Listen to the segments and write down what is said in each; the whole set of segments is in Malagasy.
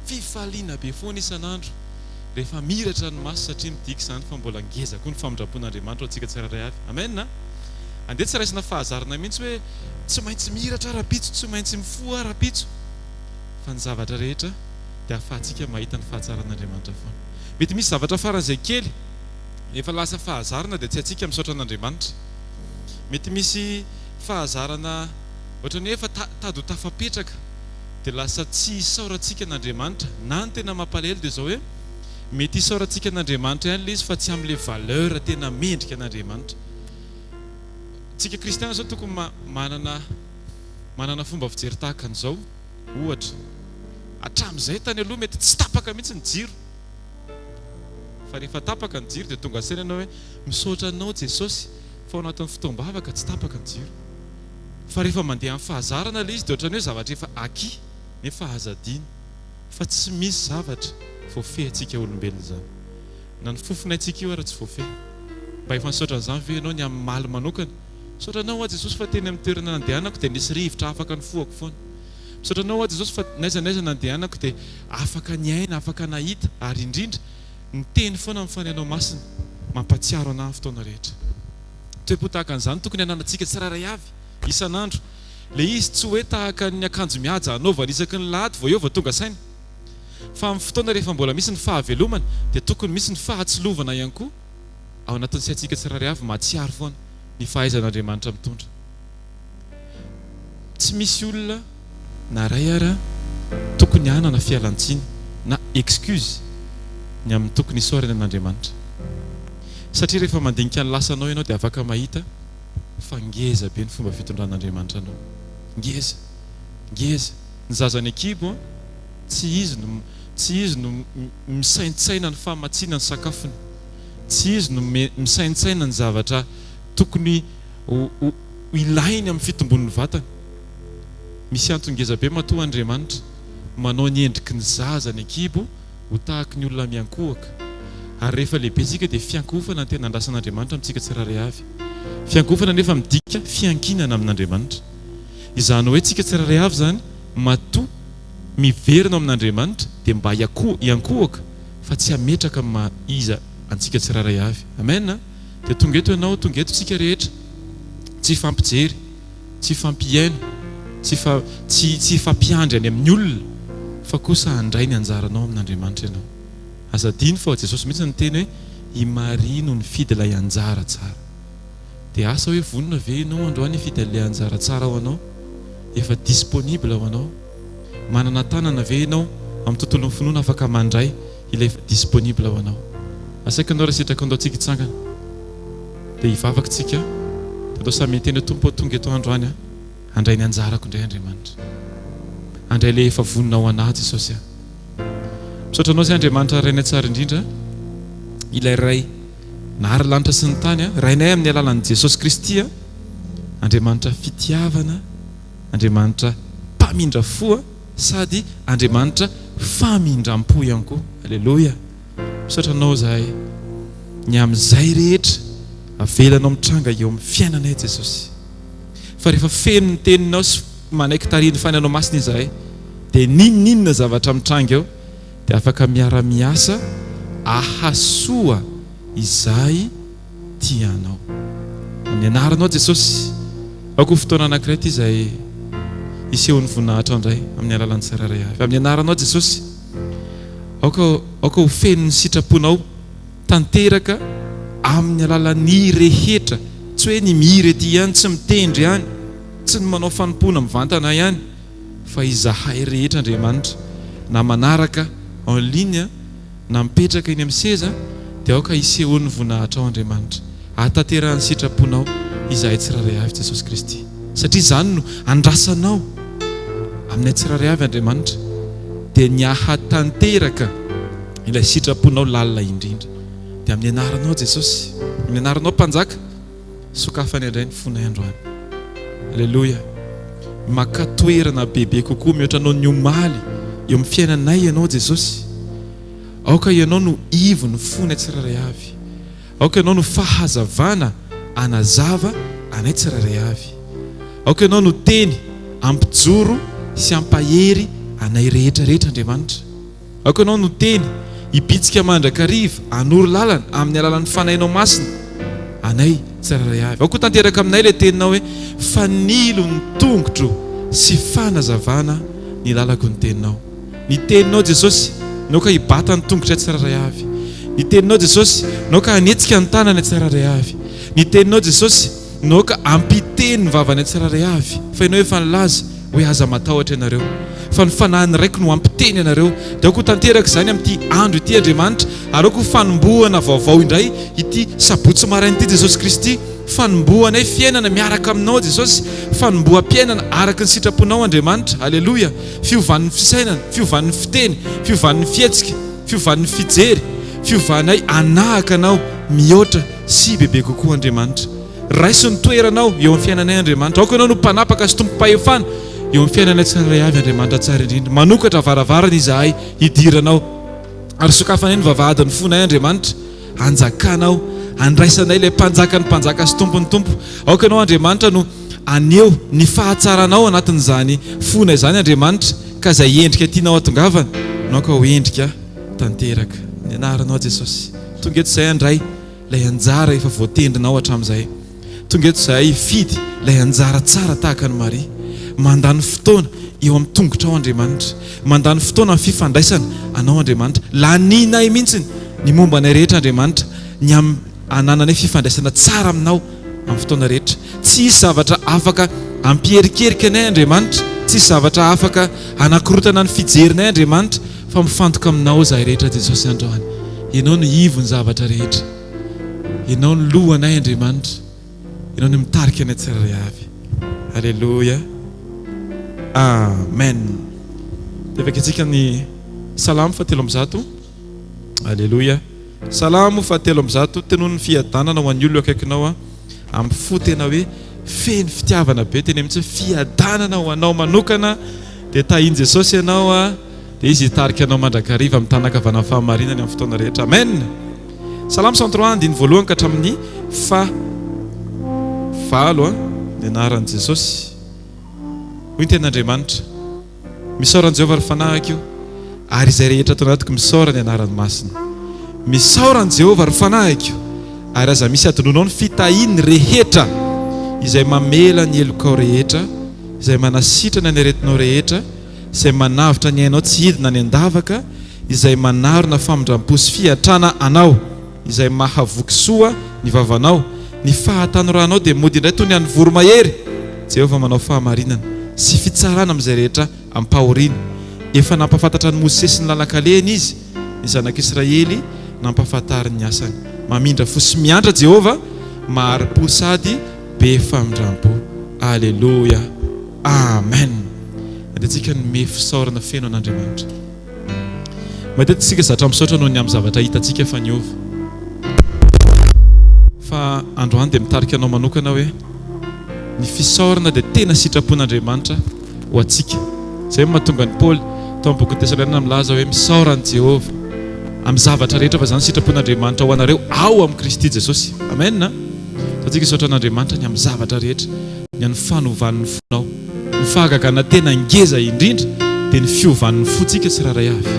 Fifaliana be foana isan'andro rehefa mihiratra ny maso satria midika izany fa mbola ngeza koa ny famindram-pon'Andriamanitra ho antsika tsirairay avy. Amen a! Andeha tsy raisina fahazarana mihitsy hoe tsy maintsy mihiratra aho rahampitso, tsy maintsy mifoha aho rahampitso. Fa ny zavatra rehetra dia ahafahantsika mahita ny fahatsaran'Andriamanitra foana. Mety misy zavatra faran'izay kely efa lasa fahazarana dia tsy haintsika misaotra an'Andriamanitra. Mety misy fahazarana ohatran'ny hoe efa tady ho tafapetraka dia lasa tsy isaorantsika an'Andriamanitra. Na ny tena mampalahelo dia izao hoe mety isaorantsika an'Andriamanitra ihany ilay izy fa tsy amin'ilay valeur tena mendrika an'Andriamanitra. Tsika kristiana izao tokony manana manana fomba fijery tahaka an'izao. Ohatra, hatramin'izay tany aloha mety tsy tapaka mihitsy ny jiro. Fa rehefa tapaka ny jiro dia tonga saina ianao hoe misaotra anao Jesosy fa ao anatin'ny fotoam-bavaka tsy tapaka ny jiro. Fa rehefa mandeha amin'ny fahazarana ilay izy dia ohatran'ny hoe zavatra efa acquis nefa aza adino fa tsy misy zavatra voafehintsika olombelona izany. Na ny fofonaintsika io ara tsy voafehy. Mba efa nisaotra an'izany ve ianao ny amin'ny maly manokana? Misaotra anao aho Jesosy fa teny amin'ny toerana nandehanako dia nisy rivotra afaka nifohako foana. Misaotra anao aho Jesosy fa n'aiza n'aiza nandehanako dia afaka niaina, afaka nahita ary indrindra niteny foana amin'ny Fanahinao Masina mampatsiaro anah amin'ny fotoana rehetra. Toe-po tahaka an'izany tokony hananantsika tsirairay avy, isan'andro. Ilay izy tsy hoe tahaka ny akanjo mihaja anaovana isaky ny lahady vao eo vao tonga saina. Fa amin'ny fotoana rehefa mbola misy ny fahavelomana dia tokony misy ny fahatsilovana ihany koa ao anatin'ny saintsika tsirairay avy mahatsiaro foana ny fahaizan'Andriamanitra mitondra. Tsy misy olona na iray ara tokony hanana fialantsiny na excuse ny amin'ny tokony hisaorany an'Andriamanitra. Satria rehefa mandinika ny lasanao ianao dia afaka mahita fa ngeza be ny fomba fitondran'Andriamanitra anao. Ngeza. Ngeza. Ny zaza any an-kibo an, tsy izy no tsy izy no misaintsaina ny famatsiana ny sakafony. Tsy izy no misaintsaina ny zavatra tokony ho ho ilainy amin'ny fitombon'ny vatany. Misy antony ngeza be matoa Andriamanitra manao ny endriky ny zaza any an-kibo ho tahaky ny olona miankohoka. Ary rehefa lehibe isika dia fiankohofana no tena andrasan'Andriamanitra amintsika tsirairay avy. Fiankohofana nefa midika fiankinana amin'Andriamanitra. Izany hoe tsika tsirairay avy izany matoa miverina ao amin'Andriamanitra dia mba hiankohoka fa tsy hametraka ny maha iza antsika tsirairay avy. Amen a! Dia tonga eto ianao, tonga eto tsika rehetra, tsy hifampijery, tsy hifampihaino, tsy tsy tsy hifampiandry any amin'ny olona fa kosa handray ny anjaranao amin'Andriamanitra ianao. Aza adino fa Jesosy mihitsy niteny hoe i Maria no nifidy ilay anjara tsara. Dia asa hoe vonona ve ianao androany hifidy an'ilay anjara tsara ho anao? Efa disponible ho anao? Manana tanana ve ianao amin'ny tontolon'ny finoana afaka mandray ilay efa disponible ho anao? Asaiko ianao raha sitraka andao tsika hitsangana dia hivavaka tsika dia andao samy hiteny hoe Tompo ô tonga eto aho androany aho handray ny anjarako indray Andriamanitra. Handray ilay efa vonona ho anah Jesosy a. Misaotra anao izay Andriamanitra Rainay tsara indrindra ilay Ray nahary lanitra sy ny tany a, Rainay amin'ny alalan'i Jesosy Kristy a, Andriamanitra fitiavana, Andriamanitra mpamindra fo a, sady Andriamanitra famindram-po ihany koa. Aleloia. Misaotra Anao izahay ny amin'izay rehetra avelanao mitranga eo amin'ny fiainanay Jesosy. Fa rehefa feno ny teninao sy manaiky tarihin'ny Fanahinao Masina izahay dia n'inon'inona zavatra mitranga eo dia afaka miara-miasa ahasoa izay tia Anao. Amin'ny anaranao Jesosy, aoka ho fotoana anankiray ity izay hisehoan'ny voninahitra indray amin'ny alalan'ny tsirairay avy. Amin'ny anaranao Jesosy, aoka aoka ho feno ny sitraponao tanteraka amin'ny alalan'ny rehetra, tsy hoe ny mihira ety ihany, tsy mitendry ihany, tsy ny manao fanompoana mivantana ihany, fa izahay rehetra Andriamanitra, na manaraka en ligne na mipetraka eny amin'ny seza dia aoka hisehoan'ny voninahitrao Andriamanitra, hahatanterahan'ny sitraponao izahay tsirairay avy Jesosy Kristy, satria izany no andrasanao aminay tsirairay avy Andriamanitra, dia ny hahatanteraka ilay sitraponao lalina indrindra. Dia amin'ny anaranao Jesosy, amin'ny anaranao Mpanjaka, Sokafany indray ny fonay androany. Aleloia. Maka toerana bebe kokoa mihoatra noho ny omaly eo amin'ny fiainanay Ianao Jesosy. Aoka Ianao no ivon'ny fonay tsirairay avy. Aoka Ianao no fahazavana hanazava anay tsirairay avy. Aoka Ianao no teny hampijoro sy hampahery anay rehetra rehetra Andriamanitra. Aoka Ianao no Teny hibitsika mandrakariva, hanoro lalana amin'ny alalan'ny Fanahinao Masina anay tsirairay avy. Aoka ho tanteraka aminay ilay Teninao hoe, Fanilo ny tongotro sy fanazavana ny lalako ny Teninao. Ny Teninao Jesosy no aoka hibata ny tongotray tsirairay avy. Ny Teninao Jesosy no aoka hanetsika ny tananay tsirairay avy. Ny Teninao Jesosy no aoka hampiteny ny vavanay tsirairay avy fa Ianao efa nilaza hoe aza matahotra ianareo fa ny Fanahin'ny Raiko no hampiteny anareo. Dia aoka ho tanteraka izany amin'ity andro ity Andriamanitra ary aoka ho fanombohana vaovao indray ity sabotsy maraina ity Jesosy Kristy. Fanombohanay fiainana miaraka aminao Jesosy, fanomboham-piainana araka ny sitraponao Andriamanitra. Aleloia! Fiovan'ny fisainana, fiovan'ny fiteny, fiovan'ny fihetsika, fiovan'ny fijery, fiovanay hanahaka Anao mihoatra sy bebe kokoa Andriamanitra. Raiso ny toeranao eo amin'ny fiainanay Andriamanitra. Aoka Ianao no mpanapaka sy tompom-pahefana eo amin'ny fiainanay tsirairay avy Andriamanitra tsara indrindra. Manokatra varavarana izahay hidiranao ary sokafanay ny vavahadin'ny fonay Andriamanitra. Hanjakanao, handraisanay ilay Mpanjakan'ny mpanjaka sy Tompon'ny tompo. Aoka Ianao Andriamanitra no haneho ny fahatsaranao anatin'izany fona izany Andriamanitra, ka izay endrika tianao hatongavana no aoka ho endrika tanteraka. Ny anaranao Jesosy. Tonga eto izahay handray ilay anjara efa voatendrinao hatramin'izay. Tonga eto izahay hifidy ilay anjara tsara tahaka an'i Maria. Mandany fotoana eo amin'ny tongotrao Andriamanitra. Mandany fotoana amin'ny fifandraisana Anao Andriamanitra. Lanianay mihitsy ny momba anay rehetra Andriamanitra, ny amin'ny hanananay fifandraisana tsara Aminao amin'ny fotoana rehetra. Tsy hisy zavatra afaka hampierikerika anay Andriamanitra, tsy hisy zavatra afaka hanakorotana ny fijerinay Andriamanitra, fa mifantoka Aminao izahay rehetra Jesosy androany. Ianao no ivon'ny zavatra rehetra. Ianao no lohanay Andriamanitra. Ianao no mitarika anay tsirairay avy. Aleloia. Amen. Dia vakintsika ny Salamo faha 103. Aleloia. Salamo faha 103, Tonony ny fiadanana ho an'ny olona eo akaikinao amin'ny fo tena hoe feno fitiavana be, tena mihitsy hoe fiadanana ho anao manokana. Dia tahin'i Jesosy ianao. Dia Izy hitarika anao mandrakariva amin'ny tanan-kavanan'ny fahamarinany amin'ny fotoana rehetra. Amen! Salamo 103 andininy voalohany ka hatramin'ny faha valo ny anaran'i Jesosy. Hoy ny tenin'Andriamanitra, Misaora an'i Jehovah ry fanahiko, ary izay rehetra ato anatiko misaora ny anarany masina. Misaora an'i Jehovah ry fanahiko, ary aza misy adinoinao ny fitahiany rehetra, izay mamela ny helokao rehetra, izay manasitrana ny aretinao rehetra, izay manavotra ny ainao tsy hidina any an-davaka, izay manarona famindram-po sy fiantrana anao, izay mahavoky soa ny vavanao. Ny fahatanoranao dia mody indray toy ny an'ny voromahery. Jehovah manao fahamarinana sy fitsarana amin'izay rehetra ampahoriana. Efa nampahafantatra an'i Mosesy ny lalan-kalehany Izy, ny zanak'Israely nampahafantariny ny asany. Mamindra fo sy miantra Jehovah, mahari-po sady be famindram-po. Aleloia! Amen! Andeha tsika hanome fisaorana feno an'Andriamanitra. Matetika isika zatra misaotra noho ny amin'ny zavatra hitantsika fa niova. Fa androany dia mitarika anao manokana hoe ny fisaorana dia tena sitrapon'Andriamanitra ho antsika. Izay no mahatonga an'i Paoly tao amin'ny bokin'ny Tesaloniana milaza hoe misaora an'i Jehovah amin'ny zavatra rehetra fa izany sitrapon'Andriamanitra ho anareo ao amin'i Kristy Jesosy. Amen! Ataontsika hisaotra an'Andriamanitra ny amin'ny zavatra rehetra. Ny an'ny fanovan'ny fonao. Ny fahagagana tena ngeza indrindra dia ny fiovan'ny fontsika tsirairay avy.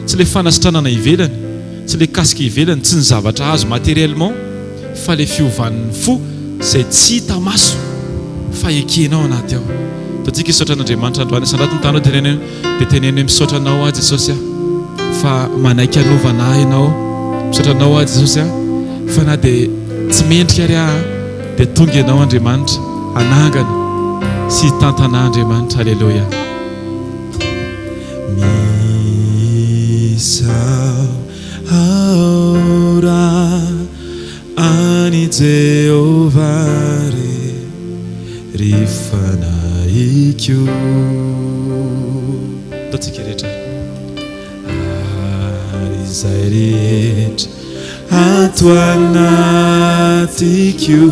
Tsy ilay fanasitranana ivelany, tsy ilay casque ivelany, tsy ny zavatra azo matériellement fa ilay fiovan'ny fo izay tsy hita maso fa ekenao anaty ao. Ataontsika hisaotra an'Andriamanitra androany. Asandrato ny tananao teneno dia teneno hoe misaotra anao aho Jesosy a fa manaiky hanovana ahy ianao. Misaotra anao aho Jesosy a fa na dia tsy mendrika ary aho dia tonga ianao Andriamanitra hanangana sy hitantana ahy Andriamanitra. Aleloia. Misaora an'i Jehovah re, ry fanahiko. Ataontsika rehetra. Ary izay rehetra ato anatiko.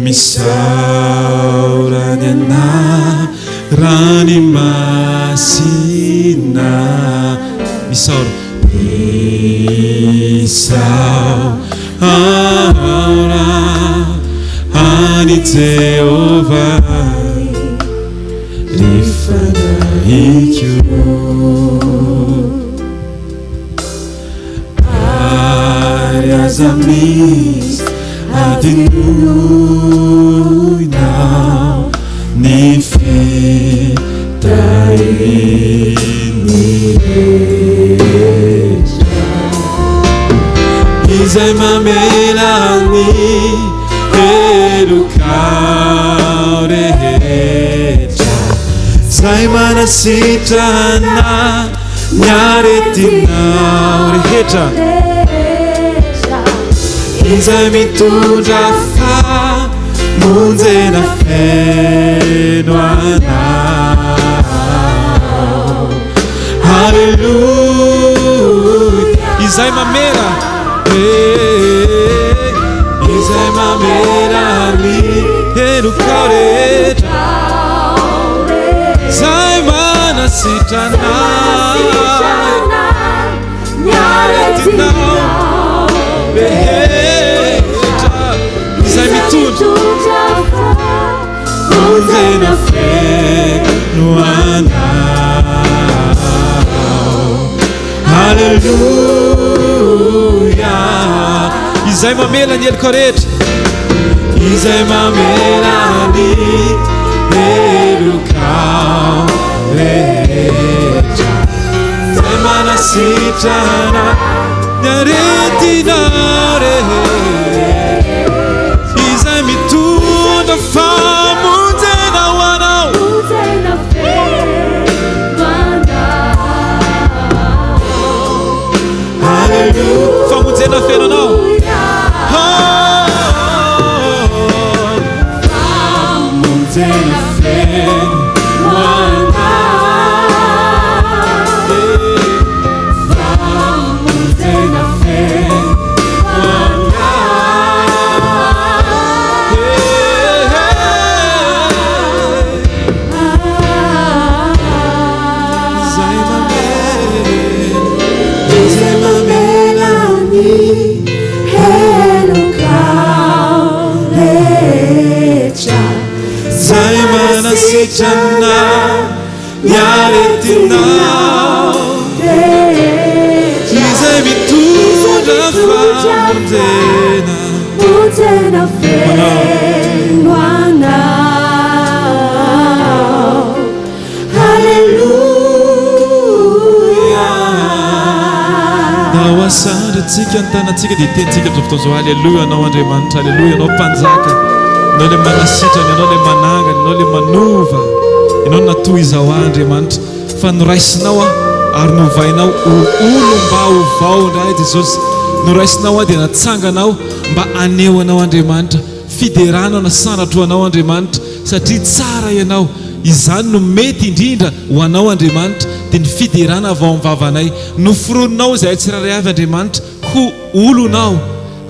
Misaora ny anarany masina. Misaora. Misaora an'i Jehovah, ry fanahiko. Aza misy adinoinao ny fitahiany rehetra. Izay mamela ny helokao rehetra. Izay manasitrana ny aretinao rehetra. Izay mitondra famonjena feno anao. Haleloia. Izay mamela, eh, izay mamela ny helokao rehetra. Izay manasitrana ny aretinao rehetra. Izay mitondra famonjena feno anao. Haleloia. Izay mamela ny heloka rehetra. Izay mamela ny helokao rehetra. Izay manasitrana ny aretinao rehetra. Izay mitondra famonjena ho anao. Haleloia. Famonjena feno anao. Famonjena feno anao. Famonjena feno anao. Izay mamela, izay mamela ny helokao rehetra, izay manasitrana ny aretinao rehetra, izay mitondra famonjena feno anao. Haleloia. Ndao asandratsika ny tanantsika dia hitentsika amin'izao fotoana izao, Haleloia Anao Andriamanitra, Haleloia Anao Mpanjaka, Ianao ilay manasitrana, Ianao ilay manangana, Ianao ilay manova, Ianao no natoa izao ahy Andriamanitra, fa noraisinao aho ary novainao ho olom-baovao indray Jesosy, noraisinao aho dia natsanganao mba haneho Anao Andriamanitra. Fiderana na sanatro ho Anao Andriamanitra satria tsara Ianao, izany no mety indrindra ho Anao Andriamanitra dia ny fiderana avy ao amin'ny vavanay. Noforoninao izahay tsirairay avy Andriamanitra ho olonao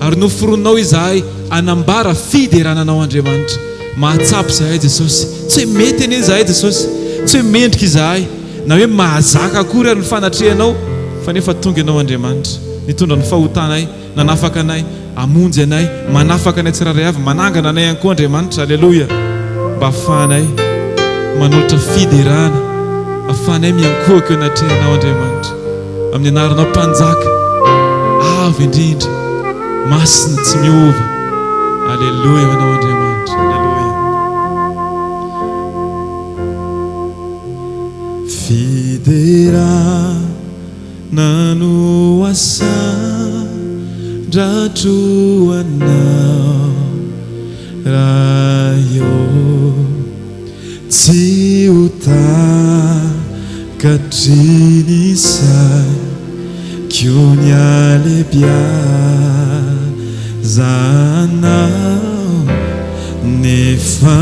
ary noforoninao izahay hanambara fiderana Anao Andriamanitra. Mahatsapa izahay Jesosy, tsy hoe mety anie izahay Jesosy, tsy hoe mendrika izahay na hoe mahazaka akory ary ny fanatrehanao fa nefa tonga Ianao Andriamanitra nitondra ny fahotanay, Nanafaka anay, hamonjy anay, manafaka anay tsirairay avy, manangana anay ihany koa Andriamanitra, Aleloia, mba ahafahanay manolotra fiderana, ahafahanay miankohoka eo anatrehanao Andriamanitra, amin'ny anaranao Mpanjaka avo indrindra, masina tsy miova, Aleloia ho anao Andriamanitra, Aleloia. Fiderana. Nano asandratra ho anao Ray ô, tsy ho takatry ny saiko ny halebiazanao, nefa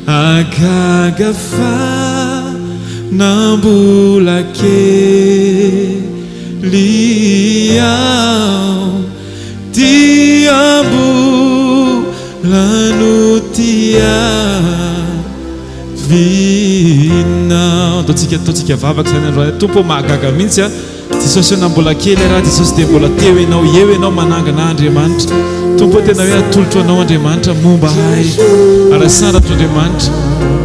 Mahagaga fa na mbola kely aho dia mbola notiavinao. Ataontsika ataontsika vavaka izany androany. Tompo ô mahagaga mihitsy a. Jesosy ô na mbola kely ara Jesosy dia mbola teo Ianao, eo Ianao manangana ahy Andriamanitra. Tompo ô tena hoe atolotro Anao Andriamanitra momba ahy ary asandratro Andriamanitra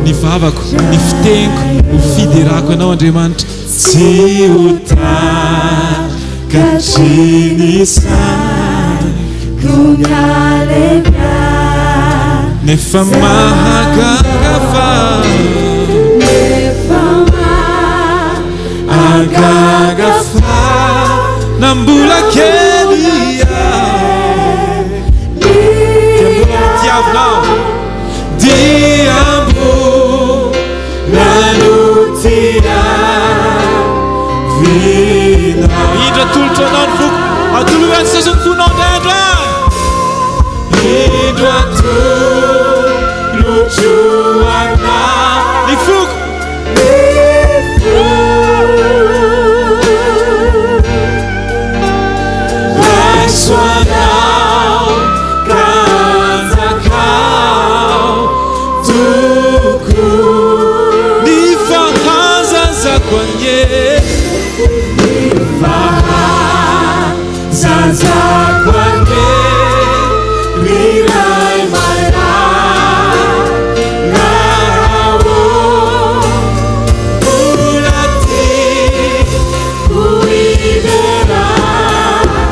ny vavako, ny fiteniko ho fiderako Anao Andriamanitra. Tsy ho Takatry ny saiko ny halehibeazany. Nefa mahagaga fa. Nefa mahagaga fa na mbola kely aho dia mbola notiavinao, dia mbola notiavinao. Indro atolotro anao ny foko, atolory an'i Jesosy ny fonao indray andro any. Indro atolotro anao ny foko. Raiso anao ka anjakao tokoa. Ny fahazazako anie. Ny fahazazako anie ry Ray malala ô. Mbola tiako hidera.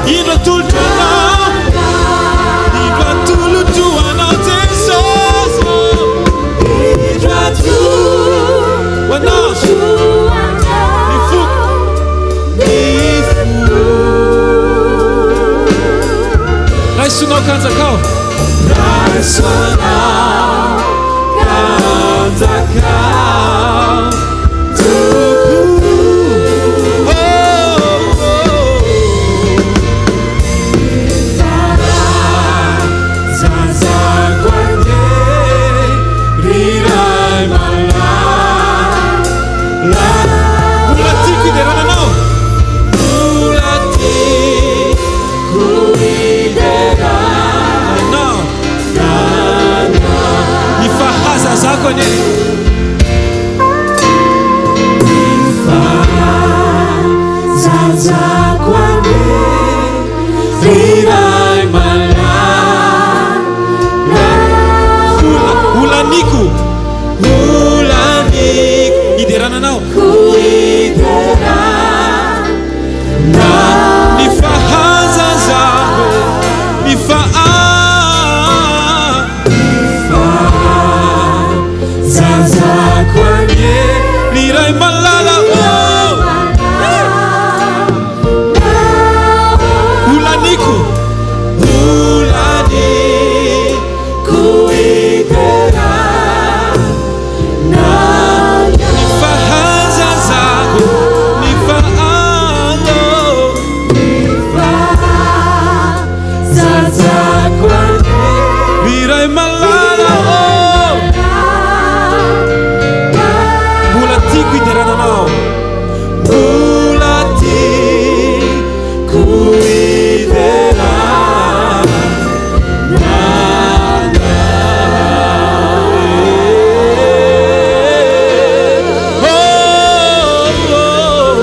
Indro atolotro anao, indro atolotro anao Jesosy ô. Indro atolotro anao ny foko, ny foko. Raiso anao ka anjakao. Raiso anao ka anjakao tokoa. Oh, oh. Fahazazako anie ry Ray malala. Mbola tiako hiderana anao. Mbola tiako hiderana anao. Ny fahazazako anie. Ny fahazazako anie ry Ray malala. Holaniko, holaniko hiderana anao. Hiderana ny fahazazako, ny fahazazako anie ry Ray malala ô. Holaniko, holaniko hiderana ny fahazazako, ny Fahazazako anie ry Ray malala ô. Mbola tiako hiderana anao. Mbola tiako hiderana Oh, oh.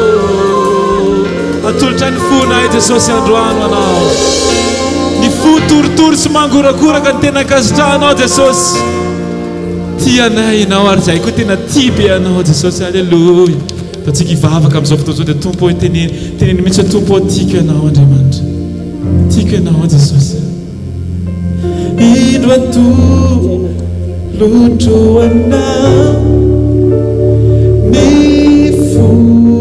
Atolotra ny fonay Jesosy androany ho anao. Ny fo torotoro sy mangorakoraka ny tena ankasitrahanao Jesosy. Tia anay ianao ary izahay koa tena tia be anao Jesosy. Aleloia. Ataontsika hivavaka amin'izao fotoana izao dia Tompo ô teneno, teneno mihitsy hoe Tompo ô tiako ianao Andriamanitra. Tiako ianao Jesosy. Indro atolotro anao ny foko.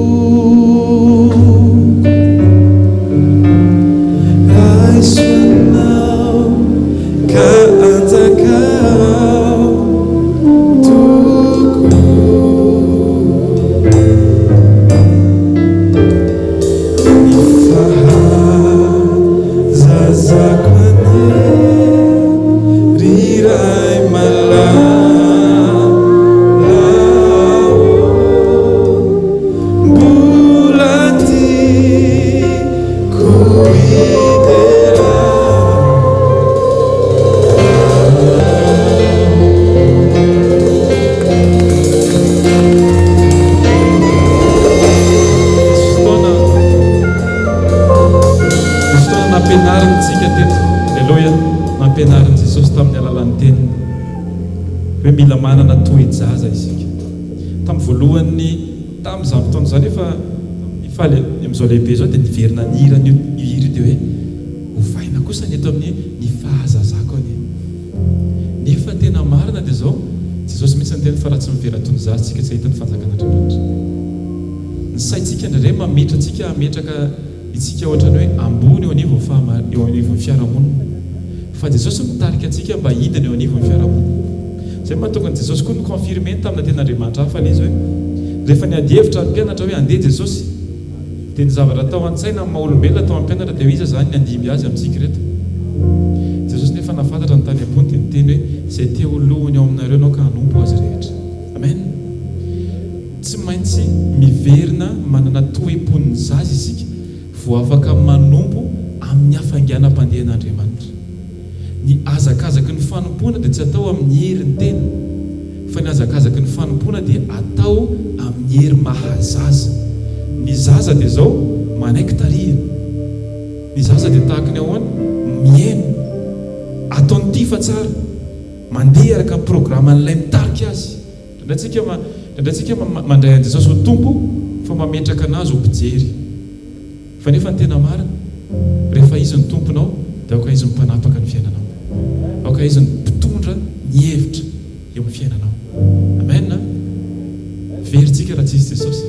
Raiso anao ka anjakao tokoa. Ny fahazazako anie ry Ray malala ô. Mbola tiako hidera. Nisy fotoana, nisy fotoana nampianariny antsika teto, Aleloia, nampianarin'i Jesosy tamin'ny alalan'ny teniny hoe mila manana toe-jaza isika. Tamin'ny voalohany tamin'izany fotoana izany efa. Fa le amin'izao lehibe izao dia niverina nihira an'io hira io dia hoe ovaina kosa ny eto amin'ny ny fahazazako anie. Nefa tena marina dia izao, Jesosy mihitsy niteny fa raha tsy miverina toy ny zaza isika tsy hahita ny fanjakan'Andriamanitra. Ny saintsika indraindray mametra antsika hametraka itsika ohatran'ny hoe ambony eo anivon'ny fahama eo anivon'ny fiarahamonina. Fa Jesosy mitarika antsika mba hidina eo anivon'ny fiarahamonina. Izay no mahatonga an'i Jesosy koa ni-confirmer-ny tamina tenin'Andriamanitra hafa ilay izy hoe rehefa niady hevitra ny mpianatra hoe handeha Jesosy dia ny zavatra tao an-tsaina amin'ny maha olombelona tao amin'ny mpianatra dia hoe iza izany ny handimby azy amintsika ireto? Jesosy nefa nahafantatra ny tany am-pony dia niteny hoe izay te ho lohany ao aminareo no aoka hanompo azy rehetra. Amen. Tsy maintsy miverina manana toe-pon'ny zaza isika vao afaka manompo amin'ny hafainganam-pandehan'Andriamanitra. Ny hazakazaky ny fanompoana dia tsy atao amin'ny herin'ny tena, fa ny hazakazaky ny fanompoana dia atao amin'ny hery maha zaza. Ny zaza dia izao, manaiky tarihina. Ny zaza dia tahaka ny ahoana? Mihaino. Ataony tia fa tsara. Mandeha araka ny programan'ilay mitarika azy. Indraindray tsika indraindray tsika mandray an'i Jesosy ho Tompo fa mametraka an'Azy ho mpijery. Fa nefa ny tena marina, rehefa Izy no Tomponao dia aoka Izy no mpanapaka ny fiainanao. Aoka Izy no mpitondra ny hevitra eo amin'ny fiainanao. Amen a! Very tsika raha tsisy Jesosy.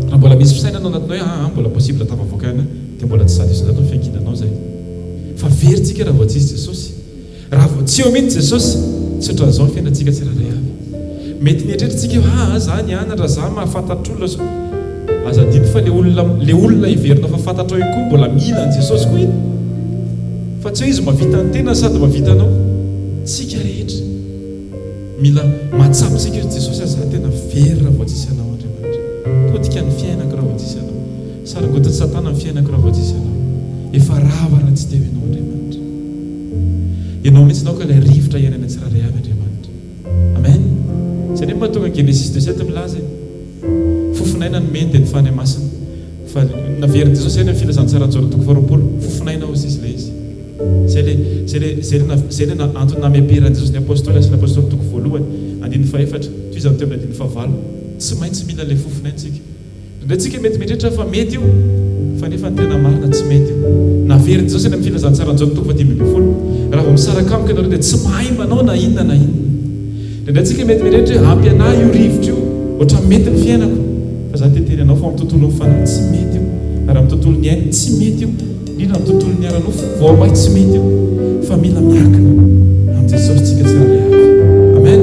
Raha mbola misy fisainana ao anatinao hoe aa mbola possible tafavoaka ihany aho dia mbola tsy 100% ny fiankinanao izay. Fa very tsika raha vao tsisy Jesosy. Raha vao tsy eo mihitsy Jesosy, tsy ohatran'izao ny fiainantsika tsirairay avy. Mety mieritreritra tsika hoe aa za nianatra, za mahafantatr'olona so. Aza adino fa le olona le olona heverinao fa fantatrao io koa mbola mila an'i Jesosy koa iny. Fa tsy hoe izy mahavita ny tenany sady mahavita anao. Tsika rehetra mila mahatsapa tsika hoe Jesosy a za tena very raha vao tsisy anao Andriamanitra. Potika ny fiainako raha vao tsisy anao. Saringotin'i Satana ny fiainako raha vao tsisy anao. Efa rava raha tsy teo ianao Andriamanitra. Ianao mihitsy aoka ilay rivotra iainana tsirairay avy Andriamanitra. Amen. Izay anie no mahatonga ny Genesis 2,7 milaza e. Fofonaina nomeny dia ny Fanahy Masina. Fa naverin'i Jesosy any amin'ny filazantsaran'i Jaona toko faharoapolo. Fofonaina hozy izy ilay izy. Izay ilay izay ilay izay ilay izay ilay antony nameperan'i Jesosy ny apostoly Asan'ny Apostoly toko voalohany andininy fahefatra tohizany teo amin'ny andininy fahavalo. Tsy maintsy mila ilay fofonaina isika. Indraindray tsika mety mieritreritra fa mety io, fa nefa ny tena marina tsy mety io. Naverin'i Jesosy any amin'ny filazantsaran'i Jaona toko fahadimy ambin'ny folo, Raha vao misaraka amiko ianareo dia tsy mahay manao na inona na inona. Indraindray tsika mety mieritreritra hoe ampy anah io rivotra io, ohatran'ny mety ny fiainako. Fa za te hiteny anao fa ao amin'ny tontolon'ny fanahy tsy mety io, ary amin'ny tontolon'ny aina tsy mety io. Indrindra amin'ny tontolon'ny ara-nofo, vao may tsy mety io, fa mila miankina amin'i Jesosy tsika tsirairay avy. Amen.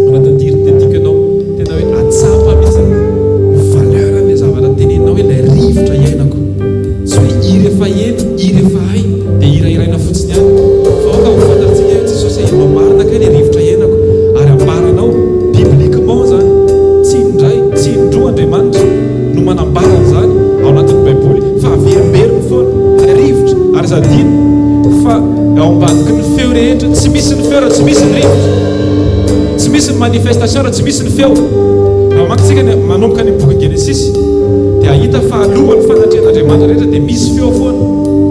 Anatin'ity hira ity dia tiako ianao tena hoe hahatsapa mihitsy ny valeur an'ilay zavatra teneninao hoe ilay rivotra iainako. Tsy hoe hira efa heno, hira efa hay, dia hirahiraina fotsiny ihany. Fa aoka ho fantatsika hoe Jesosy e, ianao marina kay ilay rivotra iainako, ary ambaranao bibliquement izany, tsy indray, tsy indroa Andriamanitra. no manambara an'izany ao anatin'ny Baiboly fa averimberiny foana, rivotra, ary aza adino fa ao ambadiky ny feo rehetra, tsy misy ny feo raha tsy misy ny rivotra, tsy misy ny manifestation raha tsy misy ny feo. Raha mamaky tsika ny manomboka any amin'ny bokin'ny Genesisy dia hahita fa alohan'ny fanatrehan'Andriamanitra rehetra dia misy feo foana,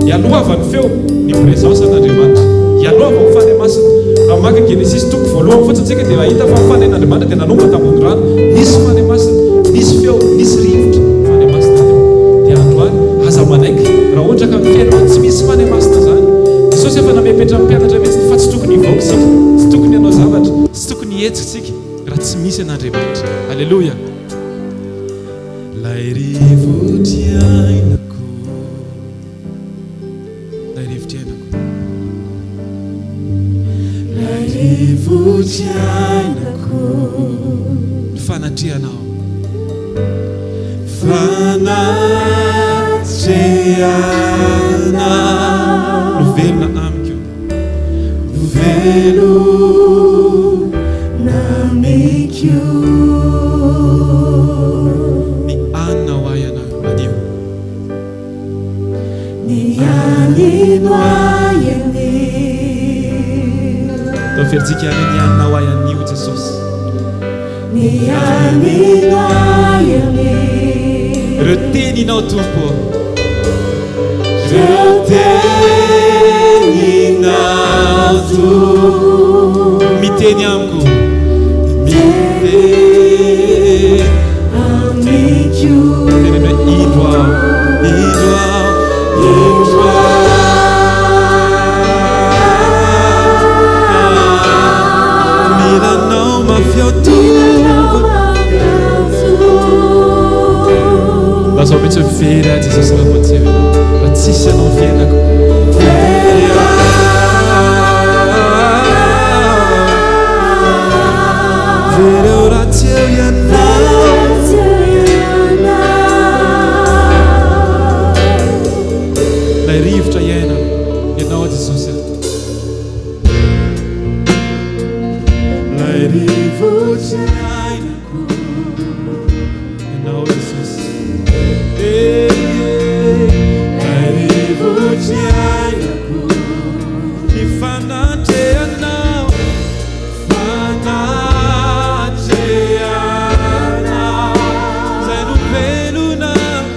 ialohavan'ny feo ny présence an'Andriamanitra, ialohavan'ny Fanahy Masina. Raha mamaky ny Genesisy toko voalohany fotsiny tsika dia hahita fa ny Fanahin'Andriamanitra dia nanomboka tambony rano, nisy Fanahy Masina, nisy feo, nisy rivotra, Fanahy Masina teo. Dia androany, aza manaiky raha ohatra ka miteny hoe tsy misy Fanahy Masina izany. Jesosy efa namepetra ny mpianatra mihitsy fa tsy tokony hivoaka isika, tsy tokony hanao zavatra, tsy tokony hihetsika isika raha tsy misy an'Andriamanitra. Aleloia! Ilay rivotr'iainako. Lay rivotr'iainako. Lay rivotr'iainako. Ny fanatrehanao. Fanatrehanao. No velona amiko. No velona amiko. Ny hanina ho ahy anio. Ny hanino ahy anio. Tao ferijika any ny hanina ho ahy anio Jesosy. Ny hanino ahy anio. Ireo teninao Tompo. Ireo teninao Tompo. Miteny amiko. Miteny amiko. Teneno hoe indro aho, indro aho, indro aho. Mila anao mafy aho Tompo. Lazao mihitsy hoe very aho Jesosy raha vao tsy eo ianao. Raha tsisy ianao ny fiainako. Very aho. Very aho raha tsy eo ianao. Ilay rivotra iainana, ianao Jesosy a. Ilay rivotra iainako, ianao Jesosy. Eh, eh, ilay rivotra iainako, ny fanatrehanao. Fanatrehanao izay no velona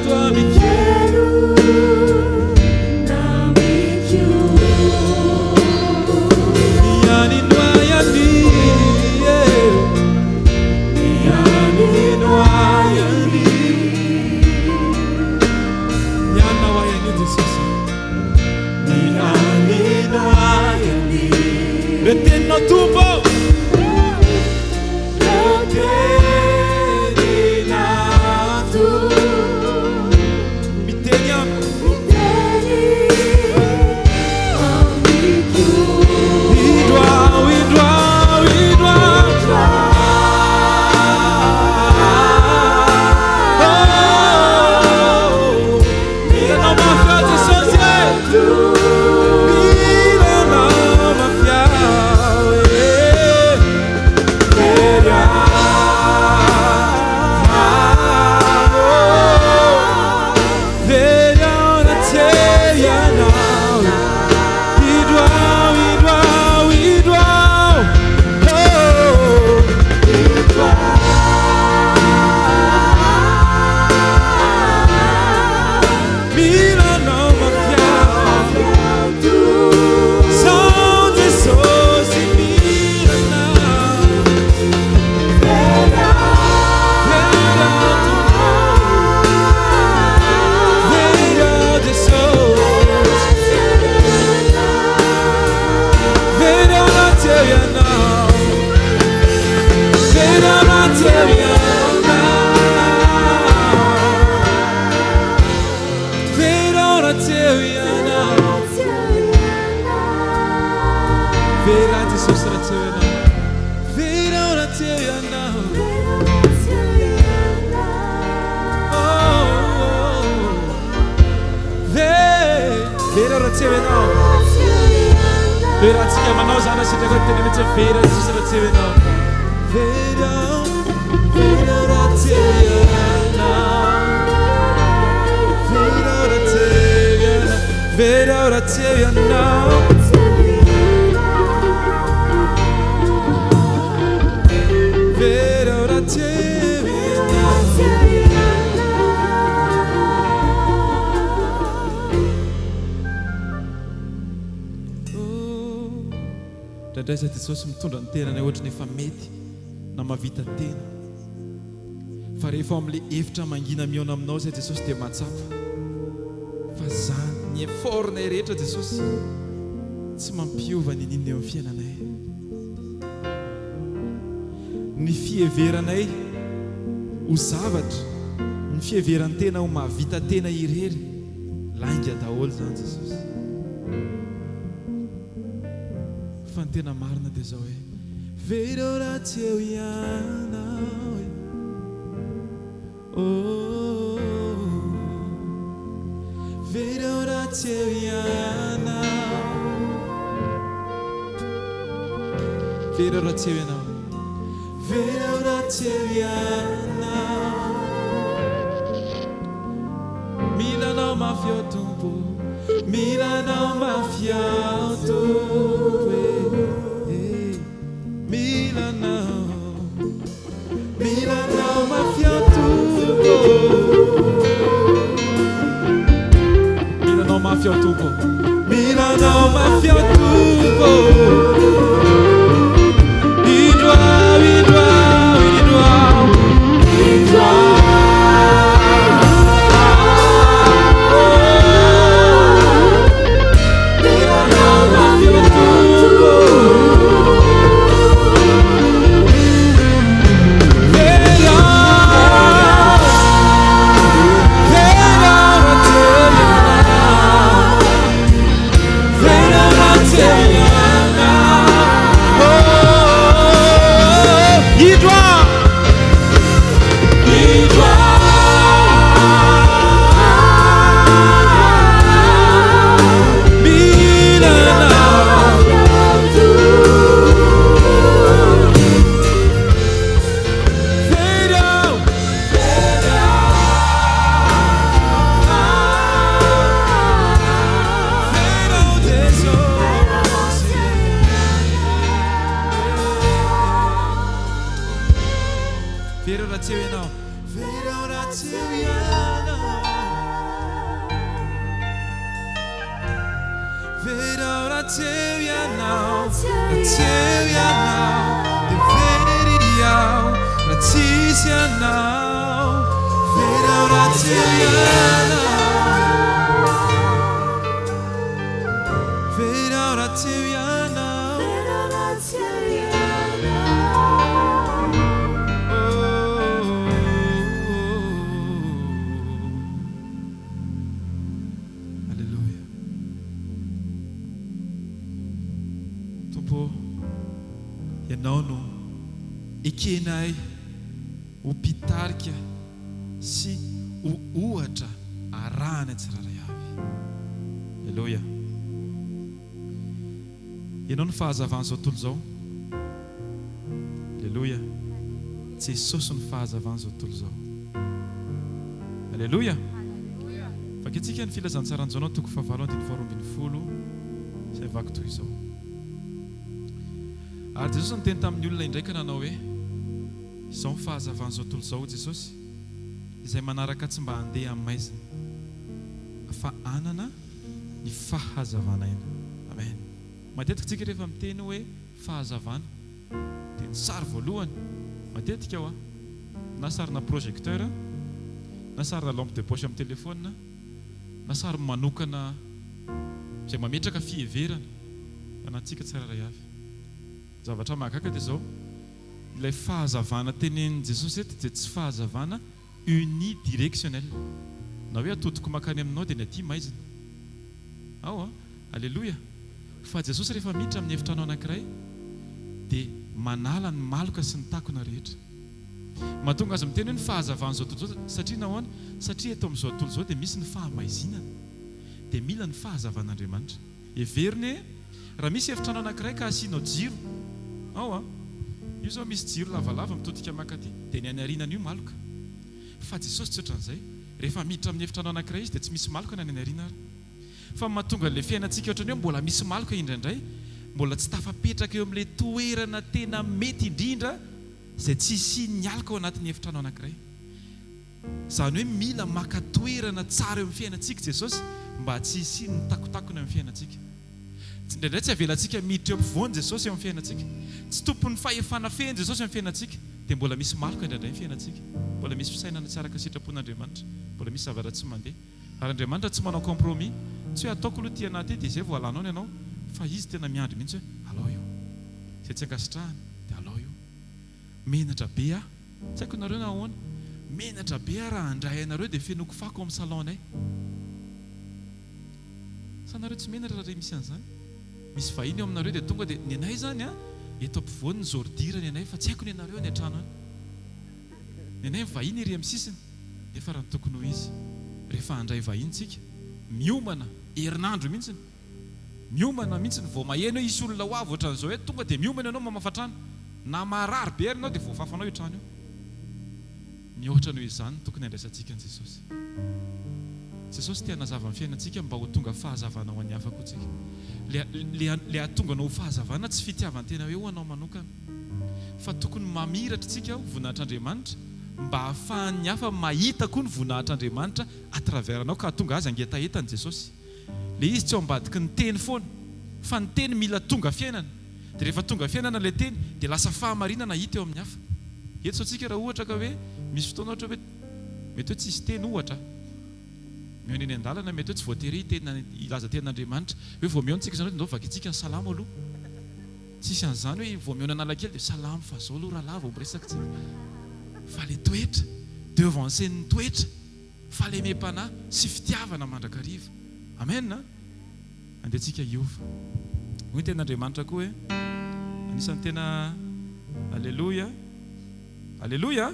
toa mikelo. Ny any no ahy any, ny any no ahy any. Ny any no ahy any, Jesosy. Ny any no ahy any. Ireo teninao Tompo. Ireo teninao Tompo. Miteny amiko. Indro aho, indro aho, indro aho. Oh, mila anao mafy aho Jesosy e. Mila anao mafy aho e. Very aho. Very aho raha tsy eo ianao. Indro aho, indro aho, indro aho. Oh. Mila anao mafy aho. Sao Jesosy mila anao. Very aho Tompo. Very aho Jesosy. Very aho raha tsy eo ianao. Very aho raha tsy eo ianao. Very aho raha tsy eo ianao. Very aho Jesosy raha tsy eo ianao. Very aho raha tsy eo ianao. Oh, oh. Very, very aho raha tsy eo ianao. Very raha tsika manao zany asitraka tena mihitsy hoe very aho Jesosy raha tsy eo ianao. Very aho, very aho raha tsy eo ianao. Very aho raha tsy eo ianao. Very aho raha tsy eo ianao. Very aho raha tsy eo ianao. Oh. Indraindray izay Jesosy mitondra ny tenany ohatry ny efa mety na mahavita tena. Fa rehefa ao amin'ilay efitra mangina mihaona aminao izay Jesosy dia mahatsapa fa zany ny effort-nay rehetra Jesosy tsy mampiova ny n'inona eo amin'ny fiainanay. Ny fiheveranay ho zavatra, ny fiheveran'ny tena ho mahavita tena irery, lainga daholo izany Jesosy. Fa ny tena marina dia izao hoe, very aho raha tsy eo ianao e. Oh, very aho raha tsy eo ianao. Very aho raha tsy eo ianao. Very aho raha tsy eo ianao. Mila anao mafy aho Tompo. Mila anao mafy aho Tompo e. Eh, mila anao. Mila anao mafy aho Tompo. Mila anao mafy aho Tompo. Mila anao mafy aho Tompo. Indro aho, indro aho, indro aho. Indro aho. tsy eo ianao. Very aho raha tsy eo ianao, raha tsy eo ianao, dia very aho raha tsisy anao. Very aho raha tsy eo ianao. Very aho raha tsy eo ianao. Aleloia. Tompo ô, Ianao no ekenay ho mpitarika sy ho ohatra arahana tsirairay avy. Aleloia. Ianao no fahazavan'izao tontolo izao. Aleloia. Jesosy no fahazavan'izao tontolo izao. Aleloia. Vakintsika ny filazantsaran'i Jaona toko fahavalo andininy faharoa 12 izay vaky toy izao. Ary Jesosy niteny tamin'ny olona indray ka nanao hoe, Izao ny fahazavan'izao tontolo izao, hoy Jesosy, izay manaraka tsy mba handeha amin'ny maizina, fa hanana ny fahazavan'aina. Amen. Matetika tsika rehefa miteny hoe fahazavana dia ny sary voalohany matetika hoa na sarina projecteur na sarina lampe de poche amin'ny telephone na sary manokana izay mametraka fiheverana anantsika tsirairay avy. Ny zavatra mahagaga dia izao, ilay fahazavana tenenin'i Jesosy eto dia tsy fahazavana unidirectionnel. Na hoe atodiko mankany aminao dia ny aty maizina. Ao an! Aleloia! Fa Jesosy rehefa miditra amin'ny efitrano anankiray dia manala ny maloka sy ny takona rehetra. Mahatonga azy miteny hoe ny fahazavan'izao tontolo izao satria nahoana? Satria eto amin'izao tontolo izao dia misy ny fahamaizinana. Dia mila ny fahazavan'Andriamanitra. Hevero ny hoe raha misy efitrano anankiray ka asianao jiro ao an! Io izao misy jiro lavalava mitodika mankaty dia ny any aorianan'io maloka. Fa Jesosy tsy ohatran'izay. Rehefa miditra amin'ny efitrano anankiray Izy dia tsy misy maloka na any aoriana ary. Fa ny mahatonga an'ilay fiainantsika ohatran'ny hoe mbola misy maloka indraindray, mbola tsy tafapetraka eo amin'ilay toerana tena mety indrindra izay tsy hisian'ny aloka ao anatin'ny efitrano anankiray. Izany hoe mila maka toerana tsara eo amin'ny fiainantsika Jesosy mba tsy hisian'ny takotakona eo amin'ny fiainantsika. Indraindray tsy avelantsika miditra eo ampovoany Jesosy eo amin'ny fiainantsika. Tsy tompon'ny fahefana feno Jesosy eo amin'ny fiainantsika. Dia mbola misy maloka indraindray ny fiainantsika. Mbola misy fisainana tsy araka ny sitrapon'Andriamanitra. Mbola misy zavatra tsy mandeha. Ary Andriamanitra tsy manao compromis. Tsy hoe ataoko aloha ity anah ity dia izay vao alanao ny anao. Fa Izy tena miandry mihitsy hoe alao io. Izay tsy ankasitrahany dia alao io. Menatra be aho. Tsy haiko nareo na ahoana. Menatra be aho raha handray anareo dia fenoiko fako ao amin'ny salon-nay. Sa nareo tsy menatra raha re misy an'izany? Misy vahiny eo aminareo dia tonga dia ny anay izany an, eto ampovoany ny ordure ny anay fa tsy haiko ny anareo any an-trano any. Ny anay ny vahiny ery amin'ny sisiny nefa raha ny tokony ho izy rehefa handray vahiny tsika miomana herinandro mihitsiny, miomana mihitsiny vao maheno hoe hisy olona ho avy ohatran'izao hoe tonga dia miomana ianao mamafa trano na marary be ary ianao dia voafafanao io trano io. Mihoatra noho izany no tokony handraisantsika an'i Jesosy. Jesosy te hanazava ny fiainantsika mba ho tonga fahazavana ho an'ny hafa koa tsika. Le le le hahatonga anao ho fahazavana tsy fitiavan-tena hoe ho anao manokana. Fa tokony mamiratra tsika ho voninahitr'Andriamanitra mba hahafahan'ny hafa mahita koa ny voninahitr'Andriamanitra à travers anao ka hahatonga azy hangetaheta an'i Jesosy. Le izy tsy ao ambadiky ny teny foana fa ny teny mila tonga fiainana. Dia rehefa tonga fiainana ilay teny dia lasa fahamarinana hita eo amin'ny hafa. Eto izao tsika raha ohatra ka hoe misy fotoana ohatra hoe mety hoe tsisy teny ohatra mihaona eny an-dalana mety hoe tsy voatery hiteny hilaza tenin'Andriamanitra hoe vao mihaona tsika izany hoe ndao vakintsika ny salamo aloha. Tsisy an'izany hoe vao mihaona Analakely dia salamo fa zao aloha rahalahy vao miresaka tsika. Fa ilay toetra, devancer-n'ny toetra, fahalemem-panahy sy fitiavana mandrakariva. Amen a! Andeha tsika hiova. Hoy ny tenin'Andriamanitra koa hoe, anisan'ny tena Aleloia, Aleloia!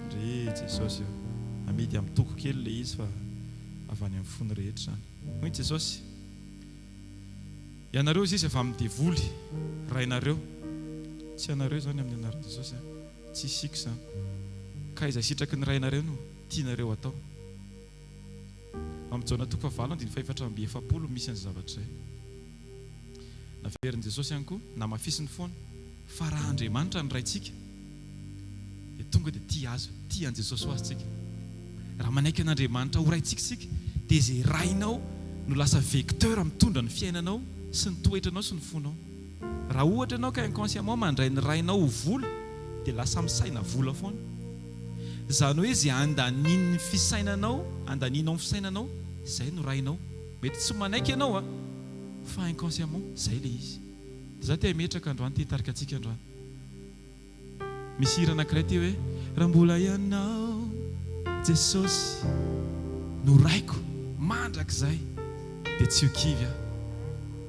Ndry Jesosy ô! Amidy amin'ny toko kely ilay izy fa avy any amin'ny fony rehetra izany. Hoy Jesosy, Ianareo izy avy amin'ny devoly, rainareo. Tsy ianareo izany amin'ny anaran'i Jesosy an! Tsy isika izany. Ka izay sitraky ny rainareo no tianareo atao. Amin'ny Jaona toko fahavalo andininy fahefatra amby 40 misy an'izay zavatra izay. Naverin'i Jesosy ihany koa, namafisiny foana, fa raha Andriamanitra ny Raintsika, dia tonga dia tia Azy, tia an'i Jesosy ho Azy tsika. Raha manaiky an'Andriamanitra ho Raintsika isika dia izay Rainao no lasa vecteur mitondra ny fiainanao sy ny toetranao sy ny fonao. Raha ohatra ianao ka inconsciemment mandray ny Rainao ho vola dia lasa misaina vola foana. Izany hoe izay andanian'ny fisainanao, andanianao ny fisainanao, izay no Rainao. Mety tsy manaiky ianao an, fa inconsciemment izay ilay izy. Dia izaho te hametraka androany, te hitarika antsika androany. Misy hira anankiray ity hoe, Raha mbola Ianao Jesosy no Raiko mandrakizay dia tsy ho kivy aho.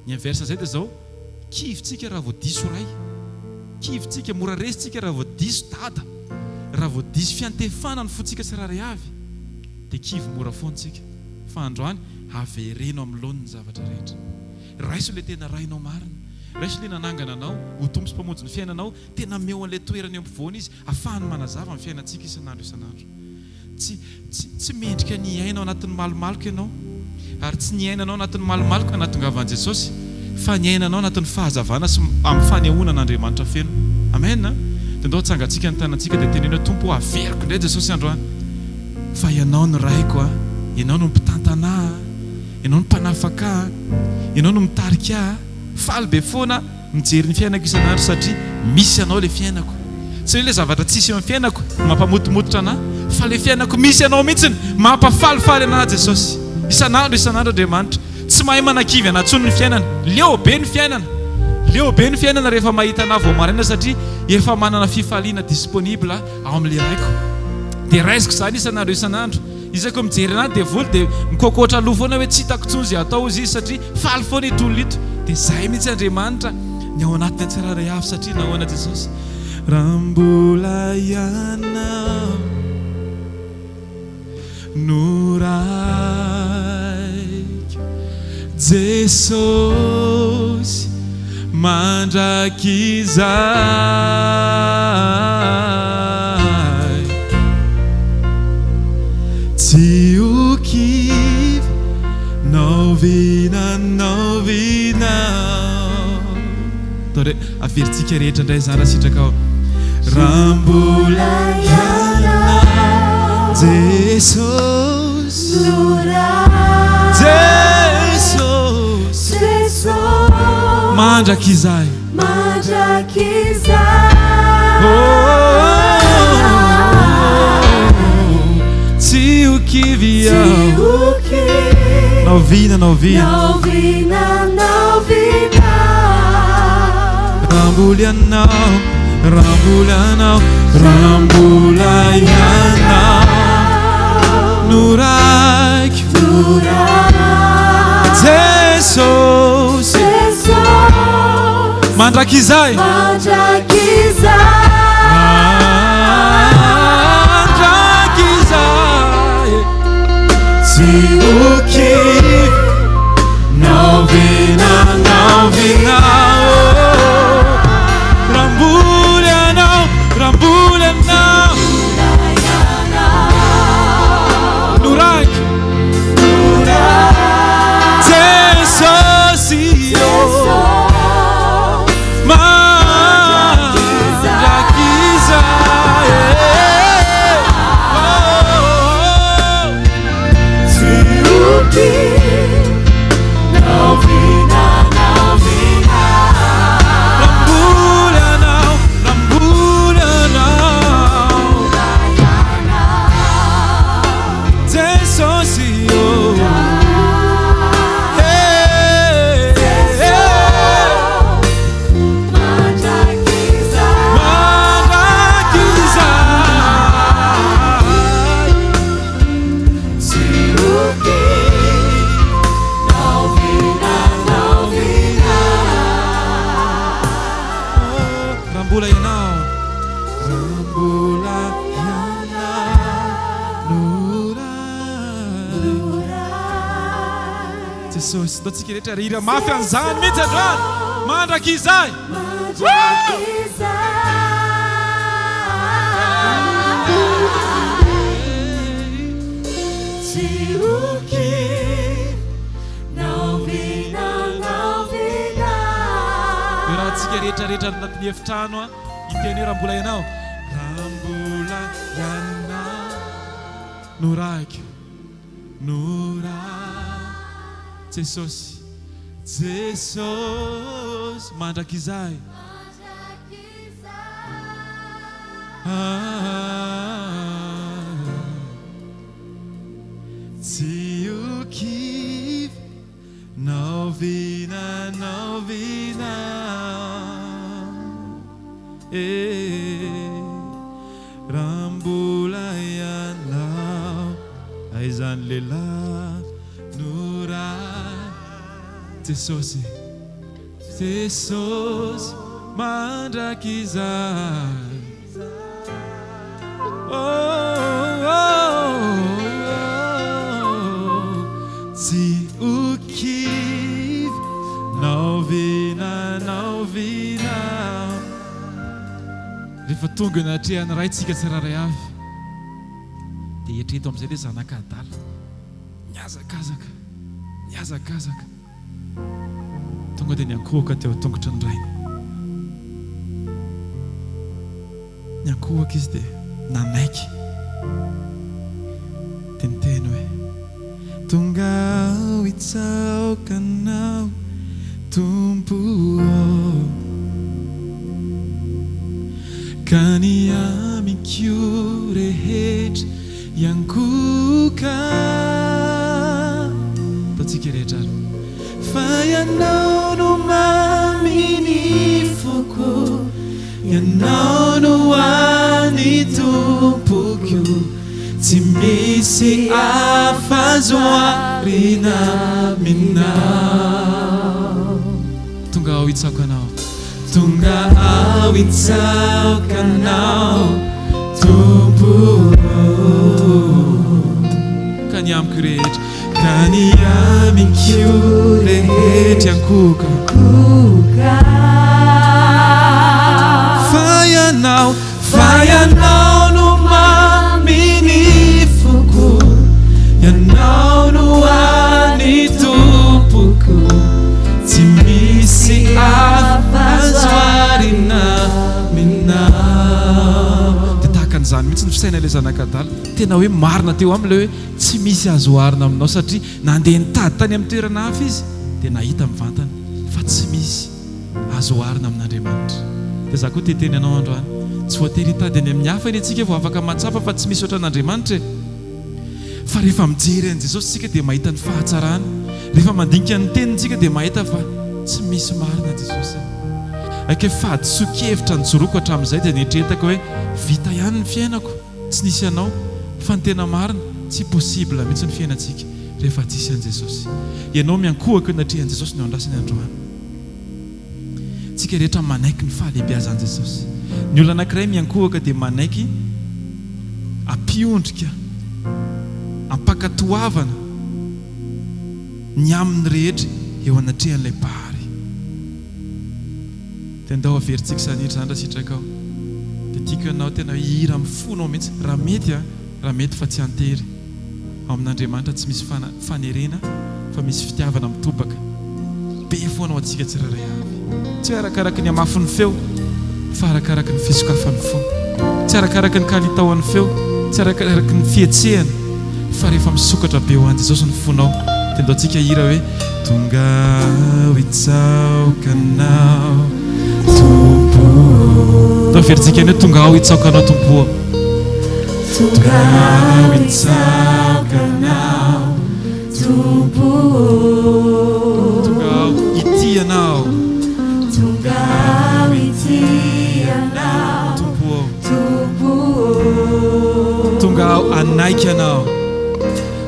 Ny inverse an'izay dia izao, kivy tsika raha vao diso Ray. Kivy tsika, mora resy tsika raha vao diso Dada. Raha vao diso fiantefana ny fontsika tsirairay avy dia kivy mora foana tsika. Fa androany avereno amin'ny laoniny ny zavatra rehetra. Raiso ilay tena Rainao marina. Raiso ilay nanangana anao ho Tompo sy Mpamonjy ny fiainanao. Tena ameo an'ilay toerana eo ampovoany Izy afahany manazava ny fiainantsika isan'andro isan'andro. Tsy, tsy, tsy mendrika ny hiaina ao anatin'ny malomaloka ianao. Ary tsy ny hiainanao anatin'ny malomaloka no nahatongavan'i Jesosy, fa ny hiainanao anatin'ny fahazavana sy amin'ny fanehoana an'Andriamanitra feno. Amen! Dia ndao atsangantsika ny tanantsika dia teneno hoe, Tompo ô, averiko indray Jesosy androany fa Ianao no Raiko a, Ianao no mpitantana ahy a, Ianao no mpanafaka ahy a, Ianao no mitarika ahy a. Faly be foana aho. Mijery ny fiainako isan'andro satria misy anao ilay fiainako. Tsy hoe ilay zavatra tsisy eo amin'ny fiainako no mampamotomototra anà fa ilay fiainako misy anao mihitsy no mampafalifaly anà Jesosy. Isan'andro isan'andro Andriamanitra. Tsy mahay manakivy anà intsony ny fiainana. Leo be ny fiainana. Leo be ny fiainana rehefa mahita anà vao maraina satria efa manana fifaliana disponible ao amin'ilay Raiko. Dia raisiko izany isan'andro isan'andro. Isaky ny mijery anah devoly dia mikoakoatra loha foana hoe tsy hitako intsony izay atao hozy izy satria faly foana ito olona ito. Dia izay mihitsy Andriamanitra ny ao anatiny tsirairay avy satria nahoana Jesosy? Raha mbola ianao no Raiko Jesosy mandrakizay. Tsy ho kivy n'oviana n'oviana. Atao re, averintsika rehetra indray izany raha sitrakao. Raha mbola ianao Jesosy. Jesosy. Mandrakizay. Tsy ho kivy aho. Na oviana na oviana. Raha mbola ianao, raha mbola ianao, raha mbola ianao no raiko. Jesosy. Mandrakizay. Mandrakizay. Tsy ho kivy na oviana na oviana. Raha mbola ianao, raha mbola ianao. No raiko. Jesosy ô. Mandrakizay. Oh. Tsy ho kivy na oviana na oviana. Raha mbola ianao, raha mbola ianao. Jesosy ô. Hey, hey. Mandrakizay. Tsy ho kivy na oviana na oviana. Raha mbola ianao, raha mbola ianao no Raiko. Jesosy, ataontsika rehetra ry hira mafy an'izany mihitsy androany. Mandrakizay. Tsy ho kivy na oviana na oviana. Eo raha antsika rehetra rehetra anatin'ny efitrano hiteny hoe raha mbola ianao. Raha mbola ianao. Norahiko, norahiko Jesosy, Jesosy mandrakizay. Tsy ho kivy na oviana na oviana eh Raha mbola ianao aiza ny lehilahy no raha Jesosy Jesosy mandrakizay oh, oh, oh, Tsy ho kivy na oviana na oviana. Rehefa tonga eo anatrehan'ny Ray tsika tsirairay avy dia eritrereto amin'izay ilay zanaka adala nihazakazaka nihazakazaka. Tonga dia niankohoka teo an-tongotry ny rainy. Niankohoka izy dia nanaiky. Dia niteny hoe, Tonga aho hitsaoka Anao, Tompo ô. Ka ny amiko rehetra Hiankohoka Ataontsika rehetra ary. Fa Ianao no mamy ny foko, Ianao no hany Tompoko, Tsy misy hafa azo oharina aminao. Tonga aho hitsaoka Anao. Tonga aho hitsaoka Anao, Tompo ô. Ka ny amiko rehetra. Ka ny amiko rehetra hiankohoka. Fa Ianao, fa Ianao no mamy ny foko, Ianao no hany Tompoko. Tsy misy hafa azo arina aminao. Dia tahaka an'izany mihitsy ny fisainan'ilay zanak'adala. Tena hoe marina teo aminy ilay hoe tsy misy azo oharina aminao satria nandeha nitady tany amin'ny toerana hafa izy dia nahita mivantana fa tsy misy azo oharina amin'Andriamanitra. Dia izaho koa te hiteny anao androany, tsy voatery hitady any amin'ny hafa anie tsika vao afaka mahatsapa fa tsy misy ohatran'Andriamanitra e! Fa rehefa mijery an'i Jesosy isika dia mahita ny fahatsarany. Rehefa mandinika ny teniny isika dia mahita fa tsy misy marina Jesosy. Aika hoe fahadisoan-kevitra nijoroako hatramin'izay dia nieritreretako hoe vita ihany ny fiainako, tsy nisy anao. Fa ny tena marina, tsy possible mihitsy ny fiainantsika rehefa tsisy an'i Jesosy. Ianao miankohoka eo anatrehan'i Jesosy no andrasany androany. Tsika rehetra manaiky ny fahalehibiazan'i Jesosy. Ny olona anankiray miankohoka dia manaiky ampiondrika, ampankatoavana ny aminy rehetra eo anatrehan'ilay Mpahary. Dia ndao averintsika izany hira izany raha sitrakao. Dia tiako ianao tena hihira amin'ny fonao mihitsy, raha mety an, raha mety fa tsy an-tery. Ao amin'Andriamanitra tsy misy fanerena fa misy fitiavana mitobaka be foana ho antsika tsirairay avy. Tsy hoe arakaraky ny hamafin'ny feo fa arakaraky ny fisokafan'ny fo. Tsy arakaraky ny kalitaon'ny feo, tsy arakaraky ny fihetsehana fa rehefa misokatra be ho an'i Jesosy ny fonao dia ndao tsika hihira hoe Tonga aho hitsaoka Anao Tompo ô. Ndao averintsika ny hoe Tonga aho hitsaoka Anao Tompo ô. Tonga aho hitsaoka Anao Tompo ô. Tonga aho hitia Anao. Tonga aho hitia Anao Tompo ô. Tompo ô. Tonga aho hanaiky Anao.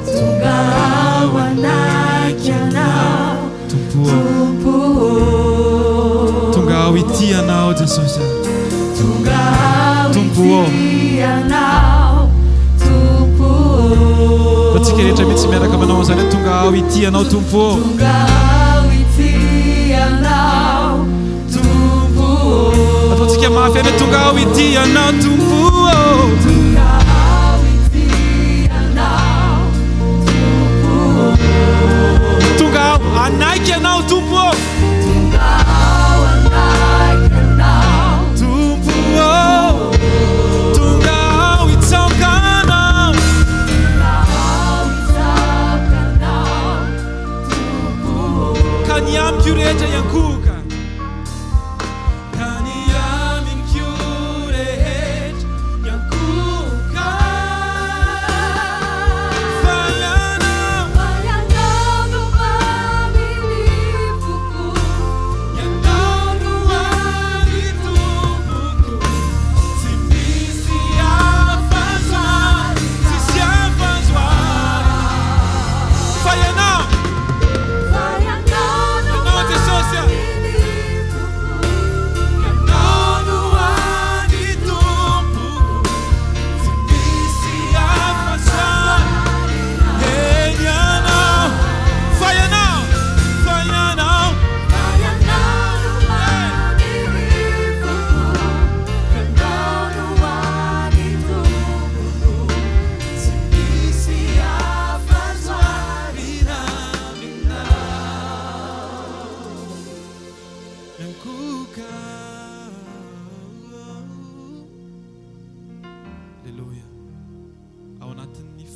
Tonga aho hanaiky Anao Tompo ô. Tompo ô. Tonga aho hitia Anao Jesosy a. Tonga aho Tompo ô. hitia Anao Tompo ô. Ataontsika rehetra mihitsy miaraka manao an'izany hoe tonga aho hitia Anao Tompo ô. Tonga aho hitia Anao Tompo ô. Ataontsika mafy ihany hoe tonga aho hitia Anao Tompo ô. Tonga aho hitia Anao Tompo ô. Tonga aho hanaiky Anao Tompo ô. Tonga aho hanaiky Anao Tompo ô. Tonga aho hitsaoka Anao. Tonga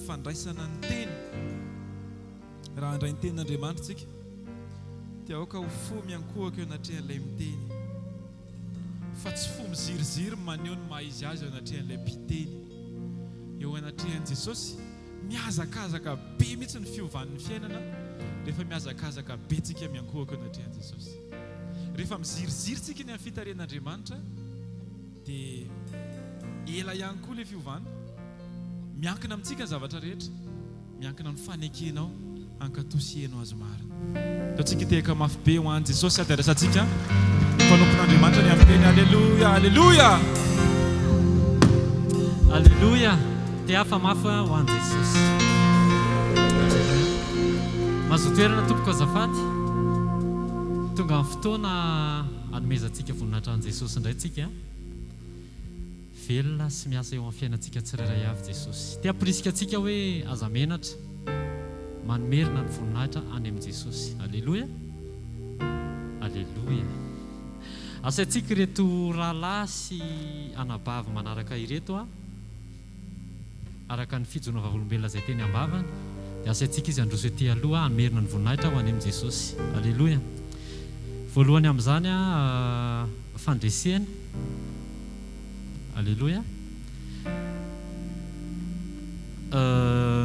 amin'ny fandraisana ny teny. Raha handray ny tenin'Andriamanitra isika, dia aoka ho fo miankohoka eo anatrehan'ilay miteny, fa tsy fo miziriziry maneho ny maha izy azy eo anatrehan'ilay mpiteny. Eo anatrehan'i Jesosy, mihazakazaka be mihitsy ny fiovan'ny fiainana rehefa mihazakazaka be tsika miankohoka eo anatrehan'i Jesosy. Rehefa miziriziry tsika ny amin'ny fitarihan'Andriamanitra, dia ela ihany koa ilay fiovana. Miankina amintsika ny zavatra rehetra. Miankina amin'ny fanekenao hankatò sy heno Azy marina. Ataontsika hitehaka mafy be ho an'i Jesosy sady andraisantsika ny mpanompon'Andriamanitra ny amin'ny teny Aleloia! Aleloia! Aleloia! Tehafa mafy ho an'i Jesosy. Aleloia! Mahazoa toerana tompoko azafady. Tonga ny fotoana hanomezantsika voninahitra an'i Jesosy indray tsika. Velona sy miasa eo amin'ny fiainantsika tsirairay avy Jesosy. Te hamporisika antsika hoe aza menatra manomerina ny voninahitra any amin'i Jesosy. Aleloia! Aleloia! Asaintsika ireto rahalahy sy anabavy manaraka ireto araka ny fijoroana vavolombelona izay teny am-bavany, dia asaintsika izy handroso ety aloha hamerina ny voninahitra ho any amin'i Jesosy. Aleloia! Voalohany amin'izany, fandresena. Aleloia!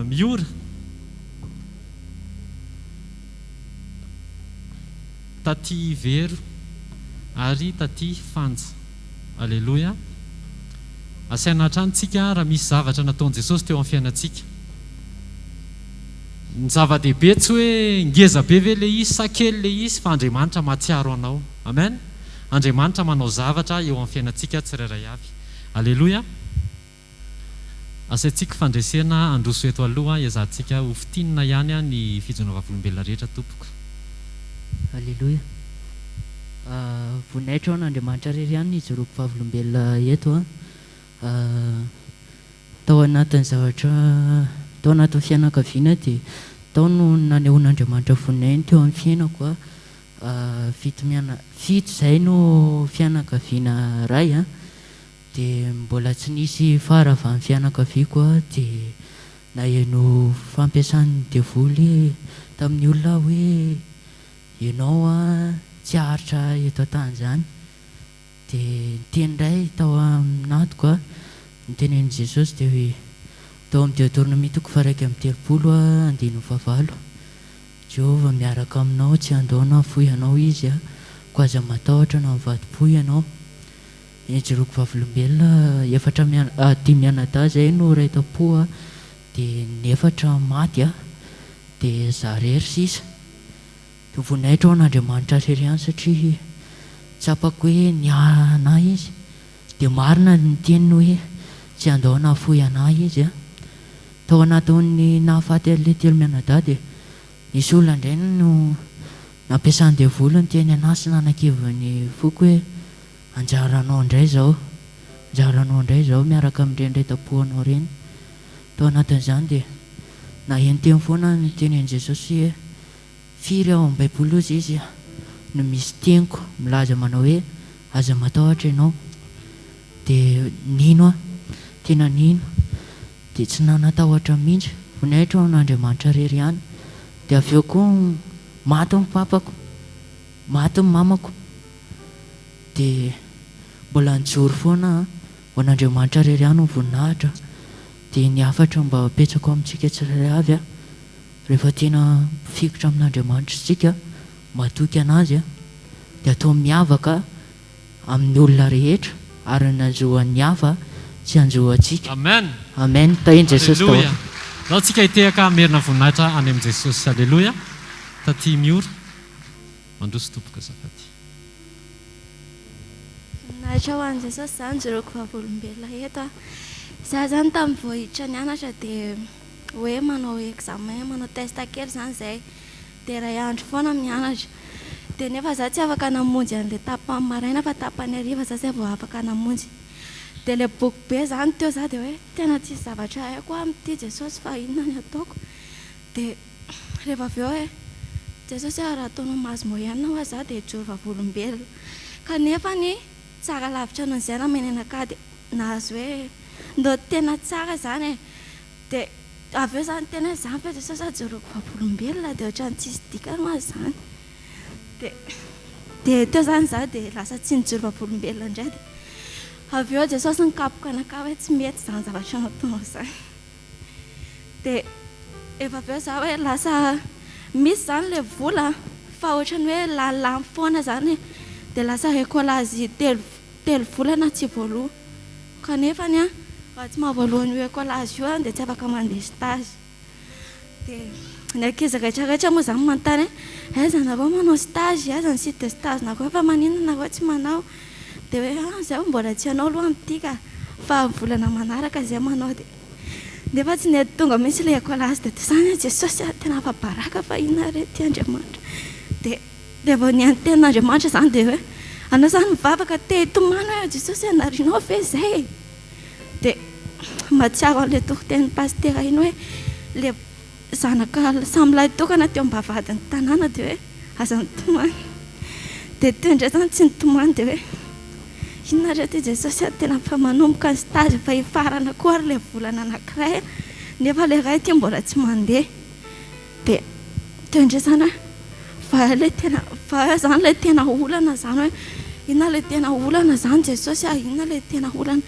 Miora. Taty Vero ary taty Fanja. Aleloia. Asaina hatrany tsika raha misy zavatra nataon'i Jesosy teo amin'ny fiainantsika. Ny zava-dehibe tsy hoe ngeza be ve ilay izy sa kely ilay izy fa Andriamanitra mahatsiaro anao. Amen. Andriamanitra manao zavatra eo amin'ny fiainantsika tsirairay avy. Aleloia. Asaintsika fandresena handroso eto aloha ezahantsika ho fintinina ihany ny fijoroana vavolombelona rehetra tompoko. Aleloia. Voninahitra ho an'Andriamanitra irery ihany ny hijoroako vavolombelona eto an. Tao anatin'ny zavatra tao anatin'ny fianakaviana dia tao no nanehoan'Andriamanitra voninahiny teo amin'ny fiainako an. Fito miana fito izay no fianakaviana iray an. Dia mbola tsy nisy faharavan'ny fianakaviako aho dia naheno fampiasan'ny devoly tamin'ny olona aho hoe ianao an tsy haharitra eto an-tany izany. Dia niteny indray tao anatiko aho, notenenin'i Jesosy dia hoe tao amin'ny Deoteronomia toko faha-31 andininy fahavalo, Jehovah miaraka aminao tsy handao na hahafoy anao Izy, koa aza matahotra na mivadi-po ianao. Nijoroako vavolombelona efatra mian dimy mianadahy zay no iray tampo a, de ny efatra maty a, de za rery sisa. De voninahitra ho an'Andriamanitra irery ihany satria tsapako hoe niahy anah izy, de marina ny teniny hoe tsy handao na hahafoy anah izy a. Tao anatin'ny nahafaty an'le telo mianadahy de nisy olona indray no nampiasan'ny devoly niteny anah sy nanakivy ny foko hoe Anjaranao indray izao, anjaranao indray izao miaraka amin'ireny retam-poanao ireny. Tao anatin'izany dia naheno teny foana aho niteny an'i Jesosy hoe, Firy ao amin'ny Baiboly hozy izy no misy teniko milaza manao hoe aza matahotra ianao. Dia nino aho, tena nino. Dia tsy nanatahotra mihitsy. Voninahitra ho an'Andriamanitra irery ihany. Dia avy eo koa maty ny papako, maty ny mamako. Dia mbola nijoro foana aho, ho an'Andriamanitra irery ihany ny voninahitra. Dia ny hafatra mba apetsako amintsika tsirairay avy an, rehefa tena mifikitra amin'Andriamanitra isika, matoky an'Azy an, dia atao miavaka amin'ny olona rehetra ary ny hanjo an'ny hafa tsy hanjo antsika. Amen. Amen. Tahin'i Jesosy daholo. Aleloia. Ndao tsika hitehaka hamerina voninahitra any amin'i Jesosy. Aleloia. Taty Miora. Mandroso tompoko azafady. Voninahitra ho an'i Jesosy izany jereko vavolombelona eto a. Za zany tamin'ny vao hiditra nianatra dia hoe manao examen, manao test kely izany izay. Dia iray andro foana mianatra. Dia nefa za tsy afaka namonjy an'ilay tapany maraina fa tapany hariva za zay vao afaka namonjy. Dia ilay boky be izany teo za dia hoe tena tsisy zavatra haiko aho amin'ity Jesosy fa inona ny ataoko. Dia rehefa avy eo hoe, Jesosy a, raha ataonao mahazo moyenne hoa za dia hijoro vavolombelona. Kanefa ny tsara lavitra noho izay namena anakahy dia nahazo hoe naoty tena tsara izany e. Dia Avy eo za niteny hoe zany ve Jesosy a joroko vavolombelona dia ohatran'ny tsisy dikany hoa zany. Dia dia teo zany za dia lasa tsy nijoro vavolombelona indray dia avy eo Jesosy nikapoka anakahy hoe tsy mety izany zavatra nataonao izany. Dia efa avy eo za hoe lasa misy izany ilay vola fa ohatran'ny hoe lanilany foana izany e. Dia lasa écolage telo telo volana tsy voaloa. Kanefany an, raha tsy mahavoaloa an'io écolage io an dia tsy afaka mandeha stage. Dia ny ankizy rehetra rehetra moa izany manontany hoe aiza nareo manao stage, aiza ny site de stage nareo fa maninona nareo tsy manao? Dia hoe ah izaho mbola tsy hanao aloha amin'ity ka, fa amin'ny volana manaraka izay manao dia nefa tsy nety tonga mihitsy ilay écolage dia toy izany aho Jesosy ah tena afa-baraka fa inona re ity Andriamanitra? Dia dia vao nihaino tenin'Andriamanitra izany dia hoe anao izany mivavaka te hitomany hoe Jesosy ah narianao ve izay e? Dia mahatsiaro an'ilay toritenin'ny pasitera iny hoe ilay zanaka samy lahy tokana teo am-bavahadin'ny tanàna dia hoe aza mitomany. Dia teo indray izany tsy nitomany dia hoe inona re ity Jesosy a, tena efa manomboka ny stage efa hifarana koa ary ilay volana anankiray nefa ilay iray ity mbola tsy mandeha. Dia teo indray izany hoe fa ilay tena fa izany ilay tena olana izany hoe inona ilay tena olana izany Jesosy ah, inona ilay tena olana.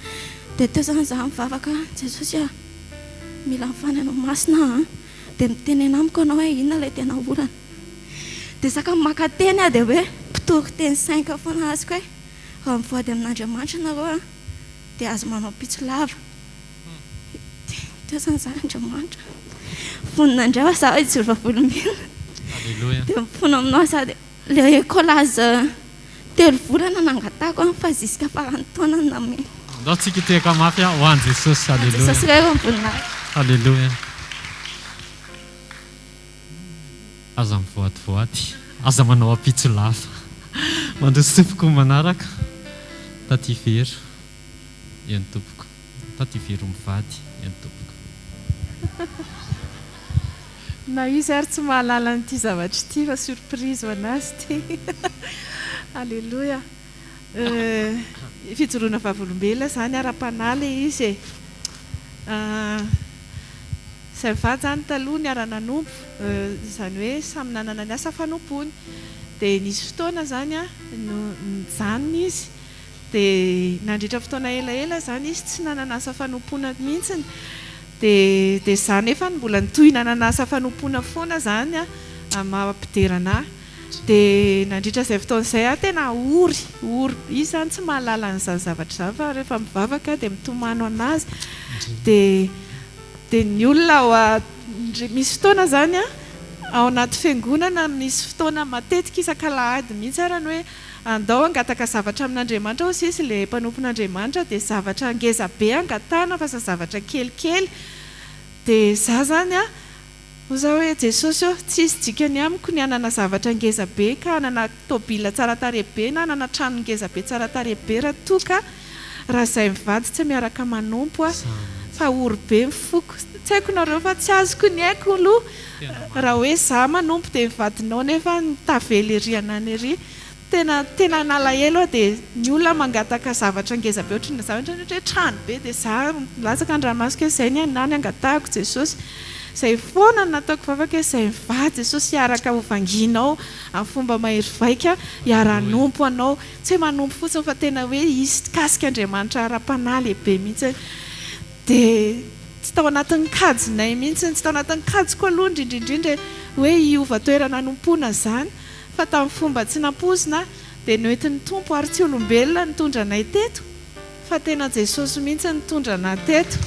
Dia teo izany izaho mivavaka, Jesosy ah, mila ny Fanahinao Masina aho an, dia mitenena amiko ianao hoe inona ilay tena olana. Dia saka maka teny aho dia hoe mpitory teny cinq foana azoko hoe raha mivoady amin'Andriamanitra ianareo an, dia aza manao pitso lava. Teo zany za Andriamanitra. Vonona indray hoa za hijoro vavolombelona. Alléluia. Dia mifona aminao za dia le écolage telo volana nangatahako an fa jusqu'à faran'ny taona no nameno. Andao tsika hitehaka mafy ho an'i Jesosy. Alléluia. Jesosy irery ny voninahitra. Alléluia. Aza mivoadivoady, aza manao ampitso lava. Mandroso tompoko manaraka. Taty Vero. Eny tompoko. Taty Vero mivady. Eny tompoko. Na izy ary tsy mahalala an'ity zavatra ity fa surprise ho an'azy ity. Aleloia. Fijoroana vavolombelona izany ara-panahy ilay izy e. Izay mivady izany taloha niara-nanompo, izany hoe samy nanana ny asa fanompoany. Dia nisy fotoana izany no nijanona izy Dia nandritra fotoana elaela izany izy tsy nanana asa fanompoana mihitsiny. Dia dia izaho nefany mbola nitohy nanana asa fanompoana foana izany amin'ny maha mpidera an'ahy. Dia nandritra izay fotoana izay aho tena ory, ory. Izy izany tsy mahalala an'izany zavatra izany fa rehefa mivavaka aho dia mitomano an'azy. Dia dia ny olona ao a, misy fotoana izany an, ao anaty fiangonana misy fotoana matetika isak'alahady mihitsy ara ny hoe Andao hangataka zavatra amin'Andriamanitra hoy sisa ilay mpanompon'Andriamanitra dia zavatra ngeza be angatahana fa za zavatra kelikely dia za zany an hoy za hoe Jesosy ô tsisy dikany amiko ny hanana zavatra ngeza be ka hanana tôbila tsara tarehy be na hanana trano ngeza be tsara tarehy be raha toa ka raha zay mivady tsy miaraka manompo aho fa ory be ny foko tsy haiko nareo fa tsy azoko ny aiko aloha raha hoe za manompo dia ny vadinao nefa tavela ery anany ery tena tena nalahelo aho dia ny olona mangataka zavatra ngeza be ohatry ny zavatra ohatra hoe trano be dia za milatsaka ny ranomasoko hoe zay ny anah ny angatahako Jesosy zay foana no nataoko vavaka hoe zay mivady Jesosy hiaraka ho vangianao amin'ny fomba mahery vaika hiara hanompo anao Tsy hoe manompo fotsiny fa tena hoe hisy kasik'Andriamanitra ara-panahy lehibe mihitsy. Dia tsy tao anatin'ny kajinay mihitsy, tsy tao anatin'ny kajiko aloha indrindra indrindra e, hoe hiova toerana hanompoana izany, fa tamin'ny fomba tsy nampoizina dia noentin'ny Tompo ary tsy olombelona nitondra anay teto fa tena Jesosy mihitsy nitondra anah teto.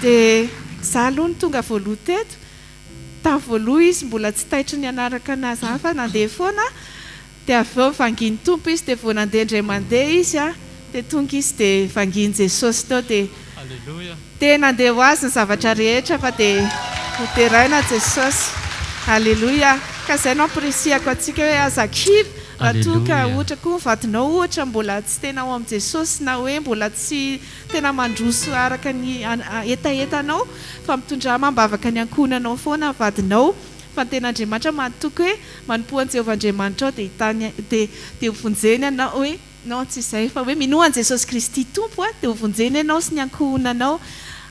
Dia izaho aloha no tonga voaloha teto. Tamin'ny voaloha izy mbola tsy taitry ny hanaraka an'azy zany fa nandeha foana dia avy eo vangian'ny Tompo izy dia vao nandeha indray mandeha izy a dia tonga izy dia vangian'i Jesosy teo dia dia nandeha ho azy ny zavatra rehetra fa dia ho deraina Jesosy. Aleloia. Ka izay no ampirisihako antsika hoe aza kivy raha toa ka ohatra koa ny vadinao ohatra mbola tsy tena ao amin'i Jesosy na hoe mbola tsy Tena mandroso araka ny hetahetanao fa mitondrà amam-bavaka ny ankohonanao foana ny vadinao fa ny tena Andriamanitra mahatoky hoe manompoa an'i Jehovah Andriamanitrao dia hitany dia dia ho vonjeny ianao hoe. Non, tsy izay, fa hoe minoa an'i Jesosy Kristy Tompo dia hovonjena ianao sy ny ankohonanao.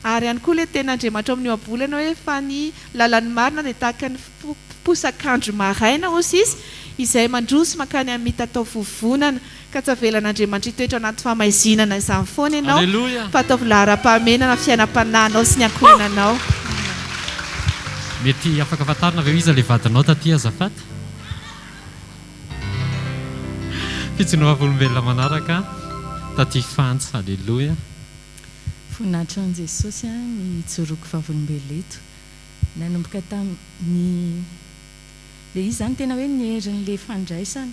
Ary ihany koa ilay tenin'Andriamanitra ao amin'ny ohabolana hoe fa ny lalan'ny marina dia tahaka ny fiposak'andro maraina, hoy izy, izay mandroso mankany amin'ny mitatao vovonana. Ka tsy avelan'Andriamanitra hitoetra ao anaty fahamaizinana izany foana ianao, Aleloia! fa ataovy laharam-pahamehana ny fiainam-panahinao sy ny ankohonanao. Mety afaka fantarina ve hoe iza ilay vadinao taty azafady? Fijoroana vavolombelona manaraka taty Fantsa. Aleloia! Voninahitry an'i Jesosy ny hijoroako vavolombelona eto. Nanomboka tamin'ny, ilay izy izany tena hoe ny herin'ilay fandraisana,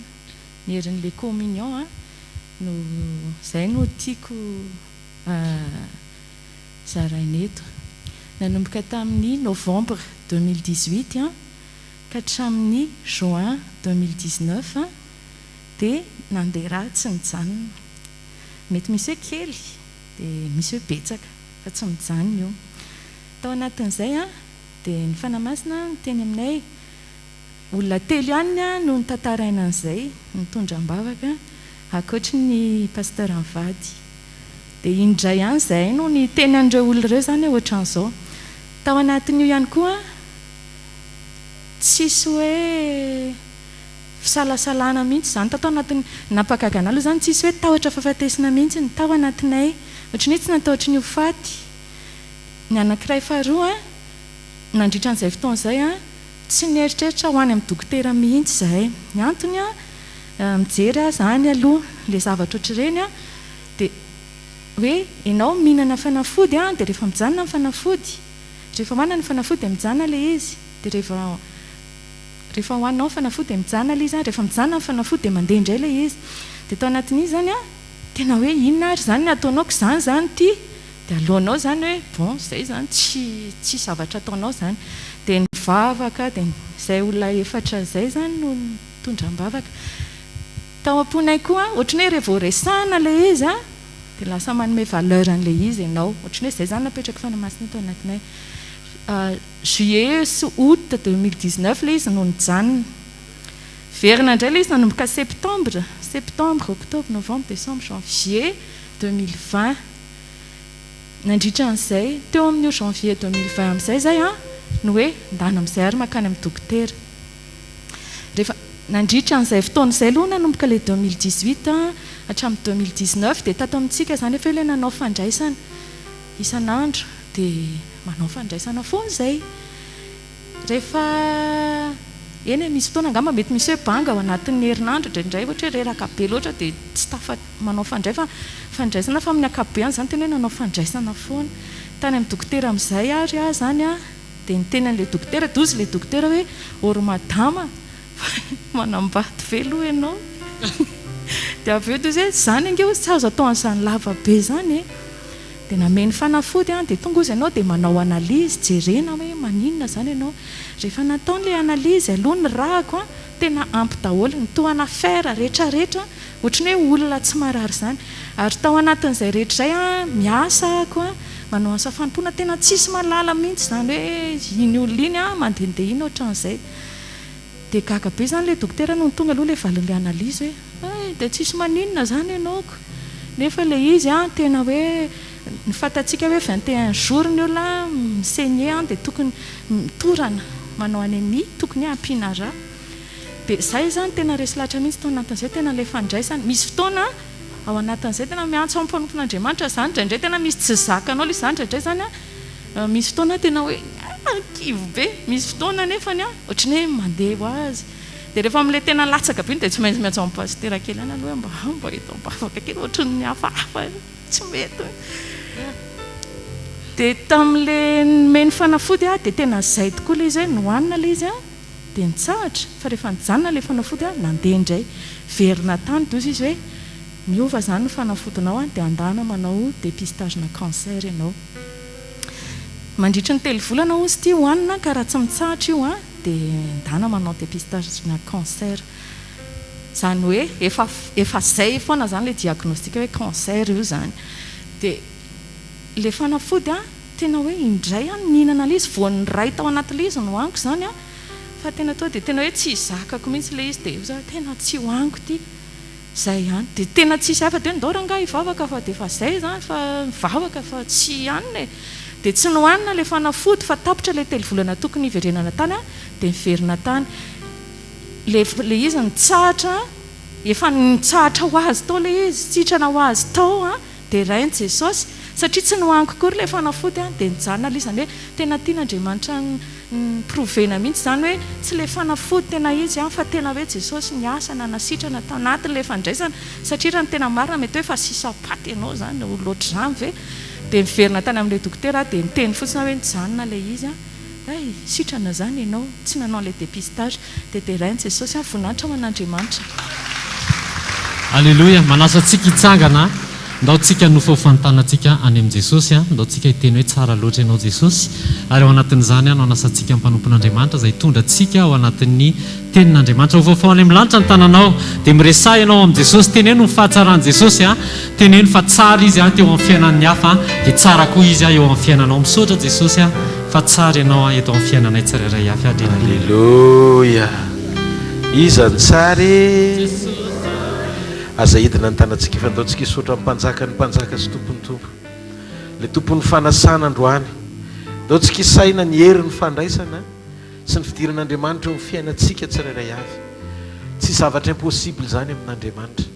ny herin'ilay communion no izay no tiako zaraina eto. Nanomboka tamin'ny novembre 2018 ka hatramin'ny juin 2019 dia nandeha rà tsy nijanona. Mety misy hoe kely dia misy hoe betsaka fa tsy mijanona io. Tao anatin'izay dia ny Fanahy Masina niteny aminay, olona telo ihany no notantaraina an'izay, nitondra am-bavaka, ankoatry ny Pasteur mivady. Dia indray ihany izahay no niteny an'ireo olona ireo izany hoe ohatran'izao. Tao anatin'io ihany koa, tsisy hoe fisalasalana mihitsy izany tato anatin'ny, nampagaga anah aloha izany, tsisy hoe tahotra fahafatesana mihitsy ny tao anatinay. Ohatran'ny hoe tsy natahotra ny ho faty. Ny anankiray faharoa, nandritra an'izay fotoana izay, tsy nieritreritra ho any amin'ny dokotera mihitsy izahay. Ny antony, mijery aho izany aloha ilay zavatra ohatr'ireny, dia hoe ianao mihinana fanafody dia rehefa mijanona ny fanafody, rehefa hohanina ny fanafody dia mijanona ilay izy, dia rehefa rehefa hohaninao ny fanafody dia mijanona ilay izy, rehefa mijanona ny fanafody dia mandeha indray ilay izy. Dia tao anatin'iny izany, tena hoe inona ary izany ny ataonao ka izany izany ity? Dia aleonao izany hoe bon izay izany tsy tsy zavatra ataonao izany. Dia nivavaka dia izay olona efatra izay izany no nitondra am-bavaka. Tao am-ponay koa ohatran'ny hoe rehefa vao resahana ilay izy an, dia lasa manome valeur an'ilay izy ianao. Ohatran'ny hoe izay izany napetraky Fanahy Masina tao anatinay. Juillet sy août 2019 ilay izy no nijanona. Niverina indray ilay izy nanomboka septembre, septembre, octobre, novembre, décembre, janvier 2020. Nandritra an'izay, teo amin'io janvier 2020 amin'izay izay an, no hoe ndana amin'izay ary mankany amin'ny dokotera. Rehefa, nandritra an'izay fotoana izay aloha nanomboka ilay 2018 hatramin'ny 2019 dia tato amintsika izany efa eo ilay nanao fandraisana isan'andro dia manao fandraisana foana izay. Rehefa, eny e, misy fotoana angamba mety misy hoe banga ao anatin'ny herinandro indraindray ohatra hoe reraka be loatra dia tsy tafa manao fandray fa fandraisana fa amin'ny ankapobeany izany tena hoe nanao fandraisana foana. Tany amin'ny dokotera amin'izay ary aho izany an, dia niteny an'ilay dokotera, dia hozy ilay dokotera hoe ô ry madama fa manambady ve aloha ianao? Dia avy eo dia hozy hoe izany ange hozy tsy azo atao an'izany lava be izany e! Dia nameno fanafody an, dia tonga hozy ianao dia manao analyse, jerena hoe maninona izany ianao. Rehefa nataony ilay analyse aloha ny rà-ko an, tena ampy daholo, ny tohana fer retraretra, ohatran'ny hoe olona tsy marary izany. Ary tao anatin'izay rehetra izay an, miasa ako an, manao asa fanompoana, tena tsisy mahalala mihitsy izany hoe iny olona iny an, mandehandeha iny ohatran'izay. Dia gaga be izany ilay dokotera nony tonga aloha ilay valin'ilay analyse hoe hay dia tsisy maninona izany ianao ko! Nefa ilay izy an tena hoe ny fantatsika hoe 21 jours ny olona mi-saigner an dia tokony mitorana manao anémie tokony hoe ampiana rà. Dia izay izany tena resy lahatra mihitsy tao anatin'izay tena ilay fandraisana. Misy fotoana ao anatin'izay tena miantso amin'ny mpanompon'Andriamanitra izany indraindray tena misy tsy zakanao ilay izy izany indraindray izany an Misy fotoana tena hoe kivy be, misy fotoana anefany an, ohatran'ny hoe mandeha ho azy. Dia rehefa amin'ilay tena latsaka be iny dia tsy maintsy miantso an'i Pasitera kely ihany aloha hoe mba mba eto am-bavaka kely ohatran'ny hafahafa, tsy mety. Dia tamin'ilay nomeny fanafody aho dia tena izay tokoa ilay izy hoe nohanina ilay izy an, dia nitsahatra, fa rehefa nijanona ilay fanafody aho, nandeha indray. Verina tany dia hozy izy hoe miova izany ny fanafodinao an, dia andana manao dépistage-na cancer ianao. Mandritry ny telo volana hozy ity hohanina ka raha tsy mitsahatra io an dia ndana manao dépistage-na cancer. Izany hoe efa efa zay foana izany ilay diagnostic hoe cancer io izany. Dia ilay fanafody an tena hoe indray aho nihinana ilay izy, voan'ny iray tao anatin'ilay izy nohaniko izany an, fa tena tonga dia tena hoe tsy zakako mihitsy ilay izy dia hoy za hoe tena tsy hohaniko ity. Zay ihany. Dia tena tsisy hafa dia ndao rangahy hivavaka fa dia efa zay izany fa mivavaka fa tsy hanina e. Dia tsy nohanina ilay fanafody fa tapitra ilay telovolana tokony hiverenana tany an, dia niverina tany. Ilay ilay izy nitsahatra, efa nitsahatra ho azy tao ilay izy, sitrana ho azy tao an, dia rainy Jesosy. Satria tsy nohaniko akory ilay fanafody an, dia nijanona ilay izy. Izany hoe tena tian'Andriamanitra Ni-prouver-na mihitsy izany hoe tsy ilay fanafody tena izy an, fa tena hoe Jesosy niasa nanasitrana tao anatin'ilay fandraisana, satria raha ny tena marina mety hoe efa sisam-paty ianao izany, olona ohatr'izany ve? Dia niverina tany amin'ilay dokotera aho dia niteny fotsiny aho hoe nijanona ilay izy an, hay sitrana izany ianao, tsy nanao an'ilay dépistage, dia derain'i Jesosy an, voninahitra ho an'Andriamanitra. Aleloia! Manasa antsika hitsangana. Ndao tsika hanofahofa ny tanantsika any amin'i Jesosy a! Ndao tsika hiteny hoe tsara loatra ianao Jesosy. Ary ao anatin'izany no anasantsika ny mpanompon'Andriamanitra izay hitondra antsika ao anatin'ny Tenin'Andriamanitra. Hofafao any amin'ny lanitra ny tananao, dia miresaha ianao amin'i Jesosy. Teneno ny fahatsaran'i Jesosy a! Teneno fa tsara Izy a teo amin'ny fiainan'ny hafa a! Dia tsara koa Izy a eo amin'ny fiainanao. Misaotra Jesosy a fa tsara ianao a eto amin'ny fiainanay tsirairay avy. Aleloia. Aleloia! Iza no tsara e? Aza hidina ny tanantsika fa ndao tsika hisaotra ny Mpanjakan'ny mpanjaka sy Tompon'ny tompo. Ilay Tompon'ny fanasana androany. Ndao tsika hisaina ny herin'ny fandraisana sy ny fidiran'Andriamanitra eo amin'ny fiainantsika tsirairay avy. Tsy zavatra impossible izany amin'Andriamanitra.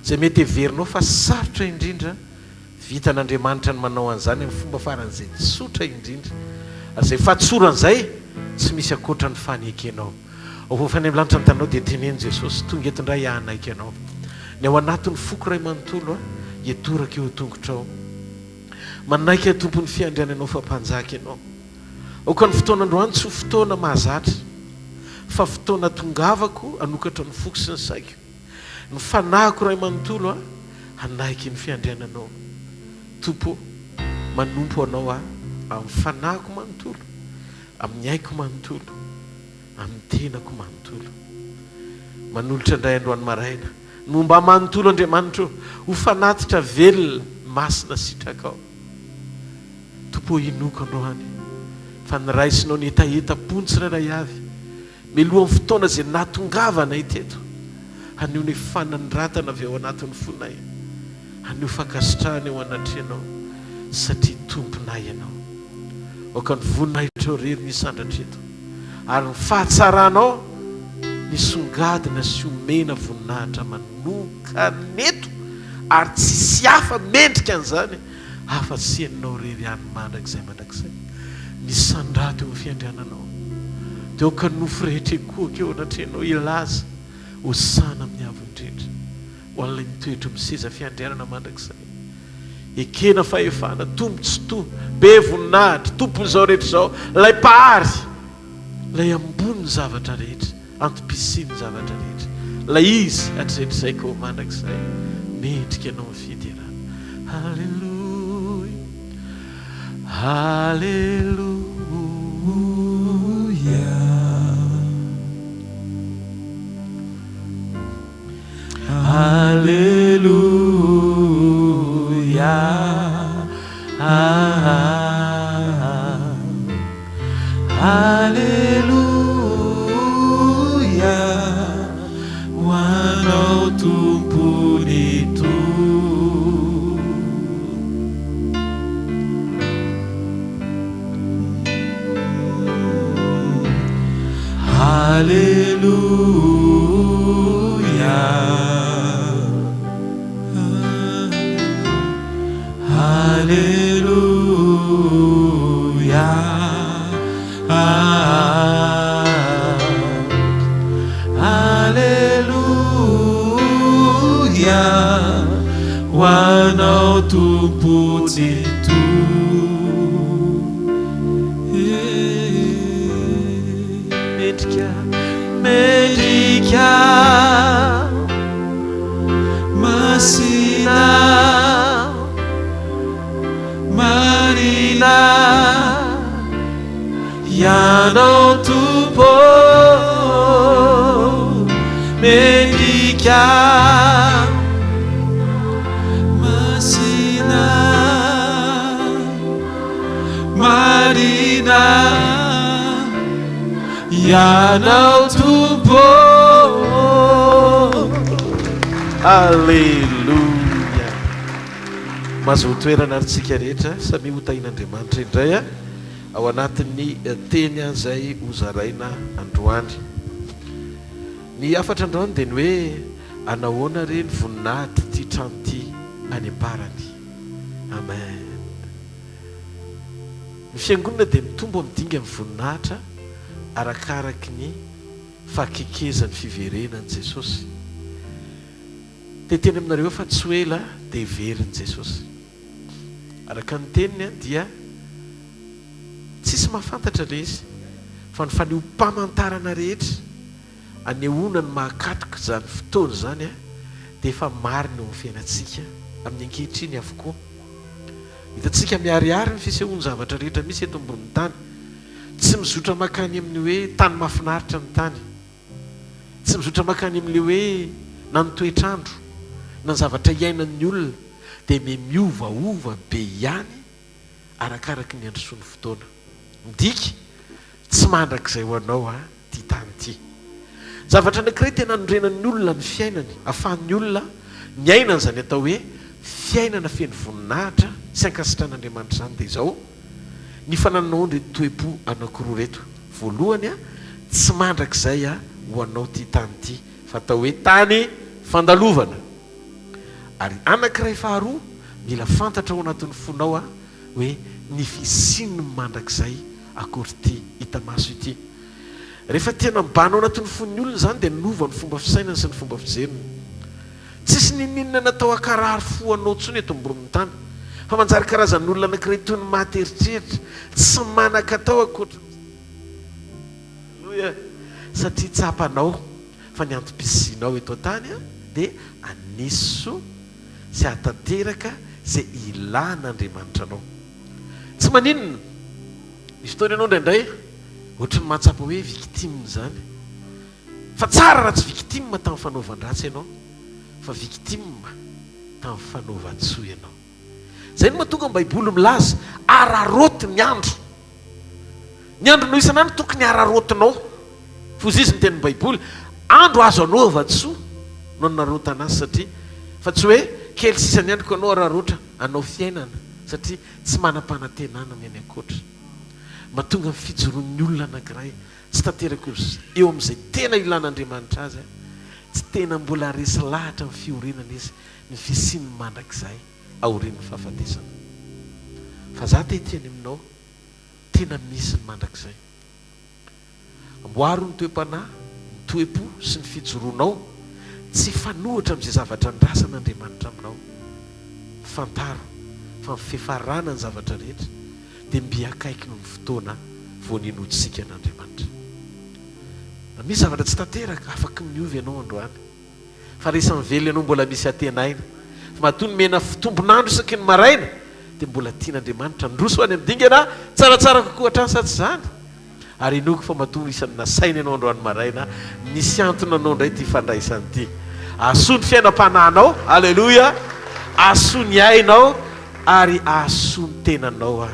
Izay mety heverinao fa sarotra indrindra, vitan'Andriamanitra ny manao an'izany amin'ny fomba faran'izay tsotra indrindra. Ary izay fahatsorana izay, tsy misy ankoatra ny fanekenao. Ao vao any amin'ny lanitra ny taninao dia teneno Jesosy, tonga eto indray aho hanaiky Anao. Ny ao anatin'ny foko iray manontolo aho, hitoraka eo an-tongotrao. Manaiky aho Tompo ny fiandriananao fa Mpanjaka Ianao. Aoka ny fotoana androany tsy ho fotoana mahazatra, fa fotoana tongavako hanokatra ny foko sy ny saiko, ny fanahiko iray manontolo aho hanaiky ny fiandriananao. Tompo ô, manompo Anao aho amin'ny fanahiko manontolo, amin'ny aiko manontolo, amin'ny tenako manontolo. Manolotra indray androany maraina ny momba ahy manontolo Andriamanitra o, ho fanatitra velona, masina sitrakao. Tompo o, inoako androany fa niraisinao ny hetahetam-pony tsirairay avy mialohan'ny fotoana izay nahatongavanay teto, haneho ny fanandratana avy ao anatin'ny fonay. Haneho fankasitrahana eo anatrehanao satria Tomponay Ianao. Aoka ny voninahitrao irery no hisandratra eto, ary ny fahatsaranao nisongadina sy omena voninahitra manokana eto, ary tsisy hafa mendrika an'izany afa-tsy Ianao irery ihany mandrakizay mandrakizay. Misandrato eo amin'ny fiandriananao, dia aoka ny nofo rehetra hikohaka eo anatrehanao hilaza, Hosana amin'ny Avo Indrindra. Ho an'ilay mitoetra amin'ny seza fiandrianana mandrakizay. Ekena fahefana, Tompo Tsitoha, be voninahitra, Tompon'izao rehetra izao, ilay Mpahary, ilay ambonin'ny zavatra rehetra, antom-pisian'ny zavatra rehetra, ilay Izy hatrizay hatrizay ka ho mandrakizay. Mendrika Ianao ny fiderana. Haleloia! Haleloia! Aleloia Aleloia ho anao Tompo ny Tompo. Aleloia Aleloia Aleloia ho anao Tompo Tsitoha. Mendrika, mendrika, masina, marina, Ianao Tompo mendrika, masina. Marina Ianao Tompo ô. Aleloia! Mahazoa toerana ary tsika rehetra, samia ho tahin'Andriamanitra indray ao anatin'ny teny izay hozaraina androany. Ny hafatra androany dia ny hoe anahoana re ny voninahitr'ity trano ity any am-parany. Amen. Ny fiangonana dia mitombo amin'ny dingan'ny voninahitra arakaraky ny fahakekezan'ny fiverenan'i Jesosy. Te hiteny aminareo aho fa tsy ho ela dia heverin'i Jesosy. Araka ny teniny dia tsisy mahafantatra ilay izy fa ny fanehoam-pamantarana rehetra anehoana ny mahakatoka izany fotoana izany dia efa marina eo amin'ny fiainantsika amin'ny ankehitriny avokoa. Hitantsika miharihary ny fisehoan-javatra rehetra misy eto ambonin'ny tany. Tsy mizotra mankany amin'ny hoe tany mahafinaritra ny tany. Tsy mizotra mankany amin'ilay hoe na ny toetr'andro, na ny zavatra iainan'ny olona dia miha-miovaova be ihany arakaraky ny androsoan'ny fotoana. Midika, tsy mandrakizay ho anao ity tany ity. Zavatra anankiray tena anorenan'ny olona ny fiainany, ahafahan'ny olona miaina an'izany atao hoe fiainana feno voninahitra sy ankasitran'Andriamanitra izany dia izao, ny fanananao an'ireto toe-po anankiroa ireto. Voalohany, tsy mandrakizay ho anao ity tany ity fa atao hoe tany fandalovana. Ary anankiray faharoa, mila fantatra ao anatin'ny fonao hoe ny fisian'ny mandrakizay akory ity hita maso ity. Rehefa tena mibahana ao anatin'ny fon'ny olona izany dia nova ny fomba fisainany sy ny fomba fijeriny. Tsisy n'inon'inona natao hankarary fo anao intsony eto ambonin'ny tany. Fa manjary karazan'olona anankiray toy ny maty eritreritra, tsy manan-katao ankoatry ny. Aleloia! Satria tsapanao fa ny antom-pisianao eto an-tany dia hanisy soa sy hahatanteraka izay ilan'Andriamanitra anao. Tsy maninona. Misy fotoana ianao indraindray ohatry ny mahatsapa hoe victime izany. Fa tsara raha tsy victime tamin'ny fanaovan-dratsy ianao fa victime tamin'ny fanaovan-tsoa ianao. Izay no mahatonga ny Baiboly milaza, araraoty ny andro. Ny andronao isan'andro tokony araraotinao. Foza izy ny tenin'ny Baiboly, andro azo anaovan-tsoa no anararaotana azy satria fa tsy hoe kely sisa ny androko ianao araraotra hanao fiainana satria tsy manam-panantenana ny any ankoatra. Mahatonga ny fijoroan'ny olona anankiray tsy tanteraka eo amin'izay tena ilan'Andriamanitra azy, tsy tena mbola resy lahatra amin'ny fiorenana izy, ny fisian'ny mandrakizay aorian'ny fahafatesana. Fa za te hiteny aminao, tena misy ny mandrakizay. Amboaro ny toe-panahy, ny toe-po sy ny fijoroanao tsy hifanohitra amin'izay zavatra andrasan'Andriamanitra aminao. Fantaro fa ny fifarana ny zavatra rehetra dia mby akaiky noho ny fotoana vao ninoantsika an'Andriamanitra. Na misy zavatra tsy tanteraka, afaky miova ianao androany. Fa raha isan'ny velona ianao mbola misy antenaina. Fa matoa nomena tombon'andro isaky ny maraina dia mbola tian'Andriamanitra handroso any amin'ny dingana tsaratsara kokoa hatrany sa tsy izany? Ary inoako fa matoa isan'ny nasaina ianao androany maraina, nisy antony anao indray ity fandraisana ity. Ahasoa ny fiainam-panahinao, Aleloia, ahasoa ny ainao ary ahasoa ny tenanao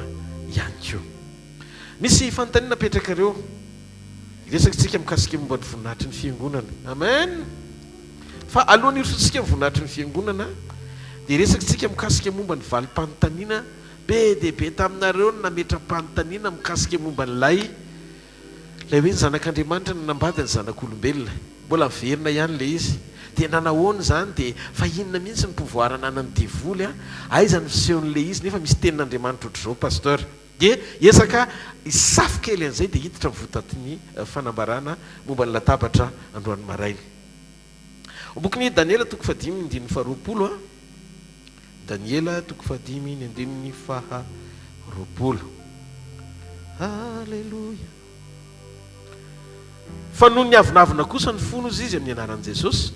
ihany koa. Misy fanontaniana apetrakareo. Hiresaka isika mikasika momba ny voninahitry ny Fiangonana. Amen! Fa alohan'ny hirosoantsika ny voninahitry ny Fiangonana, dia hiresaka isika mikasika momba ny valim-panontaniana be dia be taminareo no nametra-panontaniana mikasika momba an'ilay ilay hoe ny Zanak'Andriamanitra nanambady ny zanak'olombelona. Mbola miverina ihany ilay izy. Dia nanahoana izany? Dia fa inona mihitsy ny pouvoir ananan'ny devoly an? Aiza ny fisehon'ilay izy nefa misy tenin'Andriamanitra ohatr'izao Pasteur? Dia hiezaka hisafo kely an'izay dia hiditra amin'ny votatin'ny fanambarana momba ny latabatra androany maraina. Ao bokin'i Daniela toko fahadimy ny andininy faharoapolo a. Daniela toko fahadimy ny andininy faharoapolo. Aleloia. Fa noho ny avonavona kosa ny fony hozy izy amin'ny anaran'i Jesosy,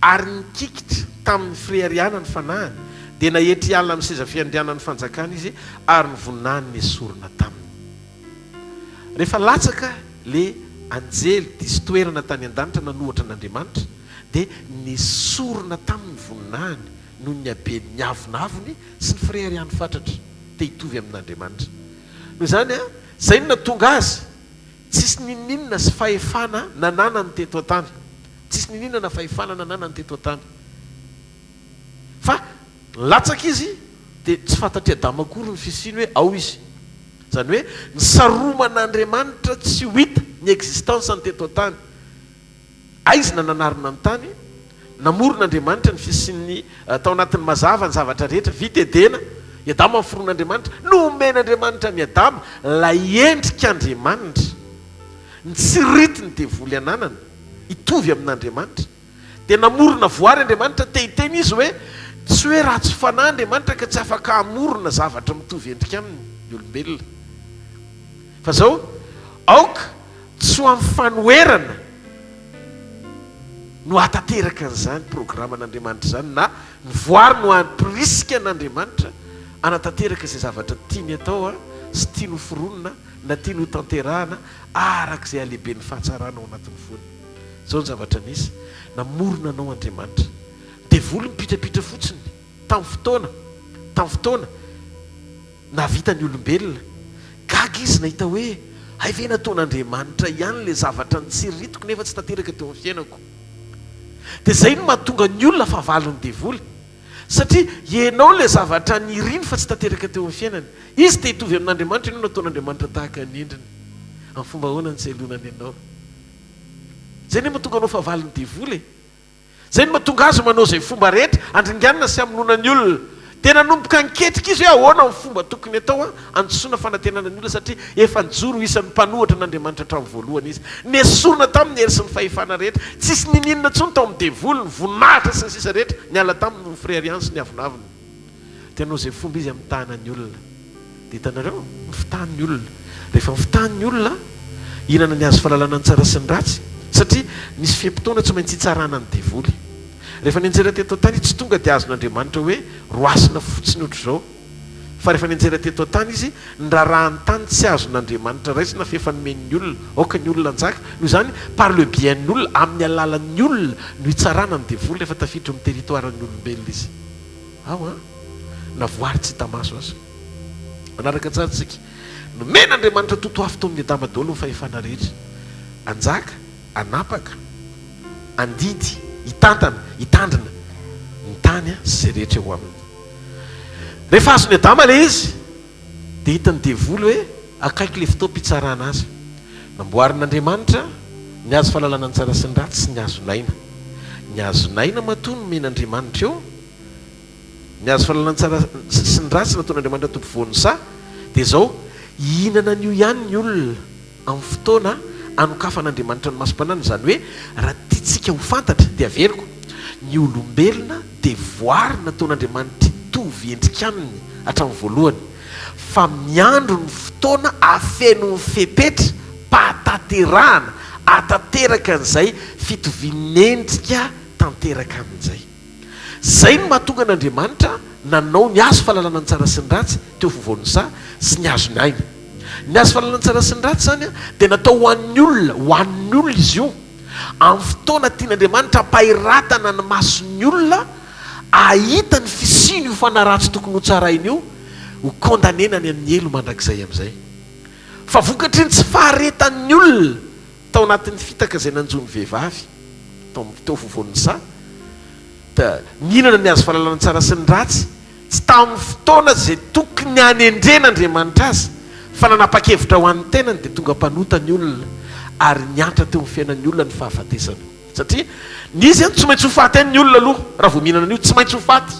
ary nikikitra tamin'ny fireharehana ny fanahiny, dia naetry hiala amin'ny seza fiandrianan'ny fanjakana izy, ary ny voninahiny nesorina taminy. Rehefa latsaka le anjely diso toerana tany an-danitra nanohatra an'Andriamanitra, dia nesorina taminy ny voninahiny noho ny haben'ny avonavony sy ny fireharehany fatratra te hitovy amin'Andriamanitra. Noho izany, izay no nahatonga azy tsisy n'inon'inona sy fahefana nananany teto an-tany. Tsisy n'inon'inona na fahefana nananany teto an-tany. Nilatsaka izy dia tsy fantatr'i Adama akory ny fisiany hoe ao izy. Izany hoe nisaroman'Andriamanitra tsy ho hita ny existence-ny teto an-tany. Aizina nanarona ny tany, namorona Andriamanitra ny fisian'ny tao anatin'ny mazava ny zavatra rehetra, vita Edena, i Adama noforon'Andriamanitra, nomen'Andriamanitra an'i Adama ilay endrik'Andriamanitra, ny tsiritin'ny devoly ananany, hitovy amin'Andriamanitra. Dia namorona voary Andriamanitra, te hiteny Izy hoe tsy hoe ratsy fanahy Andriamanitra ka tsy afaka hamorona zavatra mitovy endrika aminy ny olombelona. Fa izao, aoka tsy ho amin'ny fanoherana no hahatanteraka an'izany programan'Andriamanitra izany na ny voary no hampirisika an'Andriamanitra hanatanteraka izay zavatra tiany atao sy tiany ho foronina na tiany ho tanterahana araka izay halehiben'ny fahatsarana ao anatin'ny fony. Izao ny zavatra nisy, namorona anao Andriamanitra. Devoly mipitrapitra fotsiny tamin'ny fotoana, tamin'ny fotoana. Nahavita ny olombelona. Gaga izy nahita hoe, hay ve nataon'Andriamanitra ihany ilay zavatra notsiriritiko nefa tsy tanteraka teo amin'ny fiainako. Dia izay no mahatonga ny olona fahavalon'ny devoly. Satria ianao ilay zavatra niriny fa tsy tanteraka teo amin'ny fiainany. Izy te hitovy amin'Andriamanitra, ianao nataon'Andriamanitra tahaka ny endriny. Amin'ny fomba ahoana no tsy hailonany anao? Izay anie mahatonga anao fahavalon'ny devoly e! Izay no mahatonga azy manao izay fomba rehetra handringanana sy hamonoana ny olona. Dia nanomboka niketrika izy hoe ahoana ny fomba tokony atao handisoana fanantenana ny olona satria efa nijoro ho isan'ny mpanohitra an'Andriamanitra hatramin'ny voalohany izy. Nesorina taminy ny hery sy ny fahefana rehetra. Tsisy niniana intsony tao amin'ny devoly, ny voninahitra sy ny sisa rehetra niala taminy noho ny fireharehany sy ny avonavony. Dia nanao izay fomba izy hamitahana ny olona. Dia hitanareo, mifitaha ny olona. Rehefa mifitaha ny olona, hihinana ny hazo fahalalana ny tsara sy ny ratsy, satria misy fe-potoana tsy maintsy hitsarana ny devoly. Rehefa nianjera teto an-tany izy, tsy tonga dia azon'Andriamanitra hoe roasina fotsiny ohatr'izao. Fa rehefa nianjera teto an-tany izy, ny raharahan'ny tany tsy azon'Andriamanitra raisina fa efa nomeny ny olona. Aoka ny olona hanjaka. Noho izany, par le biais-n'ny olona, amin'ny alalan'ny olona no hitsarana ny devoly rehefa tafiditra eo amin'ny territoire-n'ny olombelona izy. Ao an! Na voary tsy hita maso aza. Manaraka tsara tsika. Nomen'Andriamanitra totoafo tao amin'i Adama daholo ny fahefana rehetra. Hanjaka, hanapaka, handidy, hitantana, hitandrina ny tany sy izay rehetra eo aminy. Rehefa azon'i Adama ilay izy, dia hitan'ny devoly hoe akaiky ilay fotoam-pitsarana azy. Namboarin'Andriamanitra ny hazo fahalalana ny tsara sy ny ratsy sy ny hazon'aina. Ny hazon'aina matoa nomen'Andriamanitra eo, Ny hazo fahalalana ny tsara sy ny ratsy nataon'Andriamanitra Tompo voan'ny saha dia izao, hihinana an'io ihany ny olona amin'ny fotoana hanokafan'Andriamanitra ny masom-panahiny, izany hoe raha tiantsika ho fantatra, dia averiko, ny olombelona dia voary nataon'Andriamanitra hitovy endrika aminy hatramin'ny voalohany, fa miandry ny fotoana hahafeno ny fepetra pahatanterahana hahatanteraka an'izay fitovian'ny endrika tanteraka aminy izay. Izay no mahatonga an'Andriamanitra nanao ny hazo fahalalana ny tsara sy ny ratsy teo afovoan'ny saha sy ny hazon'ny aina. Ny hazo fahalalana ny tsara sy ny ratsy izany dia natao ho an'ny olona, ho an'ny olona izy io. Amin'ny fotoana tian'Andriamanitra hampahiratana ny mason'ny olona hahita ny fisian'io fanahy ratsy tokony hotsaraina io, ho condamner-na any amin'ny helo mandrakizay amin'izay. Fa vokatry ny tsy faharetan'ny olona Tao anatin'ny fitaka izay nanjo ny vehivavy tao amin'ny teo afovoan'ny saha, dia nihinana ny hazo fahalalana ny tsara sy ny ratsy, tsy tamin'ny fotoana izay tokony hanendren'Andriamanitra azy, fa nanapa-kevitra ho an'ny tenany, dia tonga mpanota ny olona, ary niantra teo amin'ny fiainan'ny olona ny fahafatesana. Satria nisy an, tsy maintsy ho faty any ny olona aloha, raha vao mihinana an'io, tsy maintsy ho faty.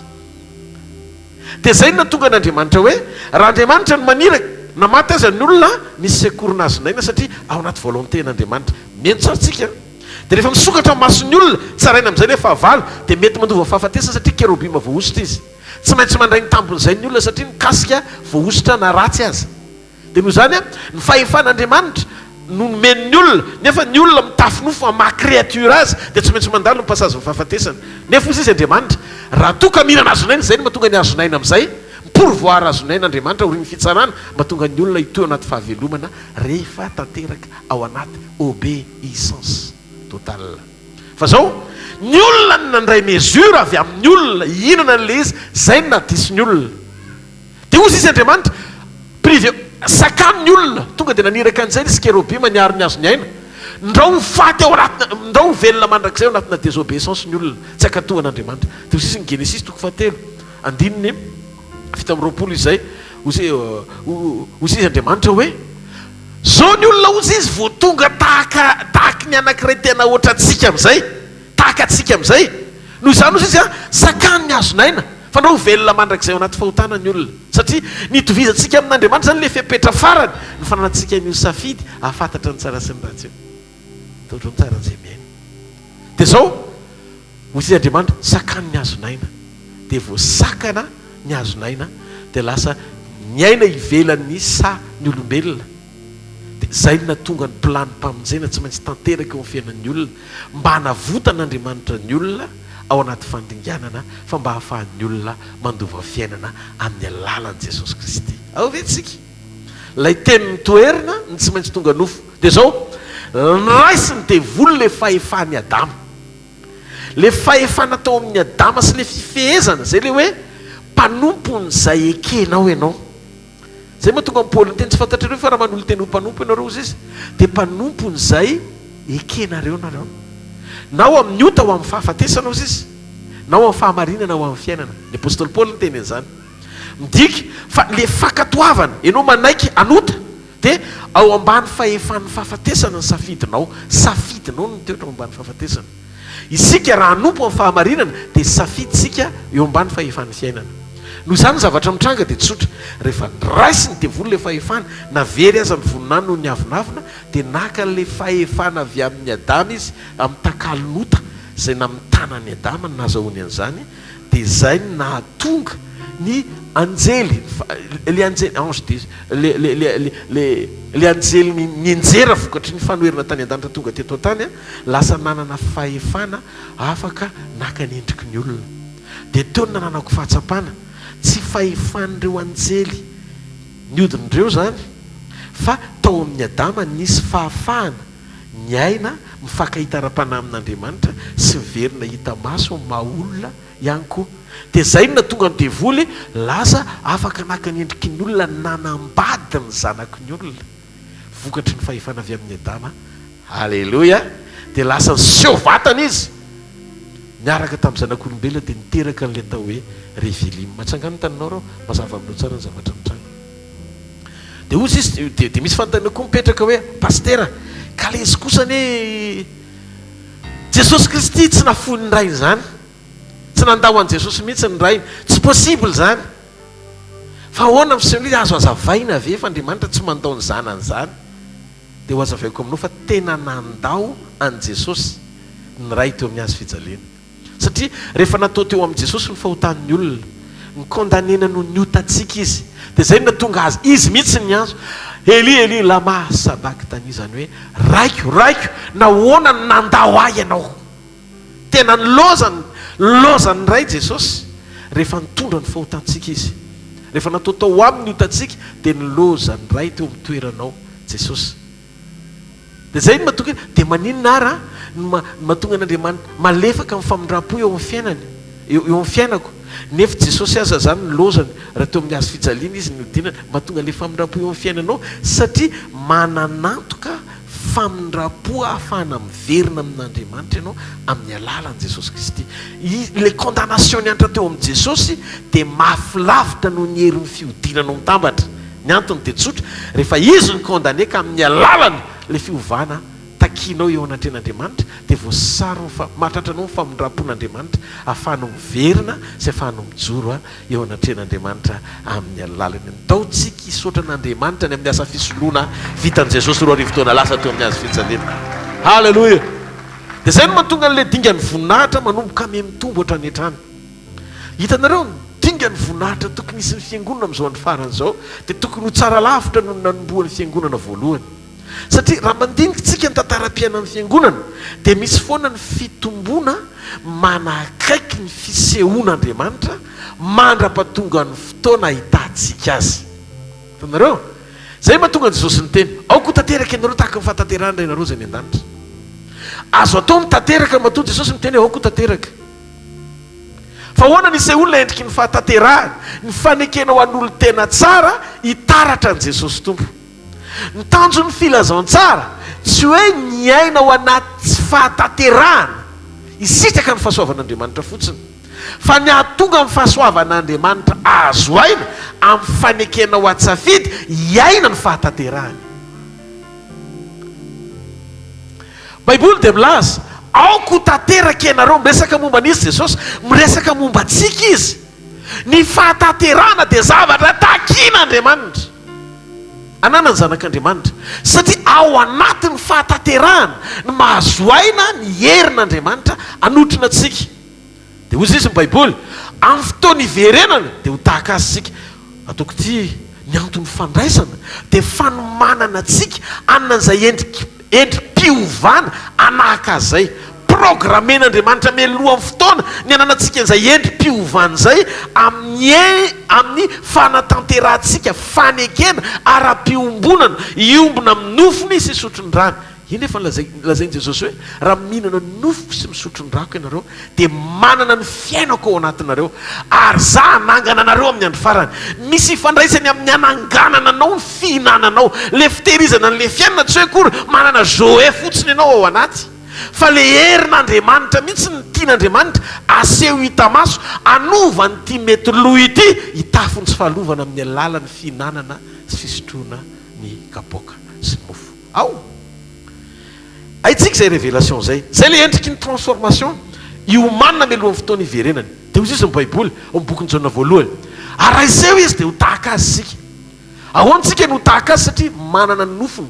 Dia izay no nahatonga an'Andriamanitra hoe, raha Andriamanitra no maniraka, na maty aza ny olona, misy secours azon'aina satria ao anaty volonté-n'Andriamanitra. Mino tsara tsika an! Dia rehefa misokatra ny mason'ny olona, tsaraina amin'izay ilay fahavalo, dia mety mandova fahafatesana satria kerobima voahosotra izy. Tsy maintsy mandray ny tambin'izay ny olona satria mikasika voahosotra na ratsy aza. Dia noho izany, ny fahefan'Andriamanitra no nomeny ny olona, nefa ny olona mitafy nofo amin'ny maha créature azy dia tsy maintsy mandalo ny passage-n'ny fahafatesana. Nefa hozy izy Andriamanitra, raha toa ka mihinana hazon'aina, izay no mahatonga ny hazon'aina amin'izay, mi-pourvoir hazon'aina Andriamanitra aorian'ny fitsarana, mahatonga ny olona hitohy ao anaty fahavelomana rehefa tanteraka ao anaty obéissance totale. Fa izao, ny olona no nandray mesure avy amin'ny olona hihinana an'ilay izy, izay no nahadiso ny olona. Dia hozy izy Andriamanitra, privé, sakano ny olona, tonga dia naniraka an'izay izy kerobima niaro ny hazon'ny aina, ndrao ho faty ao anatina, ndrao ho velona mandrakizay ao anatina désobéissance ny olona, tsy hankatoa an'Andriamanitra. Dia hozy izy ny Genesisy toko fahatelo. andininy 27 izay, hoy hoy izy Andriamanitra hoe, Zao ny olona hozy izy vao tonga tahaka tahaky ny anankiray tena hoatrantsika amin'izay, tahaka antsika amin'izay. Noho izany hozy izy an, sakano ny hazon'aina, fandrao ho velona mandrakizay ao anaty fahotana ny olona. Satria ny itovizantsika amin'Andriamanitra izany ilay fepetra farany, ny fananantsika an'io safidy hahafantatra ny tsara sy ny ratsy io. Tondro ny tsara an'izay miaina. Dia izao, hoy izy Andriamanitra, sakano ny hazon'aina. Dia voasakana ny hazon'aina, dia lasa niaina ivelan'ny saha ny olombelona. Dia izay no nahatonga ny planim-pamonjena tsy maintsy tanteraka eo amin'ny fiainan'ny olona, mba hanavotan'Andriamanitra ny olona ao anaty fandringanana, fa mba hahafahan'ny olona mandova fiainana amin'ny alalan'i Jesosy Kristy. Ao ve tsika? Ilay teny notoherina no tsy maintsy tonga nofo. Dia izao, niraisin'ny devoly ilay fahefan'i Adama. Ilay fahefana tao amin'i Adama sy ilay fifehezana, izay ilay hoe mpanompon'izay ekenao ianao. Izay mahatonga an'i Paoly niteny, tsy fantatrareo fa raha manolo-tena ho mpanompo ianareo, hozy izy, dia mpanompon'izay ekenareo nareo. Na ho amin'ny ota ho amin'ny fahafatesana, hozy izy, na ho amin'ny fahamarinana ho amin'ny fiainana. Ny apostoly Paoly niteny an'izany. Midika fa ilay fankatoavana, ianao manaiky hanota, dia ao ambany fahefan'ny fahafatesana ny safidinao. Safidinao ny mitoetra ao ambany fahafatesana. Isika raha hanompo amin'ny fahamarinana dia safidintsika eo ambany fahefan'ny fiainana. Noho izany ny zavatra mitranga dia tsotra, rehefa noraisin'ny devoly ilay fahefana, na very aza ny voninahiny noho ny avonavona, dia naka an'ilay fahefana avy amin'i Adama izy, amin'ny takalon'ota izay namitana an'i Adama no nahazahoany an'izany, dia izay no nahatonga ny anjely, ilay anjely, ange des, le, le, le, le, le anjely nianjera vokatry ny fanoherana tany an-danitra tonga teto an-tany, lasa nanana fahefana afaka naka ny endriky ny olona. Dia teo no nananako fahatsapana, tsy fahefan'ireo anjely nihodina ireo izany, fa tao amin'i Adama nisy fahafahana niaina mifankahita ara-panahy amin'Andriamanitra sy miverina hita maso amin'ny maha-olona ihany koa. Dia izay no nahatonga ny devoly lasa afaka naka ny endriky ny olona nanambady ny zanaky ny olona, vokatry ny fahefana avy amin'i Adama. Aleloia! Dia lasa niseho vatana izy niaraka tamin'ny zanak'olombelona dia niteraka an'ilay atao hoe Revilim. Atsangano ny taninao reo, mazava aminao tsara ny zavatra mitranga. Dia hoy izy, dia, dia misy fanontaniana koa mipetraka hoe, Pasitera, ka ilay izy kosa anie Jesosy Kristy tsy nafoin'ny Rainy izany. Tsy nandao an'i Jesosy mihitsy ny Rainy. Tsy possible izany. Fa ahoana ny fisehon'ilay izy? Azo hazavaina ve fa Andriamanitra tsy mandao ny zanany izany? Dia ho hazavaiko aminao fa tena nandao an'i Jesosy ny Ray teo amin'ny hazo fijaliana. Satria rehefa natao teo amin'i Jesosy ny fahotan'ny olona, ni-condamner-na noho ny otantsika Izy. Dia izay no nahatonga Azy, Izy mihitsy no niantso, Eli, Eli, lama sabaktani, izany hoe, Raiko, Raiko, nahoana no nandao Ahy Ianao? Tena nilaozany, nilaozan'ny Ray Jesosy rehefa nitondra ny fahotantsika Izy. Rehefa natao tao Aminy ny otantsika, dia nilaozan'ny Ray teo amin'ny toeranao Jesosy. Dia izay no mahatonga hoe, dia maninona ara no mahatonga an'Andriamanitra malefaka amin'ny famindram-po eo amin'ny fiainany, eo eo amin'ny fiainako, nefa Jesosy aza izany nilaozany raha teo amin'ny hazo fijaliana Izy nihodinana, mahatonga ilay famindram-po eo amin'ny fiainanao satria manan'antoka famindram-po ahafahana miverina amin'Andriamanitra ianao amin'ny alalan'i Jesosy Kristy. Ilay condamnation niantra teo amin'i Jesosy dia mafy lavitra noho ny herin'ny fihodinanao mitambatra. Ny antony dia tsotra, rehefa Izy no condamné ka amin'ny alalany ilay fiovana takianao eo anatrehan'Andriamanitra dia voasarony fa mahatratra anao ny famindram-pon'Andriamanitra ahafahanao miverina sy ahafahanao mijoro eo anatrehan'Andriamanitra amin'ny alalany. Ndao tsika hisaotra an'Andriamanitra ny amin'ny asa fisoloana vitan'i Jesosy 2000 taona lasa teo amin'ny hazo fijaliana. Haleloia! Dia izay no mahatonga an'ilay dingan'ny voninahitra manomboka miha-mitombo hatrany hatrany. Hitanareo, ny dingan'ny voninahitra tokony hisy ny fiangonana amin'izao andro farany izao dia tokony ho tsara lavitra noho ny nanombohan'ny fiangonana voalohany. Satria raha mandinika isika ny tantaram-piainan'ny fiangonana dia misy foana ny fitomboana manakaiky ny fisehoan'Andriamanitra mandra-pahatongan'ny fotoana ahitantsika azy. Hitanareo? Izay no mahatonga an'i Jesosy niteny, Aoka ho tanteraka ianareo tahaka ny fahatanterahan'ny Rainareo izay any an-danitra. Azo atao ny tanteraka matoa Jesosy miteny hoe aoka ho tanteraka. Fa ahoana ny isehoan'ilay endriky ny fahatanterahana, ny fanekena ho an'olon-tena tsara hitaratra an'i Jesosy Tompo? Ny tanjon'ny filazantsara tsy hoe ny hiaina ao anaty tsy fahatanterahana, hisitraka ny fahasoavan'Andriamanitra fotsiny. Fa ny hahatonga ny fahasoavan'Andriamanitra azo aina amin'ny fanekenao an-tsafidy hiaina ny fahatanterahany. Baiboly dia milaza, Aoka ho tanteraka ianareo. Miresaka momba an'iza Jesosy? Miresaka momba antsika Izy. Ny fahatanterahana dia zavatra takin'Andriamanitra. Ananan'ny zanak'Andriamanitra. Satria ao anatin'ny fahatanterahana no mahazo aina ny herin'Andriamanitra hanotrona antsika. Dia hoy izy ny Baiboly, amin'ny fotoana hiverenana dia ho tahaka Azy isika. Ataoko ity ny anton'ny fandraisana dia fanomanana antsika hanana an'izay endrik endri-piovana hanahaka Azy izay. Programmen'Andriamanitra mialohan'ny fotoana ny hananantsika an'izay endri-piovana izay amin'ny amin'ny fanatanterahantsika fanekena ara-piombonana hiombona amin'ny nofony sy hisotro ny rany. Iny efa nolazain'i Jesosy hoe, Raha mihinana ny nofoko sy misotro ny rako ianareo, dia manana ny fiainako ao anatinareo, ary Izaho hanangana anareo amin'ny andro farany. Misy ifandraisany amin'ny hananganana anao ny fihinananao. Ilay fitehirizana an'ilay fiainana tsy hoe akory manana Zoe fotsiny ianao ao anaty, fa ilay herin'Andriamanitra mihitsy no tian'Andriamanitra aseho hita maso, hanova an'ity mety lo ity hitafy ny tsy fahalovana amin'ny alalan'ny fihinanana sy fisotroana ny kapoaka sy ny mofo. Ao. Haintsika izay révélation izay. Izay ilay endriky ny transformation iomanina mialohan'ny fotoana hiverenany. Dia hoy izy ny Baiboly, ao amin'ny bokin'i Jaona voalohany, Ary raha hiseho Izy dia ho tahaka Azy isika. Ahoana isika no ho tahaka Azy satria manana ny nofony.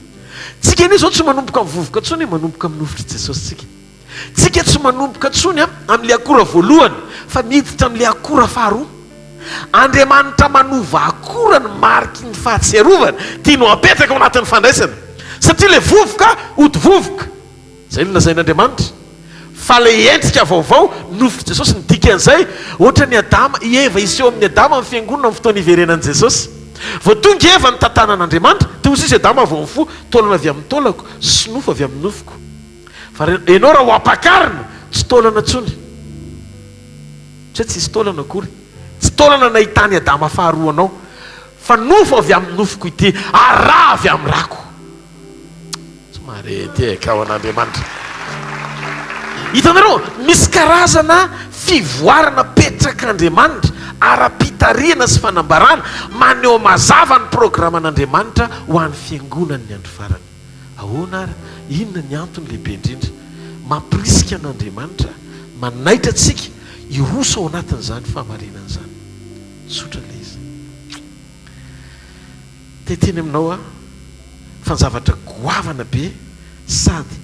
Tsika anie izao tsy manomboka amin'ny vovoka intsony e, manomboka amin'ny nofotr'i Jesosy tsika. Tsika tsy manomboka intsony amin'ilay akora voalohany fa miditra amin'ilay akora faharoa. Andriamanitra manova akora ny mariky ny fahatsiarovana tiany ho apetraka ao anatin'ny fandraisana. Satria ilay vovoka hody vovoka. Izay no lazain'Andriamanitra. Fa ilay endrika vaovao, nofotr'i Jesosy, ny dikan'izay, ohatran'i Adama, i Eva hiseho amin'i Adama ny fiangonana amin'ny fotoana hiverenan'i Jesosy. Vao tonga i Eva nitantanan'Andriamanitra, dia hoy izy Adama vao nifoha, taolana avy amin'ny taolako sy nofo avy amin'ny nofoko. Fa enao raha ho ampakarina, tsy taolana intsony. Tsy hoe tsisy taolana akory. Tsy taolana nahitany Adama faharoa anao, fa nofo avy amin'ny nofoko ity, ary ra avy amin'ny rako. Tsy mahare tehaka ho an'Andriamanitra. Hitanareo, misy karazana fivoarana apetrak'Andriamanitra, ara-pitarihana sy fanambarana, maneho mazava ny programan'Andriamanitra ho an'ny fiangonany ny andro farany. Ahoana ary? Inona ny antony lehibe indrindra mampirisika an'Andriamanitra manaitra antsika hiroso ao anatin'izany fahamarinana izany? Tsotra ilay izy. Te hiteny aminao aho fa ny zavatra goavana be sady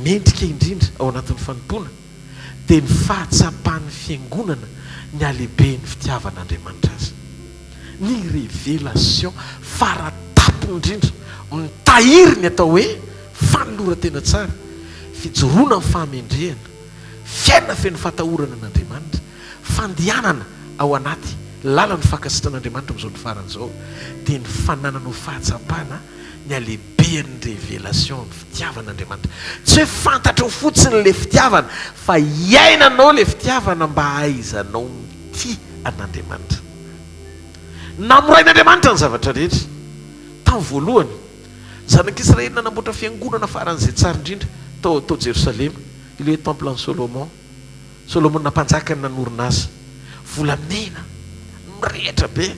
mendrika indrindra ao anatin'ny fanompoana dia ny fahatsapan'ny fiangonana ny halehiben'ny fitiavan'Andriamanitra azy. Ny révélation fara tampony indrindra mitahiry ny atao hoe fanoloran-tena tsara, fijoroana amin'ny fahamendrehana, fiainana feno fahatahorana an'Andriamanitra, fandehanana ao anaty lalan'ny fankasitran'Andriamanitra amin'izao andro farany izao dia ny fananana ho fahatsapana ny halehibehan'ny révélation ny fitiavan'Andriamanitra. Tsy hoe fantatrao fotsiny ilay fitiavana fa iainanao ilay fitiavana mba hahaizanao mitia an'Andriamanitra. Namorain'Andriamanitra ny zavatra rehetra. Tamin'ny voalohany, ny zanak'Israely nanamboatra fiangonana faran'izay tsara indrindra tao tao Jerosalema, ilay hoe Temple an'i Solomon. Solomona mpanjaka no nanorina azy. Volamena mirehitra be.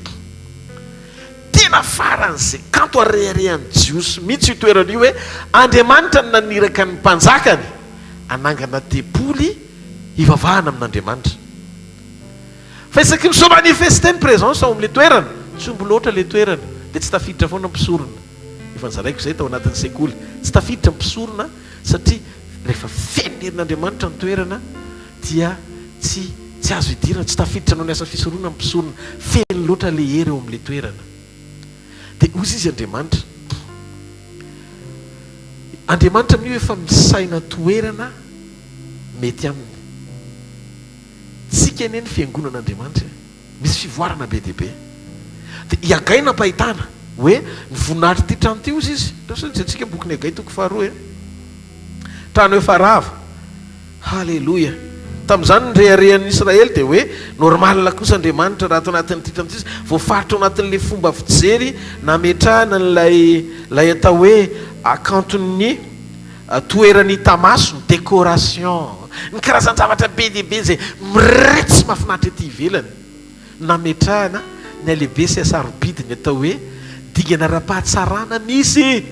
Tena faran'izay kanto ary reharehan'ny Jiosy mihitsy io toerana io hoe Andriamanitra no naniraka ny mpanjakany hanangana tempoly hivavahana amin'Andriamanitra. Fa isaky ny se manifester ny présence ao amin'ilay toerana, tsy omby loatra ilay toerana, dia tsy tafiditra foana ny mpisorona. Efa nozaraiko izay tao anatin'ny sekoly. Tsy tafiditra ny mpisorona satria rehefa feno ny herin'Andriamanitra ny toerana dia tsy tsy azo idirana, tsy tafiditra hanao ny asa fisoronana ny mpisorona. Feno loatra ilay hery eo amin'ilay toerana. Dia hoy izy Andriamanitra, Andriamanitra amin'io efa misaina toerana mety aminy. Tsika anie ny fiangonan'Andriamanitra e! Misy fivoarana be dia be. Dia i Hagay nampahitana hoe ny voninahitr'ity trano ity hozy izy. Ndao sao jerentsika ny bokin'i Hagay toko faharoa e! Trano efa rava. Haleloia! Tamin'izany ny reharehan'ny Israely dia hoe normal kosa Andriamanitra raha ato anatin'ity trano ity izy. Voafaritra ao anatin'ilay fomba fijery nametrahana an'ilay ilay atao hoe hakanton'ny toerana hita maso, ny décoration. Ny karazan-javatra be dia be izay miretsy sy mahafinaritra ety ivelany. Nametrahana ny halehibe sy hasarobidy ny atao hoe dingana ara-pahatsarana misy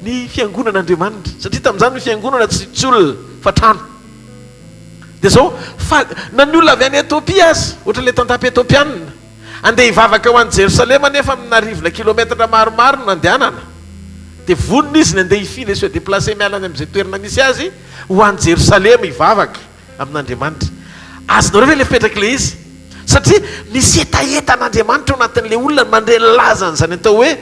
ny fiangonan'Andriamanitra. Satria tamin'izany ny fiangonana tsy tsy olona fa trano. Dia izao, fa na ny olona avy any Etiopia aza, ohatran'ilay tantapa Etiopianina, andeha hivavaka ho any Jerosalema nefa amin'arivona kilometatra maromaro no nandehanana, dia vonona izy ny andeha hifindra se déplacer miala any amin'izay toerana misy azy ho any Jerosalema hivavaka. amin'Andriamanitra. Azonareo ve ilay fipetrak'ilay izy? Satria misy hetaheta an'Andriamanitra ao anatin'ilay olona mandre ny lazan'izany atao hoe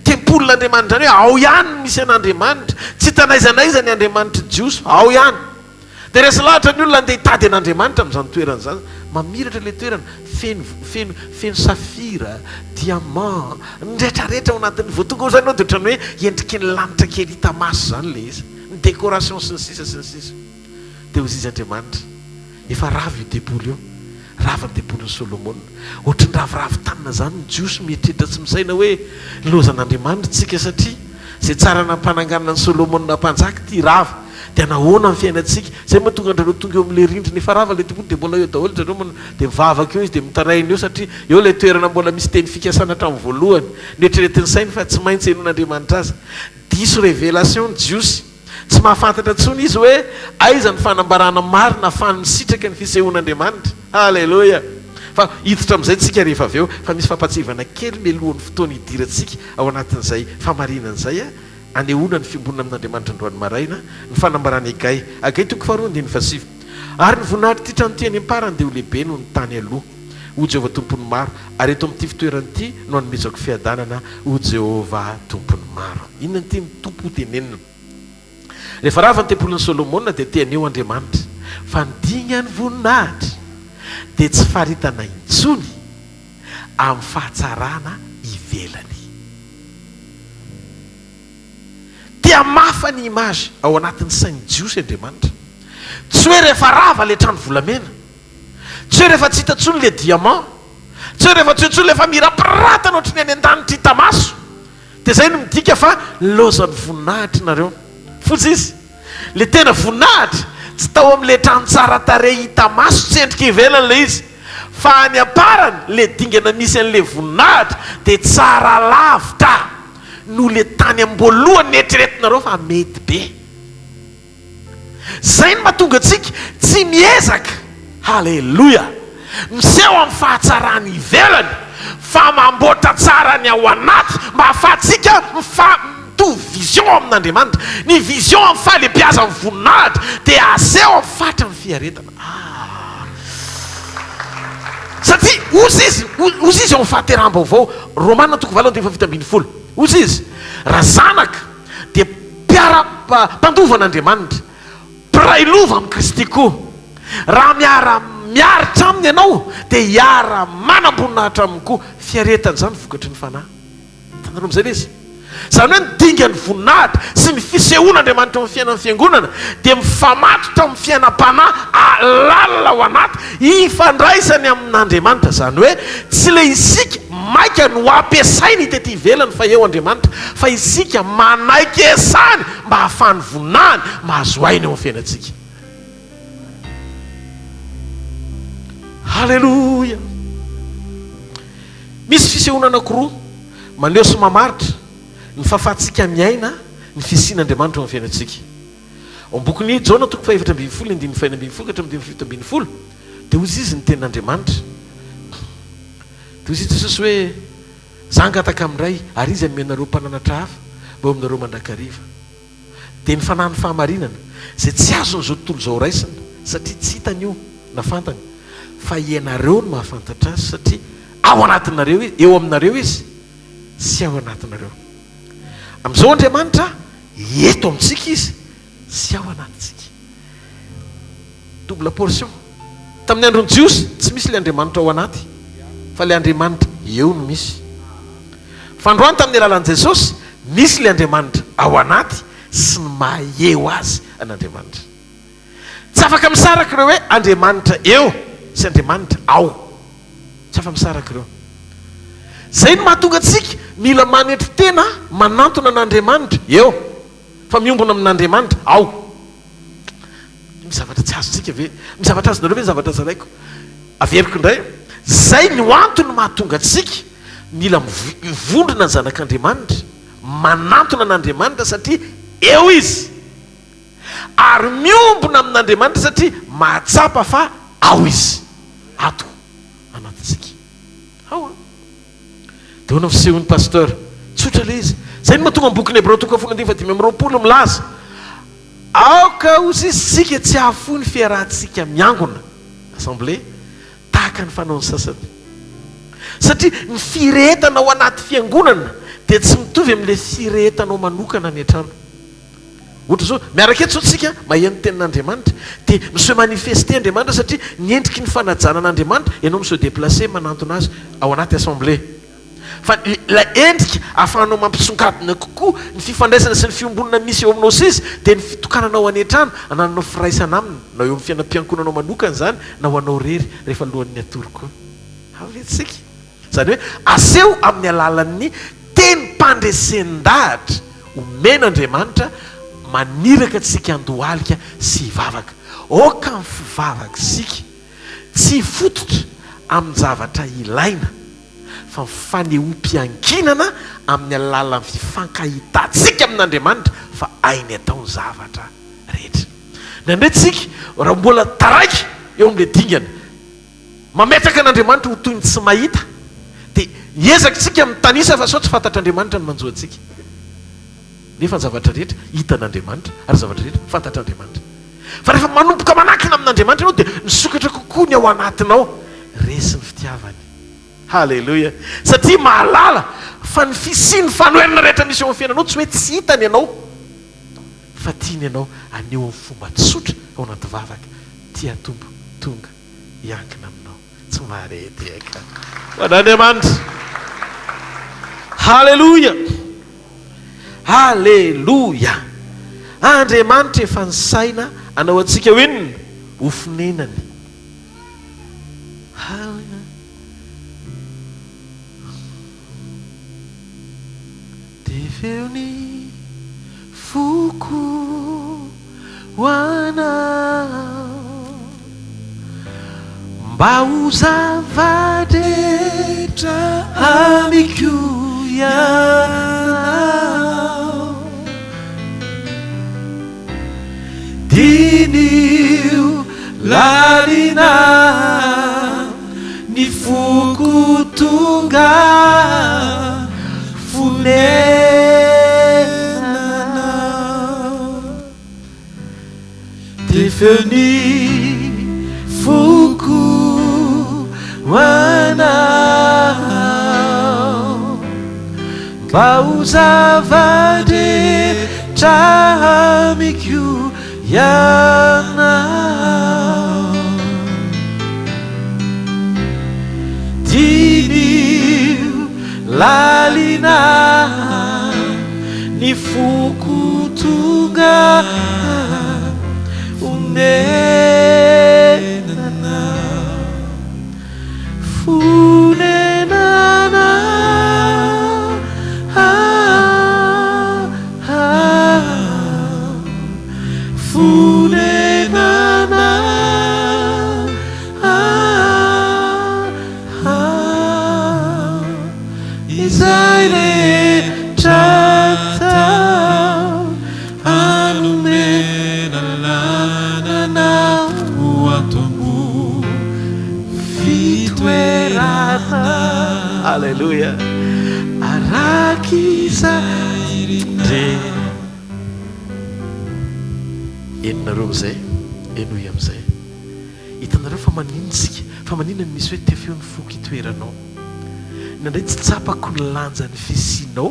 tempolin'Andriamanitra izany hoe ao ihany no misy an'Andriamanitra. Tsy hita n'aiza n'aiza ny Andriamanitr'i Jiosy, ao ihany. Dia resy lahatra ny olona handeha hitady an'Andriamanitra amin'izany toerana izany. Mamiratra ilay toerana, feno feno feno safira, diamant, ny rehetrarehetra ao anatin'ny. Vao tonga ao izany ianao dia ohatran'ny hoe endriky ny lanitra kely hita maso izany ilay izy. Ny décoration sy ny sisa sy ny sisa. Dia hoy izy, Andriamanitra, efa rava io tempoly io, rava ny tempolin'i Solomona. Ohatry ny raviravy tanana izany ny Jiosy mieritreritra tsy misaina hoe, Lozan'Andriamanitra isika satria izay tsara nampananganana an'i Solomona mpanjaka ity rava. Dia nahoana ny fiainantsika? Izay mahatonga an-dry zareo tonga eo amin'ilay rindrina efa rava ilay tempoly dia mbola eo daholo ry zareo dia mivavaka eo izy dia mitaraina eo satria eo ilay toerana mbola misy teny fikasana hatramin'ny voalohany. Noeritreretin'ny sainy fa tsy maintsy henoin'Andriamanitra azy. Diso révélation ny Jiosy. Tsy mahafantatra intsony izy hoe aiza ny fanambarana marina ahafahany misitraka ny fisehoan'Andriamanitra. Haleloia! Fa hiditra amin'izay tsika rehefa avy eo, fa misy fampahatsiahivana kely mialohan'ny fotoana hidirantsika ao anatin'izay fahamarinana izay, anehoana ny fiombonana amin'Andriamanitra androany maraina, ny fanambaran'i Hagay. Hagay toko faharoa andininy fahasivy. Ary ny voninahitr'ity trano ity any am-parany dia ho lehibe noho ny tany aloha. Hoy Jehovah Tompon'ny maro, ary eto amin'ity fitoerana ity no hanomezako fiadanana, hoy Jehovah Tompon'ny maro. Inona no tian'ny Tompo hotenenina? Rehefa rava ny tempolin'i Solomona, dia te haneho Andriamanitra fa ny dingan'ny voninahitra dia tsy faritana intsony amin'ny fahatsarana ivelany. Te hamafa ny image ao anatin'ny sain'ny Jiosy Andriamanitra. Tsy hoe rehefa rava ilay trano volamena, Tsy hoe rehefa tsy hita intsony ilay diamant, tsy hoe rehefa tsy eo intsony ilay famirapiratana ohatry ny any an-danitra hita maso, dia izay no midika fa lozan'ny voninahitra nareo. Fotsy izy. Ilay tena voninahitra, tsy tao amin'ilay trano tsara tarehy hita maso tsy endrika ivelany ilay izy, fa any am-parany, ilay dingana misy an'ilay voninahitra dia tsara lavitra noho ilay tany am-boalohany neritreretinareo fa mety be. Zay no mahatonga antsika tsy miezaka, haleloia, miseho amin'ny fahatsarany ivelany fa mamboatra tsara ny ao anaty mba hahafahantsika mifa mitovy vision amin'Andriamanitra. Ny vision amin'ny fahalebiazan'ny voninahitra dia aseho amin'ny fatran'ny fiaretana. Ah! Satria ozy izy, ozy izy ao amin'ny fahateraham-baovao, Romana toko valo andininy faha-17. Ozy izy, raha zanaka, dia mpiara mpandova an'Andriamanitra, mpiray lova amin'i Kristy koa. Raha miara miaritra aminy ianao, dia hiara manam-boninahitra aminy koa. Fiaretana izany vokatry ny Fanahy. Hitanareo amin'izay ilay izy? Izany hoe ny dingan'ny voninahitra sy ny fisehoan'Andriamanitra eo amin'ny fiainan'ny fiangonana dia mifamatotra amin'ny fiainam-panahy lalina ao anaty ifandraisany amin'Andriamanitra. Izany hoe tsy ilay isika maika no ampiasainy hita ety ivelany fa eo Andriamanitra, fa isika manaiky esany mba hahafahan'ny voninahiny mahazo aina eo amin'ny fiainantsika. Haleloia! Misy fisehoana anankiroa maneho sy mamaritra ny fahafahantsika miaina ny fisian'Andriamanitra eo amin'ny fiainantsika. Ao amin'ny bokin'i Jaona toko faha-14 andininy faha-16 ka hatramin'ny andininy faha-17 dia hoy izy ny tenin'Andriamanitra. Dia hoy Jesosy hoe, Za hangataka amin'ny Ray, ary Izy hanome anareo mpananatra hafa mba eo aminareo mandrakariva. Dia ny Fanahin'ny fahamarinana, izay tsy azon'izao tontolo izao raisina, satria tsy hitany io na fantany, fa ianareo no mahafantatra azy, satria ao anatinareo Izy, eo aminareo Izy, sy ao anatinareo. Amin'izao Andriamanitra, eto amintsika Izy, sy ao anatintsika. Double portion. Tamin'ny andron'ny Jiosy, tsy misy ilay Andriamanitra ao anaty, fa ilay Andriamanitra eo no misy. Fa androany tamin'ny alalan'i Jesosy, misy ilay Andriamanitra ao anaty sy ny maha eo azy an'Andriamanitra. Tsy afaka misaraka ireo hoe Andriamanitra eo sy Andriamanitra ao. Tsy afa-misaraka ireo. Izay no mahatonga antsika mila manetry tena manantona an'Andriamanitra eo, fa miombona amin'Andriamanitra ao. Misy zavatra tsy azontsika ve? Misy zavatra azonareo ve ny zavatra zaraiko? Averiko indray, izay no antony mahatonga antsika mila mivondrona ny zanak'Andriamanitra, manantona an'Andriamanitra satria eo Izy. Ary miombona amin'Andriamanitra satria mahatsapa fa ao Izy, ato anatintsika. Ao an! Dia ahoana ny fisehon'ny pasteur? Tsotra ilay izy. Izay no mahatonga ny bokin'ny Hebreo toko fahafolo andininy fahadimy amby roapolo milaza, Aoka ho sisitsika tsy hahafoy ny fiarahantsika miangona, assemblée, tahaka ny fanaon'ny sasany. Satria ny firehetana ao anaty fiangonana dia tsy mitovy amin'ilay firehetanao manokana any an-trano. Ohatra izao, miaraka eto izao tsika, maheno ny tenin'Andriamanitra, dia mi-se manifester Andriamanitra satria ny endriky ny fanajana an'Andriamanitra, ianao mi-se déplacer manantona Azy ao anaty assemblée. Fa ilay endrika ahafahanao mampisongadina kokoa ny fifandraisana sy ny fiombonana misy eo aminao sy Izy dia ny fitokananao any an-trano, anananao firaisana Aminy, na eo amin'ny fiainam-piankohonanao manokana izany, na ho anao irery rehefa alohan'ny hatory koa. Avy ve tsika? Izany hoe aseho amin'ny alalan'ny tenim-pandresen-dahatra omen'Andriamanitra maniraka antsika handohalika sy hivavaka. Aoka ny fivavak'isika tsy hifototra amin-javatra ilaina fa ny fanehoam-piankinana amin'ny alalan'ny fifankahitantsika amin'Andriamanitra fa hainy atao ny zavatra rehetra. Indraindray isika raha mbola taraiky eo amin'ilay dingana Mametraka an'Andriamanitra ho toy ny tsy mahita, dia miezaka isika mitanisa fa sao tsy fantatr'Andriamanitra ny manjo antsika. Nefa ny zavatra rehetra hitan'Andriamanitra ary ny zavatra rehetra fantatr'Andriamanitra. Fa rehefa manomboka manankina amin'Andriamanitra ianao dia misokatra kokoa ny ao anatinao. Resy ny fitiavany. Haleloia! Satria mahalala fa ny fisian'ny fanoherana rehetra misy eo amin'ny fiainanao tsy hoe tsy hitany ianao fa tiany ianao haneho amin'ny fomba tsotra ao anaty vavaka, Tia Tompo, tonga. hiankina aminao. Tsy mahare tehaka ho an'Andriamanitra. Haleloia! Haleloia! Andriamanitra efa nisaina hanao antsika ho inona? Ho fonenany. Haleloia! Dia feo ny foko ho anao Mba ho zava-drehetra amiko ianao Diniho lalina Ny foko tonga fonenana Dia feo ny foko ho anao Mba ho zava-drehetra amiko Ianao Diniho lalina ny foko tonga honenana Fonenana Fonenana Izay rehetra atao Hanome lalana ho ato ambony fitoerana. Aleloia! Arak'izay re. Henonareo amin'izay? Henoy amin'izay. Hitanareo fa maninona isika? Fa maninona no misy hoe tefeo ny foko itoeranao? Indraindray tsy tsapako ny lanjan'ny fisianao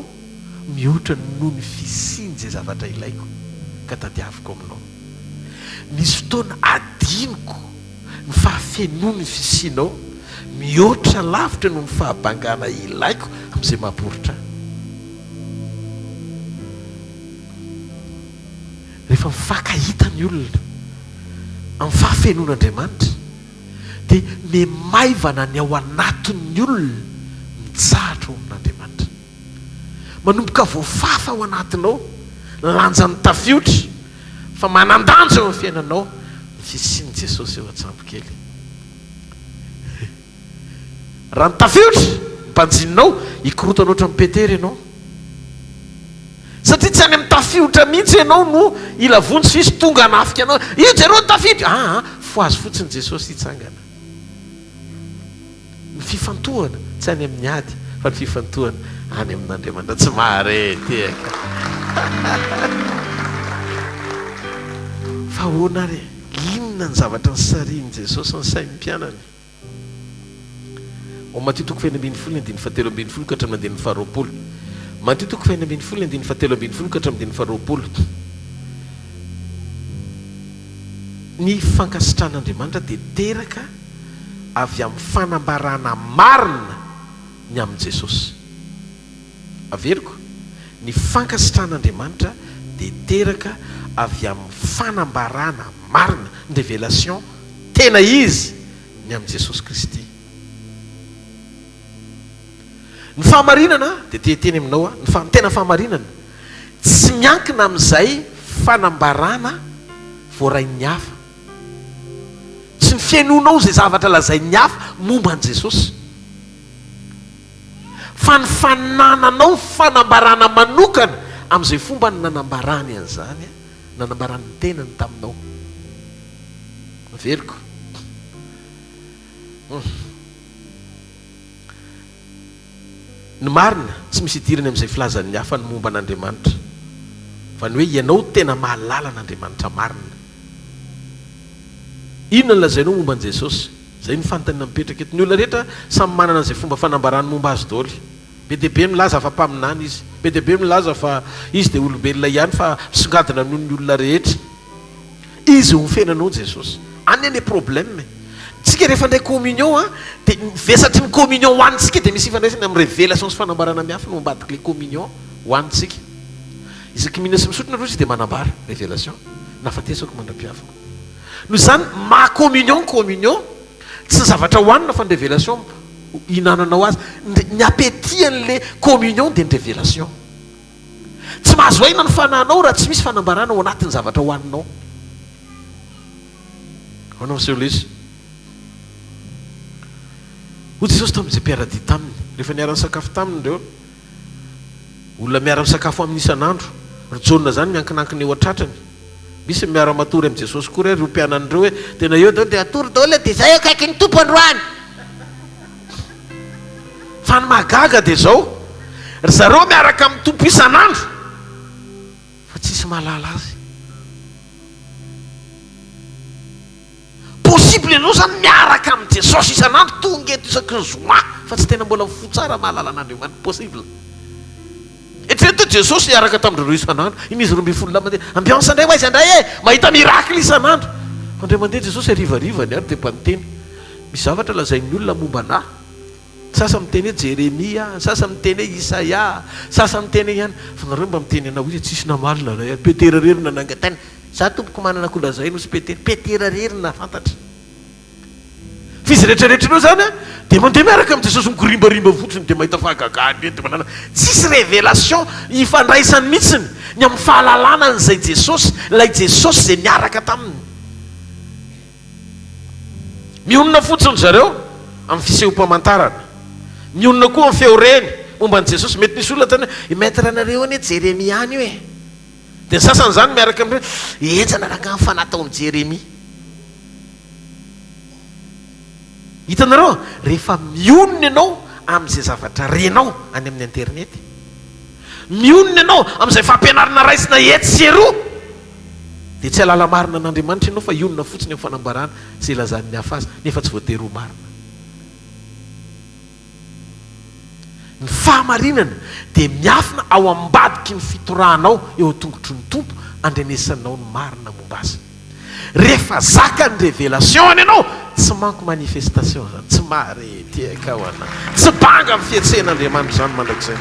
mihoatra noho ny fisian'izay zavatra ilaiko ka tadiaviko aminao. Misy fotoana adinoko ny fahafenoan'ny fisianao mihoatra lavitra noho ny fahabangana ilaiko amin'izay mahaporitra ahy. Rehefa mifankahita ny olona amin'ny fahafenoan'Andriamanitra dia mihamaivana ny ao anatin'ny olona mitsahatra ao amin'Andriamanitra. Manomboka voafafa ao anatinao ny lanjan'ny tafiotra fa manan-danja eo amin'ny fiainanao. Ny fisian'i Jesosy eo an-tsambokely. Raha ny tafiotra, ny mpanjininao, hikorontana ohatran'i Petera ianao. Satria tsy any amin'ny tafiotra mihitsy ianao no hila vonjy fa izy tonga hanafika anao. Io jereo ny tafiotra! Aa, fohazo fotsiny Jesosy hitsangana. Ny fifantohana tsy any amin'ny ady fa ny fifantohana any amin'Andriamanitra. Tsy mahare tehaka. Fa ahoana ary e? Inona ny zavatra nisarihin'i Jesosy ny sain'ny mpianany? Ao Matio toko fahenina ambinifolo ny andininy fahatelo ambinifolo ka hatramin'ny andininy faharoapolo. Matio toko fahenina ambinifolo ny andininy fahatelo ambinifolo ka hatramin'ny andininy faharoapolo. Ny fankasitrahan'Andriamanitra dia teraka avy amin'ny fanambarana marina ny amin'i Jesosy. Averiko, ny fankasitrahan'Andriamanitra dia teraka avy amin'ny fanambarana marina, ny révélation tena izy ny amin'i Jesosy Kristy. Ny fahamarinana, dia te hiteny aminao aho, ny tena fahamarinana tsy miankina amin'izay fanambarana voarain'ny hafa. Tsy ny fihainoanao izay zavatra lazain'ny hafa momba an'i Jesosy, fa ny fanananao fanambarana manokana amin'izay fomba nanambarany an'izany, nanambarany ny tenany taminao. Averiko. Ny marina, tsy misy idirany amin'izay filazan'ny hafa ny momba an'Andriamanitra, fa ny hoe ianao tena mahalala an'Andriamanitra marina. Inona no lazainao momba an'i Jesosy? Izay no fanontaniana mipetraka eto. Ny olona rehetra samy manana an'izay fomba fanambarany momba azy daholo. Be dia be milaza fa mpaminany izy. Be dia be milaza fa izy dia olombelona ihany fa misongadina noho ny olona rehetra. Izy ho fiainanao Jesosy. Any anie problème e. Tsika rehefa handray communion an, dia ny vesatry ny communion hohanintsika dia misy ifandraisany amin'ny révélation sy fanambarana miafina ao ambadik'ilay communion hohanintsika. Isaky mihinana sy misotro nareo izy dia manambara, révélation, nahafatesako mandra-piaviko. Noho izany, maha communion ny communion, tsy ny zavatra hohanina fa ny révélation ihinananao azy. Ny appétit an'ilay communion dia ny révélation. Tsy mahazo aina ny fanahinao raha tsy misy fanambarana ao anatin'ny zavatra hohaninao. Ahoana miseho ilay izy? Hoy Jesosy tamin'izay mpiara-dia taminy, rehefa niara-nisakafo taminy ireo, olona miara-misakafo aminy isan'andro. Ry Jaona izany miankinankina eo an-tratrany. Misy ny miara-matory amin'i Jesosy koa re ry mpianany ireo hoe, tena eo daholo dia hatory daholo dia izay akaikin'ny Tompo androany. Fa ny mahagaga dia izao, ry zareo miaraka amin'ny Tompo isan'andro fa tsisy mahalala azy. Possible ianao izany miaraka amin'i Jesosy isan'andro, tonga eto isaky ny zoma fa tsy tena mbola mifoha tsara mahalala an'Andriamanitra. Possible. Eritrereto hoe Jesosy niaraka tamin-dry zareo isan'andro, iny izy 12 lahy mandeha, ambiance indray ho aiza indray e! Mahita miracle isan'andro. Fa indray mandeha Jesosy harivariva ny andro dia mba niteny, misy zavatra lazain'ny olona momba anà. Ny sasany miteny hoe Jeremia, ny sasany miteny hoe Isaia, ny sasany miteny hoe ihany. Fa nareo mba miteny anà hoy izy, tsisy namaly na iray ary. Petera irery no nanangan-tena. Za tompoko manana kolazaina hoy Petera. Petera irery no nahafantatra. Fa izy rehetra rehetra ireo izany dia mandeha miaraka amin'i Jesosy migorimbarimba fotsiny dia mahita fahagagana eny dia manana tsisy révélation ifandraisany mihitsiny ny amin'ny fahalalana an'izay Jesosy, ilay Jesosy izay niaraka taminy. Mionona fotsiny zareo amin'ny fisehom-pamantarana. Mionona koa amin'ny feo reny momba an'i Jesosy. Mety nisy olona tany hoe, i maître anareo anie Jeremia any io e. Dia ny sasany izany miaraka amin'ireo hoe, henjana rangaha ny fanahy tao amin'i Jeremia. Hitanareo? Rehefa mionona ianao amin'izay zavatra renao any amin'ny internet, mionona ianao amin'izay fampianarana raisina etsy sy eroa, dia tsy hahalala marina an'Andriamanitra ianao fa hionona fotsiny amin'ny fanambarana izay ilazan'ny hafa azy, nefa tsy voatery ho marina. Ny fahamarinana dia miafina ao ambadiky ny fitorahanao eo an-tongotry ny Tompo andrenesanao ny marina momba Azy. Rehefa zakan'ny révélation-ny ianao, tsy manko manifestation izany, tsy mahare tehaka ho anà, tsy banga amin'ny fihetsehan'Andriamanitra izany mandrakizay.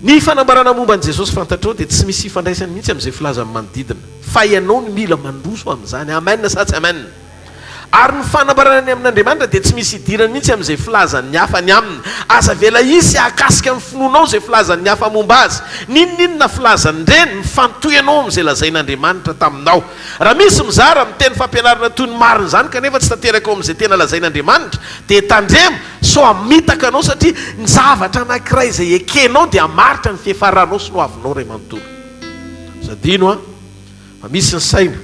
Ny fanambarana momba an'i Jesosy fantatrao dia tsy misy ifandraisany mihitsy amin'izay filazan'ny manodidina, fa ianao no mila mandroso amin'izany. Amen sa tsy amen? Ary ny fanambarana ny amin'Andriamanitra dia tsy misy idirany mihitsy amin'izay filazan'ny hafa ny aminy. Aza avela hisy hahakasika ny finoanao izay filazan'ny hafa momba azy. N'inon'inona filazan'ireny, mifantoha ianao amin'izay lazain'Andriamanitra taminao. Raha misy mizara, miteny fampianarana toy ny marina izany kanefa tsy tanteraka ao amin'izay tena lazain'Andriamanitra, dia tandremo sao hamitaka anao satria ny zavatra anankiray izay ekenao dia hamaritra ny fiafaranao sy ny hoavinao iray manontolo. Aza adino an, fa misy ny saina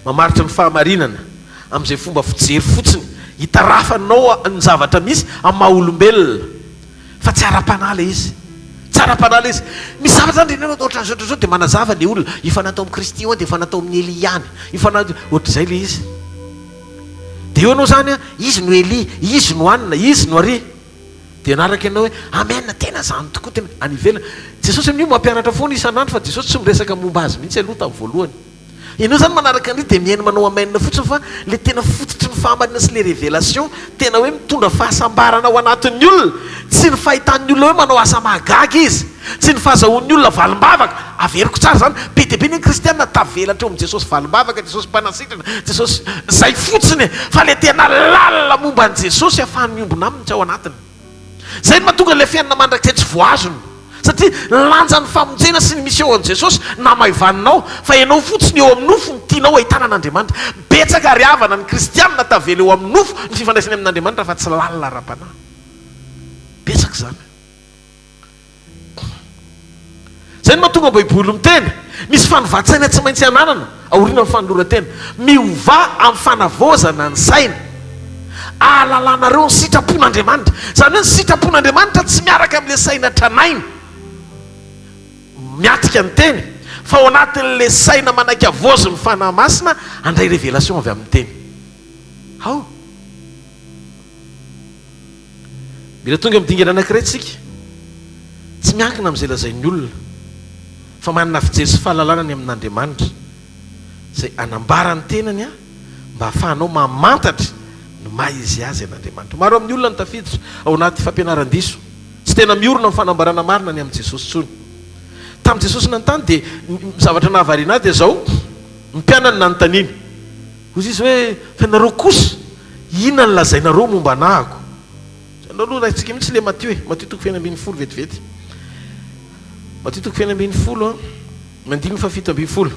mamaritra ny fahamarinana amin'izay fomba fijery fotsiny hitarafanao ny zavatra misy amin'ny maha olombelona. Fa tsy ara-panahy ilay izy. Tsy ara-panahy ilay izy. Misy zavatra izany renao ohatran'izao ohatran'izao dia manazava ilay olona. Efa natao amin'i Kristy io an, dia efa natao amin'i Elia ihany. Efa na, ohatr'izay ilay izy. Dia eo ianao izany an, izy no Elia, izy no anona, izy no ary. Dia hanaraka ianao hoe, Amen, tena izany tokoa, tena. Any ivelany. Jesosy amin'io mampianatra foana isan'andro fa Jesosy tsy miresaka momba azy mihitsy aloha tamin'ny voalohany. Ianao zany manaraka an'io dia mihaino manao amen fotsiny fa le tena fototry ny fahamarinana sy le révélation tena hoe mitondra fahasambarana ao anatin'ny olona, tsy ny fahitan'ny olona hoe manao asa mahagaga izy, tsy ny fahazahoan'ny olona valim-bavaka, averiko tsara zany, be dia be ny kristiana tavela hatreo amin'i Jesosy valim-bavaka, Jesosy mpanasitrana, Jesosy zay fotsiny e, fa le tena lalina momba an'i Jesosy ahafahany miombona aminy tsy ao anatiny. Izay no mahatonga ilay fiainana mandrakizay tsy voazona. Satria ny lanjan'ny famonjena sy ny mission an'i Jesosy namaivaninao fa ianao fotsiny eo amin'ny nofo no tianao ahitana an'Andriamanitra. Betsaka ry havana ny kristianina tavela eo amin'ny nofo ny fifandraisany amin'Andriamanitra fa tsy lalina ara-panahy. Betsaka izany. Izay no mahatonga Baiboly miteny, misy fanovan-tsaina tsy maintsy ananana aorianan'ny fanoloran-tena. Miovà amin'ny fanavaozana ny saina, ahalalanareo ny sitrapon'Andriamanitra. Izany hoe ny sitrapon'Andriamanitra tsy miaraka amin'ilay saina tranainy miatrika ny teny, fa ao anatin'ilay saina manaiky havaozin'ny Fanahy Masina handray révélation avy amin'ny teny. Ao. Mila tonga amin'ny dingana anankiray tsika, tsy miankina amin'izay lazain'ny olona, fa manana fijery sy fahalalana ny amin'Andriamanitra, izay hanambara ny tenany mba hahafahanao mamantatra ny maha izy azy an'Andriamanitra. Maro amin'ny olona no tafiditra ao anaty fampianaran-diso, tsy tena miorina amin'ny fanambarana marina ny amin'i Jesosy intsony. Tamin'i Jesosy nanontany dia ny zavatra nahavariana ahy dia izao, ny mpianany nanontaniany. Hoy izy hoe, Fa ianareo kosa, inona no lazainareo momba anahako? Ianareo aloha raisitsika mihitsy ilay Matio e, Matio toko fahenina ambinifolo vetivety. Matio toko fahenina ambinifolo an, ny andininy fahafito ambinifolo.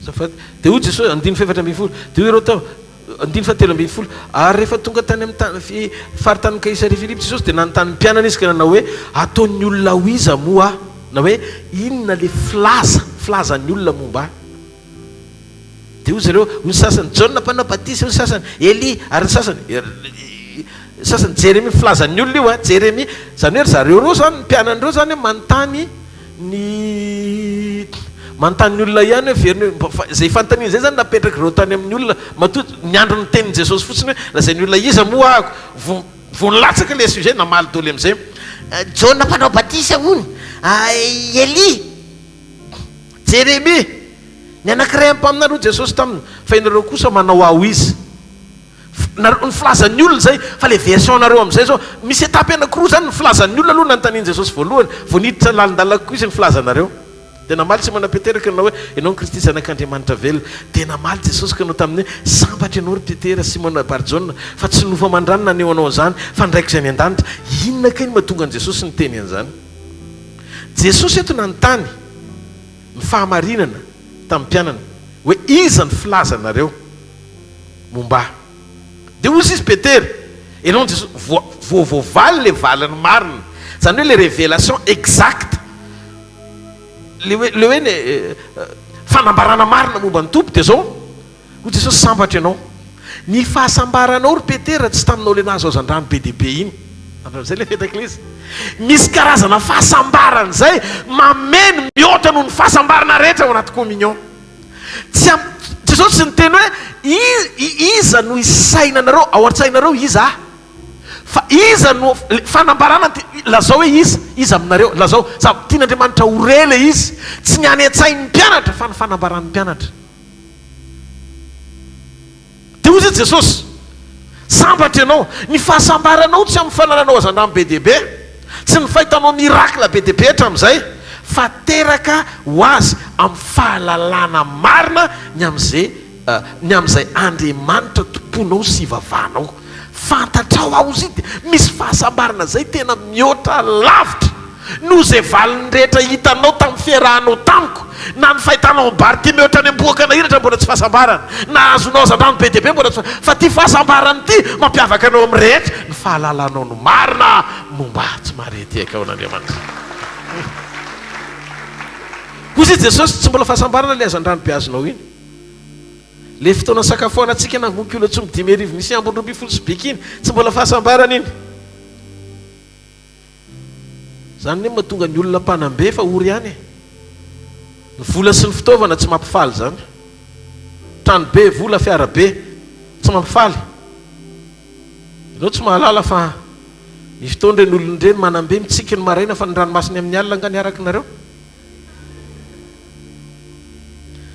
Azafady. Dia hoy Jesosy, andininy fahefatra ambinifolo, dia hoy ireo tao, andininy fahatelo ambinifolo, Ary rehefa tonga tany amin'ny tany, fi, faritanin'i Kaisaria Filipo Jesosy, dia nanontany ny mpianany Izy ka nanao hoe, Ataon'ny olona ho iza moa Aho? Na hoe, Inona ilay filaza, filazan'ny olona momba Ahy? Dia hoy izy ireo, hoy ny sasany, Jaona Mpanao Batisa, hoy ny sasany, Elia, ary ny sasany, ny sasany, Jeremia, filazan'ny olona io an, Jeremia, izany hoe ry zareo ireo izany, ny mpianany ireo izany manontany ny manontany ny olona ihany hoe veriny hoe fa izay fanontaniana izay izany napetrak'ireo tany amin'ny olona matoa niandry ny tenin'i Jesosy fotsiny hoe lazain'ny olona iza moa ahako vao vao nilatsaka ilay sujet namaly daholo amin'izay Jaona mpanao batisa hono, Elia, Jeremia, ny anankiray amin'ny mpaminany hoy Jesosy taminy fa ianareo kosa manao ahy ho iza? Nareo, ny filazan'ny olona izay, fa le version nareo amin'izay zao, misy étape anakiroa zany, ny filazan'ny olona aloha nanontanian'i Jesosy voalohany, vao niditra lalindalina kokoa izy ny filazanareo. Dia namaly Simona Petera ka nanao hoe, Ianao no Kristy Zanak'Andriamanitra velona. Dia namaly Jesosy ka nanao taminy hoe, Sambatra ianao ry Petera, Simona Barjona, fa tsy nofo aman-drano naneho anao an'izany, fa ny Raiko izay any an-danitra. Inona kay no mahatonga an'i Jesosy niteny an'izany? Jesosy eto nanontany ny fahamarinana tamin'ny mpianany hoe, Iza no filazanareo? Momba ahy. Dia hoy izy Petera, Ianao no Jesosy. Voa, voa, voavaly ilay valiny marina. Izany hoe ilay révélation exacte. Ilay hoe, ilay hoe ny fanambarana marina momba ny Tompo dia izao, hoy Jesosy, Sambatra ianao. Ny fahasambaranao ry Petera tsy taminao ilay nahazo hazandrano be dia be iny. Hatramin'izay ilay fetak'ilay izy. Misy karazana fahasambarana izay mameno mihoatra noho ny fahasambarana rehetra ao anaty communion. Tsy am, Jesosy tsy niteny hoe i, iza no isainanareo, ao an-tsainareo iza aho. Fa iza no, le fanambarana ty, lazao hoe iza, iza aminareo, lazao. Za, tian'Andriamanitra ho re le izy. Tsy ny any an-tsain'ny mpianatra fa ny fanambaran'ny mpianatra. Dia hoy izy Jesosy, Sambatra ianao. Ny fahasambaranao tsy amin'ny fanananao hazandrano be dia be. Tsy ny fahitanao miracle be dia be hatramin'izay fa teraka ho azy amin'ny fahalalana marina ny amin'izay ny amin'izay Andriamanitra tompoinao sy ivavahanao. Fantatrao aho ozy dia misy fahasambarana izay tena mihoatra lavitra noho izay valiny rehetra hitanao tamin'ny fiarahanao tamiko, na ny fahitanao an'i Bartimeo hatrany am-bohoka nahiratra mbola tsy fahasambarana, na azonao hazandrano be dia be mbola tsy fa ity fahasambarana ity mampiavaka anao amin'ny rehetra, ny fahalalanao ny marina momba ahy. Tsy mahare tehaka ao an'Andriamanitra. Hoy i Jesosy, tsy mbola fahasambarana ilay hazandrano be azonao iny. Ilay fotoana nisakafoanantsika nangon-kilo tsomby 5000 nisy ambiny 12 sy biky iny, tsy mbola fahasambarana iny. Izany anie mahatonga ny olona mpanam-be fa ory ihany e. Ny vola sy ny fitaovana tsy mampifaly izany. Trano be, vola, fiara be, tsy mampifaly. Ianao tsy mahalala fa misy fotoana ireny olona ireny manam-be mitsiky ny maraina fa ny ranomasiny amin'ny alina angaha niaraka nareo?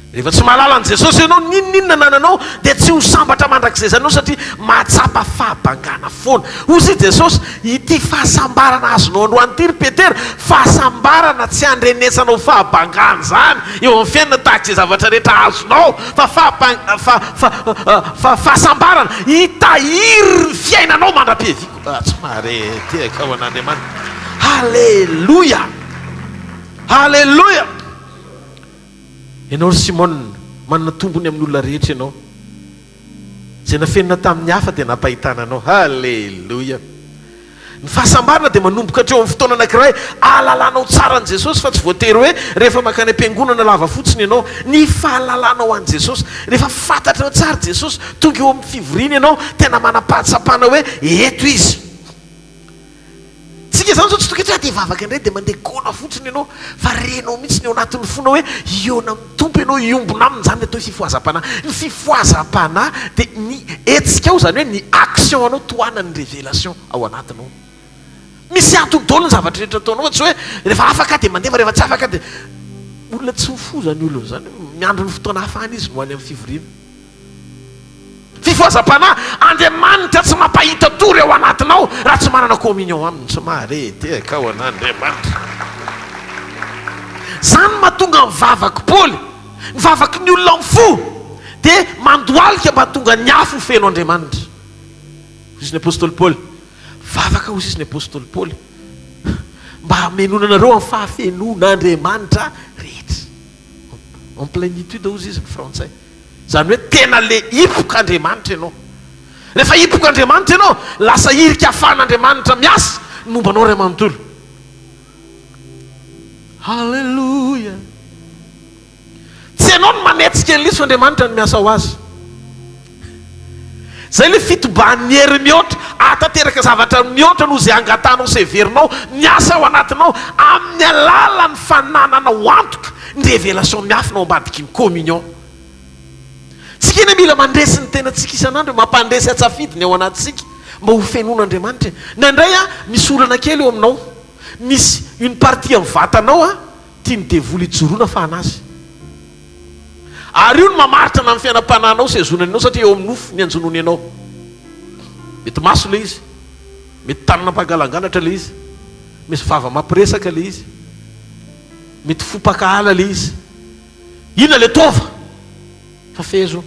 Rehefa tsy mahalala an'i Jesosy ianao, n'inon'inona anananao dia tsy ho sambatra mandrakizay izany ianao satria mahatsapa fahabangana foana. Hoy i Jesosy, Ity fahasambarana azonao androany ity ry Petera, fahasambarana tsy handrenesanao fahabangana izany eo amin'ny fiainana tahaka izay zavatra rehetra azonao, fa fa fa fa fahasambarana hitahiry ny fiainanao mandra-piaviako. Ah, tsy mahare tehaka ho an'Andriamanitra. Haleloia! Haleloia! Ianao ry Simona, manana tombony amin'ny olona rehetra ianao. Izay nafenina tamin'ny hafa dia nampahitana anao. Haleloia! Ny fahasambarana dia manomboka hatreo amin'ny fotoana anankiray ahalalanao tsara an'i Jesosy fa tsy voatery hoe rehefa mankany am-piangonana lava fotsiny ianao. Ny fahalalanao an'i Jesosy, rehefa fantatrao tsara Jesosy, tonga eo amin'ny fivoriana ianao, tena manam-pahatsapana hoe eto Izy. Tsika zany zao tsy tokony hoe aty hivavaka indray dia mandeha gona fotsiny ianao fa renao mihitsy ny ao anatin'ny fonao hoe hihaona amin'ny Tompo ianao, hiombona aminy, izany ny atao hoe fifohazam-panahy. Ny fifohazam-panahy dia ny hetsikao izany hoe ny action anao tohanan'ny révélation ao anatinao. Misy antony daholo ny zavatra rehetra ataonao fa tsy hoe rehefa afaka aho dia mandeha fa rehefa tsy afaka aho dia olona tsy mifoha izany olona izany, miandry ny fotoana hahafahany izy no any amin'ny fivoriana. Fifohazam-panahy, Andriamanitra tsy mampahita tory ao anatinao raha tsy manana communion aminy, tsy mahare tehaka ao an'Andriamanitra. Izany no mahatonga ny vavak'i Paoly, ny vavaky ny olona mifoha dia mandohalika mba hahatonga ny afo ho feno Andriamanitra. Hoy izy ny apostoly Paoly, vavaka hoy izy ny apostoly Paoly mba hamenoana anareo amin'ny fahafenoan'Andriamanitra rehetra. En plénitude hozy izy ny frantsay. Izany hoe tena le hipoka Andriamanitra ianao. Rehefa hipoka Andriamanitra ianao, lasa hirika ahafahan'Andriamanitra miasa ny momba anao ray manontolo. Haleloia! Tsy ianao no manetsika an'ilay izy fa Andriamanitra no miasa ho azy. Izay ilay fitobahan'ny hery mihoatra, ahatanteraka zavatra mihoatra noho izay angatahanao sy heverinao, miasa ao anatinao amin'ny alalan'ny fanananao antoka ny révélation miafina ao ambadiky ny communion. Tsika anie mila mandresy ny tenantsika isan'andro e, mampandresy an-tsafidy ny ao anatintsika mba ho fenoin'Andriamanitra e. Indraindray an, misy olana kely eo aminao, misy une partie amin'ny vatanao an, tian'ny devoly hijoroana fa an'azy. Ary io no mamaritra na ny fiainam-panahinao sy hazonany anao satria eo amin'ny nofo ny anjonony anao. Mety maso ilay izy, mety tanana mpangalangalatra ilay izy, misy vava mampiresaka ilay izy, mety fo mpankahala ilay izy. Inona ilay taova? Fa fehezo.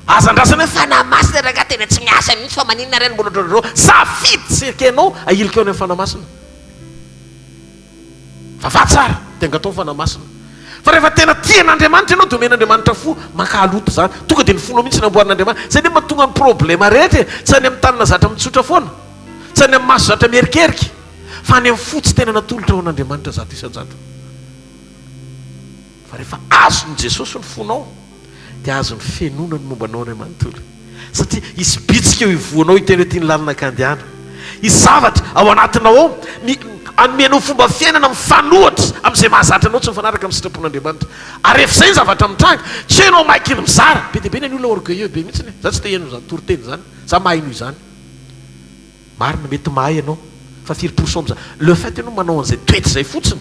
Aza andrasana hoe Fanahy Masina rangahy tena tsy miasa mihitsy fa maninona re no mbola ohatran'izao. Safidy tsy ekenao ahilika eo any amin'ny Fanahy Masina. Vavaha tsara dia angataho ny Fanahy Masina. Fa rehefa tena tia an'Andriamanitra ianao dia omen'Andriamanitra fo mankahaloto izany. Tonga dia ny fonao mihitsy no amboarin'Andriamanitra. Izay anie mahatonga ny problema rehetra e. Tsy any amin'ny tanana zatra mitsotra foana. Tsy any amin'ny maso zatra mierikerika. Fa any amin'ny fo tsy tena natolotra ho an'Andriamanitra 100%. Fa rehefa azon'i Jesosy ny fonao dia azony fenoina ny momba anao iray manontolo. Satria hisy bitsika eo ivohonao hiteny hoe ity ny lalana kandehana. Hisy zavatra ao anatinao ao mi hanome anao fomba fiainana mifanohitra amin'izay mahazatra anao tsy mifanaraka amin'ny sitrapon'Andriamanitra. Ary rehefa izay ny zavatra mitranga, tsy hoe ianao maiky ny mizara. Be dia be ny olona orgueilleux be mihitsy e. Za tsy te heno izany toriteny izany. Za mahay noho izany. Marina mety mahay ianao fa firy pourcent amzany le fait ianao manao an'izay toetra izay fotsiny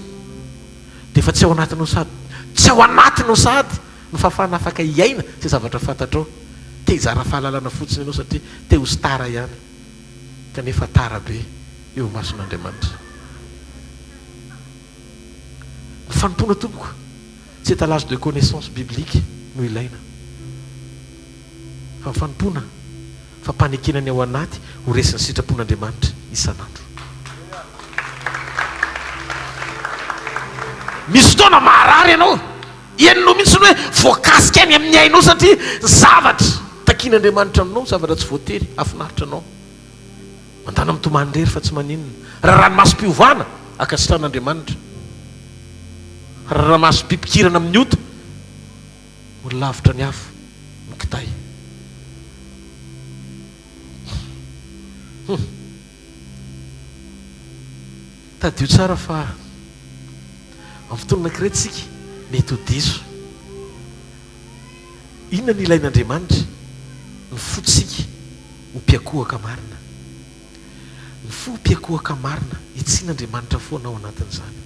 dia efa tsy ao anatinao sady tsy ao anatinao sahady ny fahafahana afaka hiaina izay zavatra fantatrao te hizara fahalalana fotsiny ianao satria te ho star ihany kanefa tara be. eo imason'Andriamanitra. Ny fanompoana tompoko, tsy étalage de connaissance biblique no ilaina, fa ny fanompoana fampanekena ny ao anaty ho resin'ny sitrapon'Andriamanitra isan'andro. Misy fotoana maharary ianao, henonao mihitsy ny hoe voakasika any amin'ny ainao satria ny zavatra takian'Andriamanitra aminao zavatra tsy voatery hahafinaritra anao. Mandana mitomany irery fa tsy maninona. Raha ranomasom-piovana, ankasitrahan'Andriamanitra. Raha ranomasom-pipikirana amin'ny ota, mbola lavitra ny afo ny kitay. Hum. Tadidio tsara fa amin'ny fotoana anankiray tsika mety ho diso. Inona no ilain'Andriamanitra? Ny fontsika ho mpiankohoka marina. Ny fo mpiankohoka marina, hitsian'Andriamanitra foana ao anatin'izany.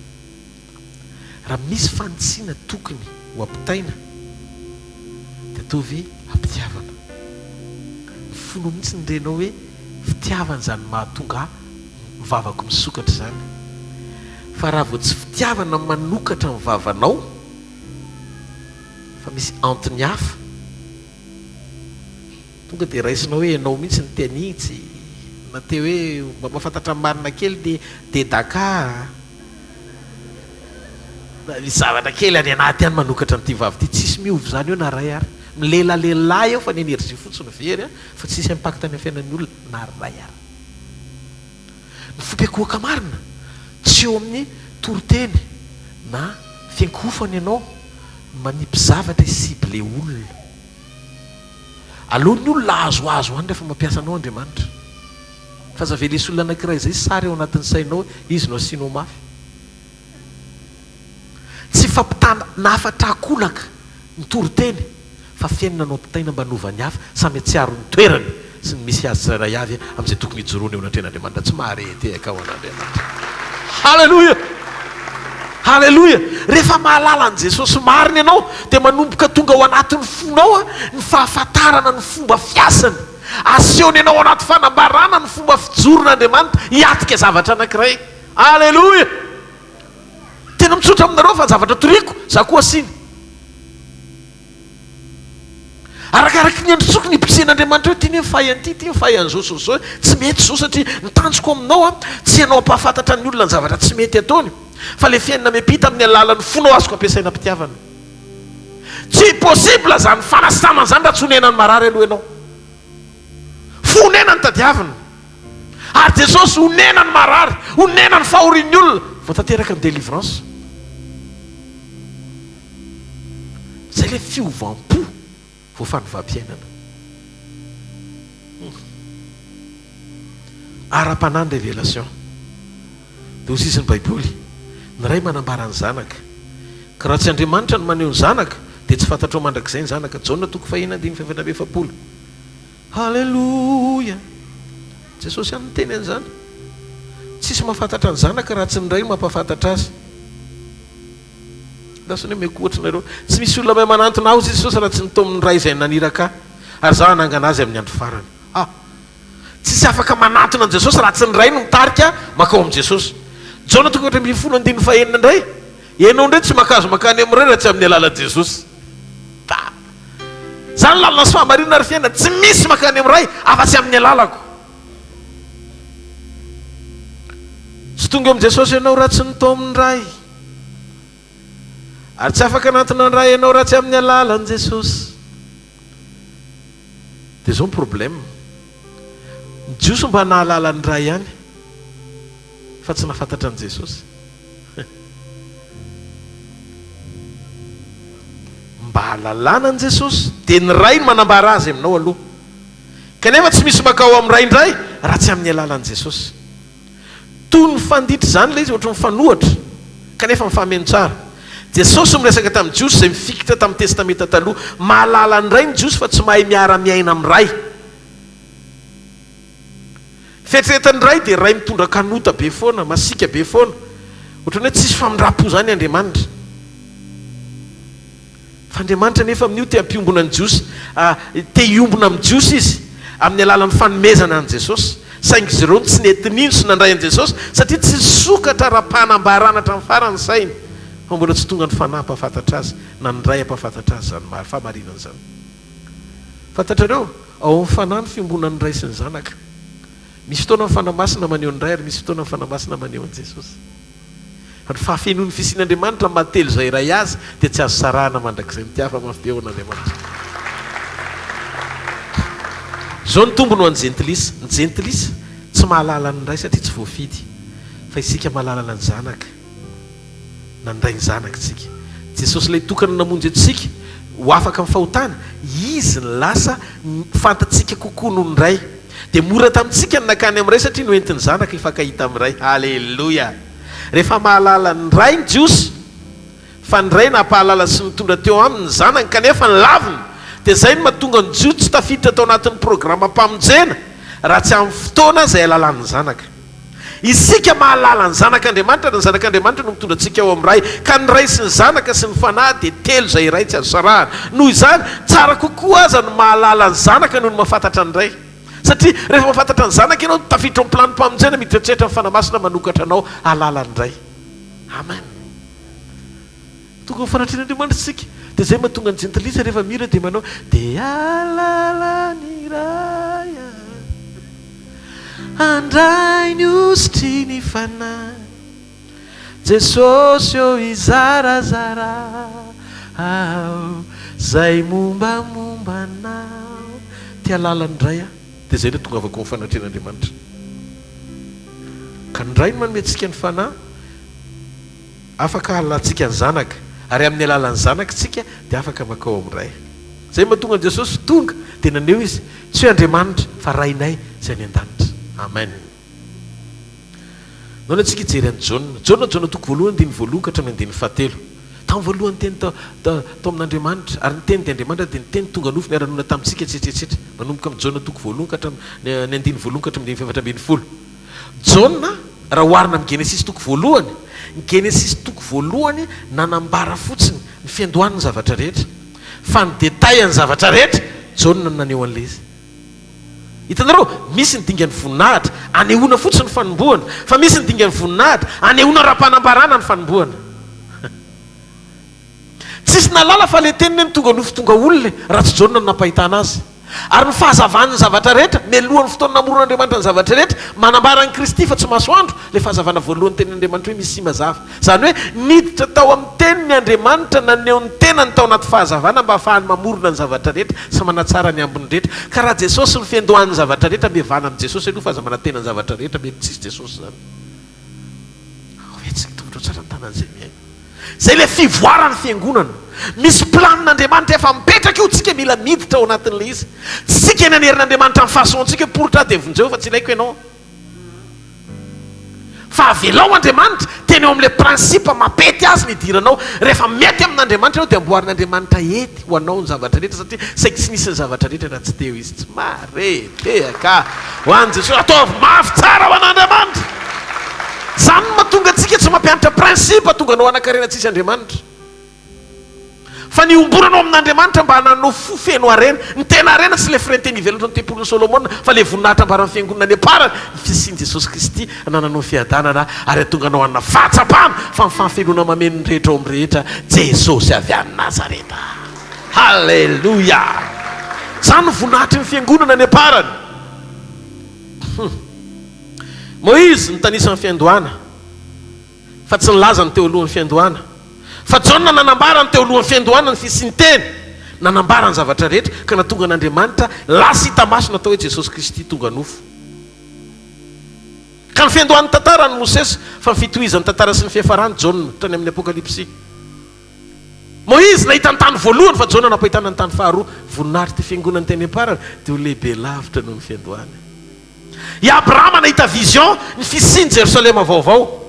Raha misy fanitsiana tokony ho ampitaina dia ataovy am-pitiavana. Ny fonao mihitsy no renao hoe fitiavana izany mahatonga ahy ny vavako misokatra izany. Fa raha vao tsy fitiavana manokatra ny vavanao fa misy antony hafa, Tonga dia raisinao hoe ianao mihitsy no te hanitsy, na te hoe mba mahafantatra ny marina kely dia dedaka a! Misy zavatra kely any anaty any manokatra an'ity vava ity, tsisy miova izany eo na ray ary. Milelalelà eo fa ny énergie fotsiny very fa tsisy impact any amin'ny fiainan'ny olona na ray ary. Ny fompiakohoka marina, tsy eo amin'ny toriteny na fiankohofana ianao no manipy zavatra hi-cibler olona. Aleo ny olona ahazoazo any rehefa mampiasa anao Andriamanitra. Fa aza avela hisy olona anankiray izay sary ao anatin'ny sainao hoe izy no asianao mafy. Tsy fampitana hafatra ankolaka ny toriteny fa fiainana no ampitaina mba hanova ny hafa samy hatsiaro ny toerany sy ny misy azy tsirairay avy amin'izay tokony hijoroany eo anatrehan'Andriamanitra. Tsy mahare tehaka ho an'Andriamanitra. Haleloia! Haleloia! Rehefa mahalala an'i Jesosy marina ianao dia manomboka tonga ao anatin'ny fonao ny fahafantarana ny fomba fiasany. Asehony anao ao anaty fanambarana ny fomba fijoron'Andriamanitra hiatrika zavatra anankiray. Aleloia! Tena mitsotra aminareo fa ny zavatra toriko, za koa asiany. Arakaraky ny androtsoko ny hipotsian'Andriamanitra hoe ty ne mifahy an'ity, ty mifahy an'izao sy izao, tsy mety izao satria ny tanjoko aminao an, tsy ianao hampahafantatra ny olona ny zavatra tsy mety ataony, fa le fiainana miampita amin'ny alalan'ny fonao azoko ampiasaina am-pitiavana. Tsy possible zany fanasitranana zany raha tsy onenan'ny marary aloha ianao. Fo onena no tadiavina. Ary Jesosy onena ny marary, onena ny fahorian'ny olona, vao tanteraka ny délivrance. Zay le fiovam-po vao fanovam-piainana. Hum. Ara-panahy ny révélation. Dia hoy sisa ny Baiboly, Ny Ray manambara ny Zanaka. Ka raha tsy Andriamanitra no maneho ny Zanaka, dia tsy fantatrao mandrakizay ny Zanaka. Jaona toko fahenina andininy faha-44. Haleloia! Jesosy ihany niteny an'izany. Tsisy mahafantatra ny Zanaka raha tsy ny Ray no mampahafantatra Azy. Andraso anie omeko ohatra nareo. Tsy misy olona mahay manantona Ahy hoy Jesosy raha tsy nitaomin'ny Ray izay naniraka Ahy, ary Izaho hanangana azy amin'ny andro farany. Ha! Tsisy afaka manantona an'i Jesosy raha tsy ny Ray no mitarika mankao amin'i Jesosy. Jaona toko 14 andininy fahenina indray, Ianao indray tsy mankazo mankany amin'ny Ray raha tsy amin'ny alalan'i Jesosy. Ta! Izany lalana sy fahamarinana ary fiainana, tsy misy mankany amin'ny Ray afa-tsy amin'ny alalako. Tsy tonga eo amin'i Jesosy ianao raha tsy nitaomin'ny Ray. Ary tsy afaka hanantona ny Ray ianao raha tsy amin'ny alalan'i Jesosy. Dia izao ny problème. Ny Jiosy mba nahalala ny Ray ihany fa tsy nahafantatra an'i Jesosy. Mba hahalalana an'i Jesosy dia ny Ray no manambara Azy aminao aloha. Kanefa tsy misy mankao amin'ny Ray indray raha tsy amin'ny alalan'i Jesosy. Toy ny fanditra izany ilay izy, ohatry ny mifanohitra, kanefa mifameno tsara. Jesosy miresaka tamin'ny Jiosy izay mifikitra tamin'ny Testamenta Taloha. Mahalala ny Ray ny Jiosy fa tsy mahay miara-miaina amin'ny Ray. Fieritreretan'ny Ray dia Ray mitondra kanota be foana, masiaka be foana. Ohatran'ny hoe tsisy famindram-po izany Andriamanitra. Fa Andriamanitra anefa amin'io te hampiombona ny Jiosy, te hiombona amin'ny Jiosy Izy amin'ny alalan'ny fanomezana an'i Jesosy. Saingy izy ireo no tsy nety nino sy nandray an'i Jesosy satria tsy nisokatra ara-panambarana hatramin'ny farany ny sainy, fa mbola tsy tonga ny Fanahy hampahafantatra azy na ny Ray hampahafantatra azy izany mari, fahamarinana izany. Fantatrareo, ao amin'ny Fanahy ny fiombonan'ny Ray sy ny Zanaka. Misy fotoana ny Fanahy Masina maneho ny Ray ary misy fotoana ny Fanahy Masina maneho an'i Jesosy. Fa ny fahafenoan'ny fisian'Andriamanitra amin'ny maha telo izay iray Azy dia tsy azo sarahina mandrakizay. Mitiava mafy be ho an'Andriamanitra. Izao ny tombony ho an'ny jentilisa. Ny jentilisa tsy mahalala ny Ray satria tsy voafidy. Fa isika mahalala ny Zanaka. Nandray ny Zanaka isika. Jesosy ilay tokana namonjy antsika ho afaka amin'ny fahotana, Izy no lasa fantatsika kokoa noho ny Ray. Dia mora tamintsika ny nankany amin'ny Ray satria noentin'ny Zanaka hifankahita amin'ny Ray. Haleloia! Rehefa mahalala ny Ray ny Jiosy, fa ny Ray nampahalala sy nitondra teo aminy ny Zanany kanefa nolaviny, dia izay no mahatonga ny Jiosy tsy tafiditra tao anatin'ny programam-pamonjena raha tsy amin'ny fotoana izay ahalalan'ny Zanaka. Isika mahalala ny Zanak'Andriamanitra ary ny Zanak'Andriamanitra no mitondra antsika ao amin'ny Ray, ka ny Ray sy ny Zanaka sy ny Fanahy dia telo izay iray tsy azo sarahana. Noho izany, tsara kokoa aza ny mahalala ny Zanaka noho ny mahafantatra ny Ray. Satria rehefa mahafantatra ny Zanaka ianao, tafiditra ao amin'ny planim-pamonjena, miditra an-tsehatra ny Fanahy Masina manokatra anao hahalala ny Ray. Amen. Tonga ao fanatrehan'Andriamanitra isika. Dia izay mahatonga ny jentilisa rehefa mihira dia manao Dia hahalala ny Ray aho. Handray ny hosotry ny Fanahy. Jesosy ô hizarazara aho Zay mombamomba anao. Te hahalala ny Ray aho. Dia izay no tongavako ao fanatrehan'Andriamanitra. Ka ny Ray no manome antsika ny Fanahy. Afaka hahalalantsika ny Zanaka, ary amin'ny alalan'ny Zanaka isika dia afaka mankao amin'ny Ray. Izay mahatonga an'i Jesosy tonga dia naneho Izy, tsy hoe Andriamanitra, fa Rainay izay any an-danitra. Amen. Nahoana isika hijery an'i Jaona? Jaona, Jaona toko voalohany, andininy voalohany ka hatramin'ny andininy fahatelo. Tamin'ny voalohany ny Teny tao, tao, tao amin'Andriamanitra, ary ny Teny dia Andriamanitra, dia ny Teny tonga nofo niara-nonina tamintsika, etsetra, etsetra. Manomboka amin'i Jaona toko voalohany ka hatramin'ny, ny andininy voalohany ka hatramin'ny andininy fahefatra ambinifolo. Jaona, raha oharina amin'ny Genesisy toko voalohany, ny Genesisy toko voalohany nanambara fotsiny ny fiandohan'ny zavatra rehetra, fa ny détail an'ny zavatra rehetra, Jaona no naneho an'ilay izy. Hitanareo, misy ny dingan'ny voninahitra, anehoana fotsiny ny fanombohana, fa misy ny dingan'ny voninahitra, anehoana ara-panambarana ny fanombohana. Tsisy nahalala fa ilay Teny anie no tonga nofo tonga olona e, raha tsy Jaona no nampahitana azy. Ary ny fahazavan'ny zavatra rehetra, mialohan'ny fotoana namoron'Andriamanitra ny zavatra rehetra, manambara an'i Kristy fa tsy masoandro, ilay fahazavana voalohany tenin'Andriamanitra hoe Mesia mazava. Izany hoe niditra tao amin'ny Teniny Andriamanitra naneho ny tenany tao anaty fahazavana mba hahafahany mamorona ny zavatra rehetra sy manatsara ny ambiny rehetra. Ka raha Jesosy no fiandohan'ny zavatra rehetra, mihavana amin'i Jesosy aloha fa aza manantena ny zavatra rehetra, mety tsisy Jesosy izany. Ao hetsika tongotra tsara ny tanan'izay mihaino. Izay ilay fivoaran'ny fiangonana. Misy planin'Andriamanitra efa mipetraka io, tsika mila miditra ao anatin'ilay izy. Tsy tsika ny hanerin'Andriamanitra amin'ny façon-tsika hoe poritra aho dia vonjeo fa tsy ilaiko ianao. Fa avelao Andriamanitra, tena eo amin'ilay principe mampety azy ny hidiranao. Rehefa mety amin'Andriamanitra ianao dia amboarin'Andriamanitra hety ho anao ny zavatra rehetra satria saiky tsy nisy ny zavatra rehetra raha tsy teo Izy. Tsy maretrehaka ho an'i Jesosy. Ataovy mafy tsara ho an'Andriamanitra. Izany no mahatonga antsika tsy mampianatra principe tonga anao hanan-karena tsisy Andriamanitra. Fa ny iombonanao amin'Andriamanitra mba hananao fo feno harena. Ny tena harena tsy ilay frais teny ivelany ohatran'ny tempolin'i Solomona fa ilay voninahitra ambaran'ny fiangonana any am-parany, ny fisian'i Jesosy Kristy hanananao fiadanana ary hahatonga anao hanana fahatsapana fa ny fahafenoana mameno ny rehetra ao amin'ny rehetra, Jesosy avy any Nazareta. Haleloia! Izany no voninahitry ny fiangonana any am-parany. Hum. Moizy nitanisa ny fiandohana, fa tsy nilaza ny teo alohan'ny fiandohana. Fa Jaona nanambara ny teo alohan'ny fiandohana ny fisian'ny Teny, nanambara ny zavatra rehetra, ka nahatonga an'Andriamanitra lasa hita maso natao hoe Jesosy Kristy tonga nofo. Ka ny fiandohan'ny tantara ny Mosesy, fa ny fitohizan'ny tantara sy ny fiafarany Jaona, hatrany amin'ny Apokalypsy. Moizy nahita ny tany voalohany, fa Jaona nampahitana ny tany faharoa. Voninahitr'ity fiangonana teny am-parany dia ho lehibe lavitra noho ny fiandohany. I Abrahama nahita vision ny fisian'i Jerosalema vaovao.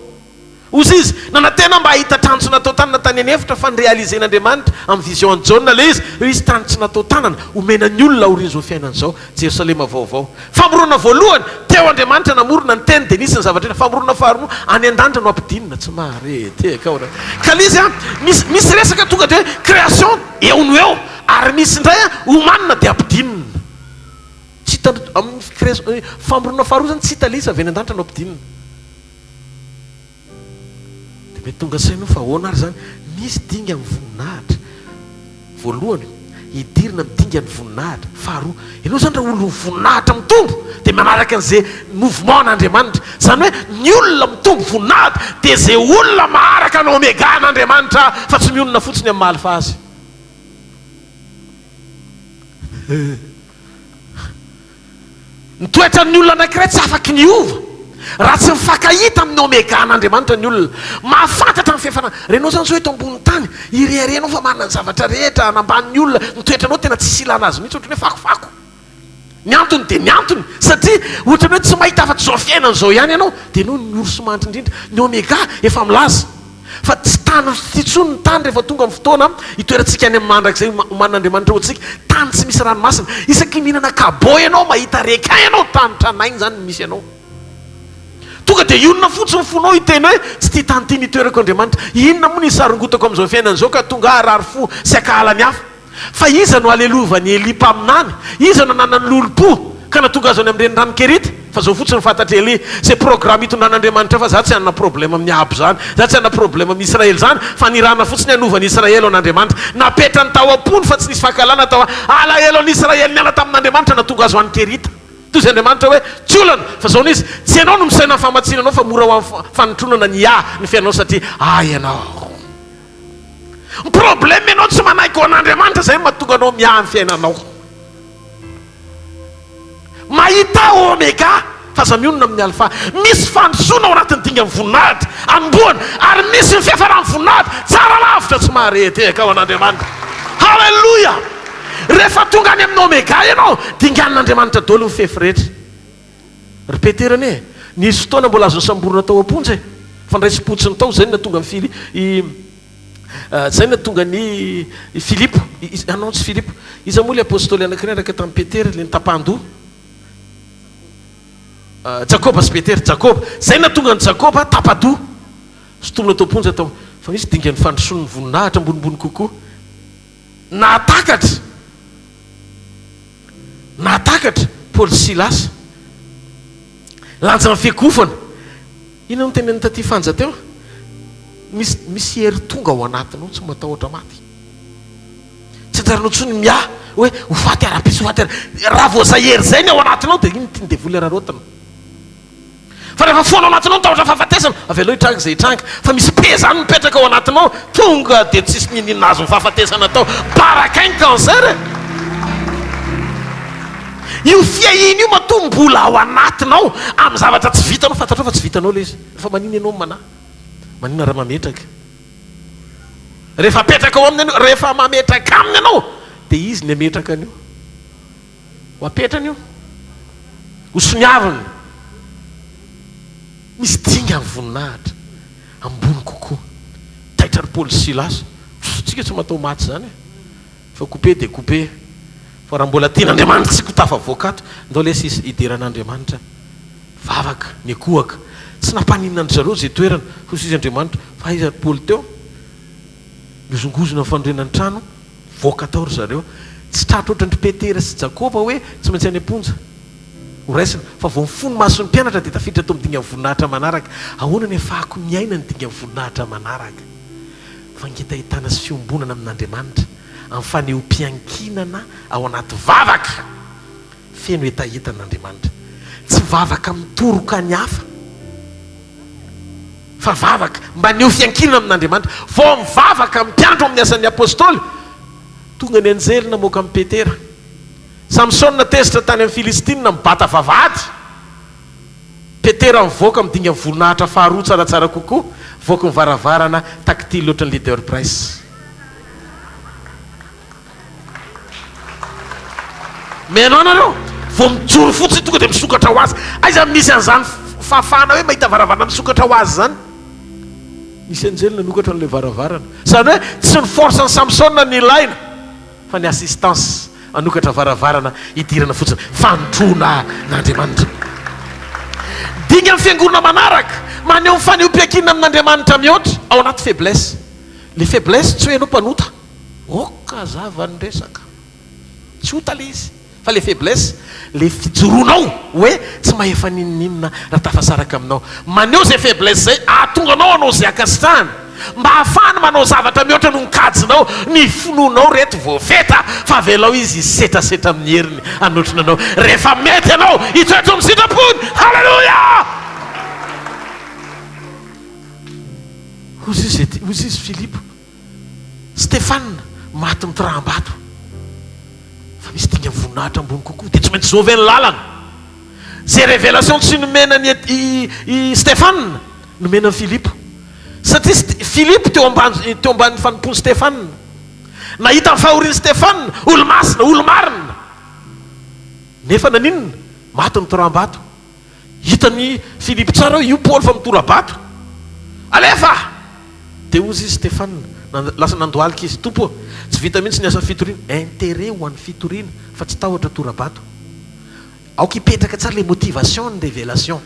Hozy izy, nanantena mba hahita trano tsy natao tanana tany an'efitra fa ni-realiser-n'Andriamanitra amin'ny vision an'i Jaona ilay izy, hoe hisy tany tsy natao tanana homena ny olona aorian'izao fiainana izao, Jerosalema vaovao. Famoronana voalohany, teo Andriamanitra namorona ny teny dia nisy ny zavatra rehetra. Famoronana faharoa, any an-danitra no ampidinina, tsy mahare tehaka ao raha. Ka ilay izy an, misy misy resaka tonga dia hoe création eo no eo, ary misy indray an, omanina dia ampidinina. Tsy hita amin'ny. Création, famoronana faharoa izany tsy hita ilay izy fa avy any an-danitra no ampidinina. Dia mety tonga saina fa ahoana ary izany? Misy dingan'ny voninahitra. Voalohany, hidirina amin'ny dingan'ny voninahitra. Faharoa, ianao izany raha olon'ny voninahitra mitombo dia manaraka an'izay mouvement an'Andriamanitra. Izany hoe ny olona mitombo voninahitra dia izay olona maharaka ny omega an'Andriamanitra fa tsy mionona fotsiny amin'ny maha alpha azy. Ny toetran'ny olona anankiray tsy afaky ny hiova raha tsy mifankahita amin'ny Omega an'Andriamanitra ny olona. Mahafantatra ny fefana. Renao izany izao eto ambonin'ny tany, ireharehanao fa manana ny zavatra rehetra, hanambany ny olona, ny toetranao tena tsisy ilana azy mihitsy, ohatran'ny hoe fakofako. Ny antony dia ny antony, satria ohatran'ny hoe tsy mahita afa-tsy izao fiainana izao ihany ianao, dia ianao ny ory sy mahantra indrindra. Ny Omega efa milaza. Fa tsy tany intsony ny tany rehefa tonga ny fotoana hitoerantsika any amin'ny mandrakizay omanin'Andriamanitra ho antsika, tany tsy misy ranomasina. Isaky ny mihinana cabot ianao, mahita requin ianao, tany tranainy izany no misy anao. Tonga dia hionona fotsiny ny fonao hiteny hoe, tsy ity tany ity no itoerako Andriamanitra. Inona moa no hisarongotako amin'izao fiainana izao ka tonga aho harary fo sy hankahala ny hafa? Fa iza no alelovany Elia mpaminany? Iza no nananany lolompo ka nahatonga azy any amin'ny renirano Kerita? Fa zao fotsiny fantatr'i Elia, zay programme itondran'Andriamanitra eo fa za tsy hanana problème amin'i Ahaba zany, za tsy hanana problème amin'i Israely zany, fa nirahana fotsiny hanova an'i Israely ho an'Andriamanitra. Napetrany tao am-pony fa tsy nisy fankahalana tao alahelo an'i Israely niala tamin'Andriamanitra nahatonga azy ho any Kerita. Toy izay Andriamanitra hoe, tsy olana, fa zao no izy, tsy ianao no misaina ny famatsiana anao fa mora ho amin'ny fanotronana ny ahy ny fiainanao satria ahy ianao. Ny problème ianao tsy manaiky ho an'Andriamanitra zay no mahatonga anao miahy ny fiainanao. Mahita omega fa aza mionona amin'ny alpha. Misy fandrosoana ao anatin'ny dingan'ny voninahitra anombohana ary misy ny fiafaran'ny voninahitra tsara lavitra tsy maharehitehaka ao an'Andriamanitra. Haleloia! Rehefa tonga any amin'ny omega ianao, dinganin'Andriamanitra daholo ny fefy rehetra. Ry Petera anie e! Nisy fotoana mbola azo nosamborina tao am-ponja e! Fa niraisim-potsiny tao, izay no nahatonga an'i Fili, i, izay no nahatonga an'i, i Filipo, i, i, ah non tsy Filipo, iza moa ilay apostoly anankiray niaraka tamin'i Petera, ilay nitapahan-doha? Jakoba sy Petera, Jakoba, izay no nahatonga an'i Jakoba tapa-doha, sintomina tao am-ponja tao, fa misy dingan'ny fandrosoan'ny voninahitra ambonimbony kokoa, nahatakatra. Nahatakatra Paoly sy Silasy. Lanjan'ny fiakofana. Inona no tenenin'i Taty Fanja teo? Misy misy hery tonga ao anatinao tsy matahotra maty. Tsy anjaranao intsony miahy hoe ho faty ara-piso, ho faty ara. Raha vao izay hery izay ny ao anatinao dia iny tian'ny devoly araraotina. Fa rehefa foana ao anatinao ny tahotra fahafatesana, avelao hitranga izay hitranga, fa misy paix zany mipetraka ao anatinao, tonga dia tsisy niniana azon'ny fahafatesana atao, barakay ny cancer e! Io fiahiana io matoa mbola ao anatinao, amin'ny zavatra tsy vitanao, fantatrao fa tsy vitanao ilay izy, fa maninona ianao no manahy? Maninona raha mametraka? Rehefa apetraka ao aminy ianao, rehefa mametraka aminy ianao, dia izy ny hametraka an'io. Ho apetrany io. Ho soniaviny. Misy dingan'ny voninahitra ambony kokoa. Taitra ry Paoly sy Silasy. Tsika tsy matao maty izany e. Fa couper dia couper. Fa raha mbola tian'Andriamanitra tsika ho tafavoaka ato, ndao lesy hidera an'Andriamanitra. Vavaka, nikohaka. Tsy nampaninona an-dry zareo izay toerana. Hoy izy Andriamanitra, fa aiza ry Paoly teo? Nihozongozona ny fanorenan'ny trano. Voaka tao ry zareo. Tsy tratra ohatran-dry Petera sy Jakoba hoe tsy maintsy any am-ponja. Ho raisina. Fa vao mifoha ny mason'ny mpianatra dia tafiditra tao amin'ny dingan'ny voninahitra manaraka. Ahoana ny ahafahako miaina ny dingan'ny voninahitra manaraka? Fangetahitana sy fiombonana amin'Andriamanitra amin'ny fanehoam-piankinana ao anaty vavaka feno hetaheta an'Andriamanitra. Tsy vavaka mitoroka ny hafa. Fa vavaka, maneho fiankinana amin'Andriamanitra. Vao mivavaka mpiandry ao amin'ny Asan'ny Apostoly, tonga ny anjely namoaka an'i Petera. Samsona tezitra tany amin'ny Filistina mibata vavahady. Petera mivoaka amin'ny dingan'ny voninahitra faharoa tsaratsara kokoa, voaky ny varavarana tactile ohatran'ny Leader Price. Mihaino ahy nareo? Vao mijoro fotsiny tonga dia misokatra ho azy. Aiza no misy an'izany fahafahana hoe mahita varavarana misokatra ho azy izany? Nisy anjely nanokatra an'ilay varavarana. Izany hoe tsy ny force an'i Samsona no ilaina fa ny assistance hanokatra varavarana hidirana fotsiny. Fanompoana an'Andriamanitra. Dingan'ny fiangonana manaraka, maneho ny fanehoam-piankinana amin'Andriamanitra mihoatra ao anaty faiblesse. Ilay faiblesse tsy hoe ianao mpanota. Ok hazava ny resaka. Tsy ota le izy. Fa le faiblesse, le fijoroanao hoe tsy mahefa n'inon'inona raha tafasaraka aminao. Maneho izay faiblesse izay ahatonga anao hanao izay ankasitrahany. Mba ahafahany manao zavatra mihoatra noho ny kajinao. Ny finoanao reto voafetra fa avelao izy hisetrasetra amin'ny heriny hanotrona anao. Rehefa mety ianao hitoetra ao amin'ny sitrapony. Haleloia! Hozy izy ety, hozy izy Filipo. Stefana, maty mitoraham-bato. Fa misy dingan'ny voninahitra ambony kokoa, dia tsy maintsy zao ve ny lalana? Izay révélation tsy nomena an'i i i Stefana, nomena an'i Filipo. Satria St Filipo teo ambany teo ambanin'ny fanompoan'i Stefana. Nahita ny fahorian'i Stefana, olo-masina, olo-marina. Nefa naninona? Maty nitoraham-bato. Hitan'i Filipo tsara hoe io Paoly fa mitora-bato. Alefa! Dia hozy izy Stefana, lasa nandohalika izy, Tompo ô, tsy vita mihitsy ny asa fitoriana. Intérêt ho an'ny fitoriana fa tsy tahotra tora-bato. Aoka hipetraka tsara ilay motivation ny révélation.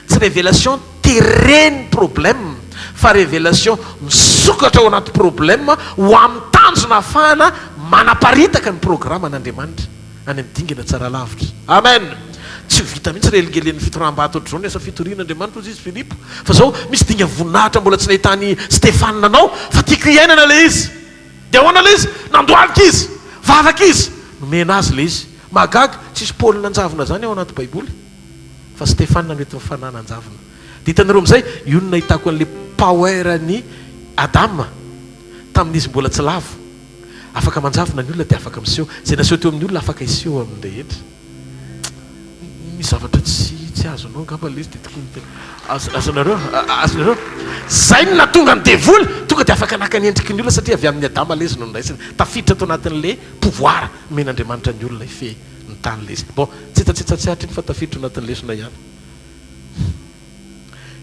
Tsy révélation tereny problème fa révélation misokatra ao anaty problème ho amin'ny tanjona ahafahana manaparitaka ny programan'Andriamanitra. any amin'ny dingana tsara lavitra. Amen! Tsy ho vita mihitsy raha elingelen'ny fitoraham-bato ohatr'izao ny asa fitoriana Andriamanitra, hozy izy Filipo. Fa izao, misy dingana voninahitra mbola tsy nahitan'i Stefana anao, fa tiako hiainana ilay izy. Dia ahoana ilay izy? Nandohalika izy! Vavaka izy! Nomena azy ilay izy. Mahagaga, tsisy Paoly nanjavona izany ao anaty Baiboly, fa Stefana no entin'ny Fanahy nanjavona. Dia hitanareo amin'izay, io no nahitako an'ilay power-n'i Adama tamin'izy mbola tsy lavo. Afaka manjavona ny olona dia afaka miseho. Izay naseho teo amin'ny olona afaka hiseho amin'ny rehetra. Misy zavatra tsy tsy azonao angamba ilay izy dia tokony tena azonareo azonareo. Izay no nahatonga ny devoly tonga dia afaka naka ny endriky ny olona satria avy amin'i Adama ilay izy no noraisiny. Tafiditra tao anatin'ilay pouvoir nomen'Andriamanitra ny olona hifehy ny tany ilay izy. Bon, tsitsatsitsa tsy aritra iny fa tafiditra ao anatin'ny lesona ihany.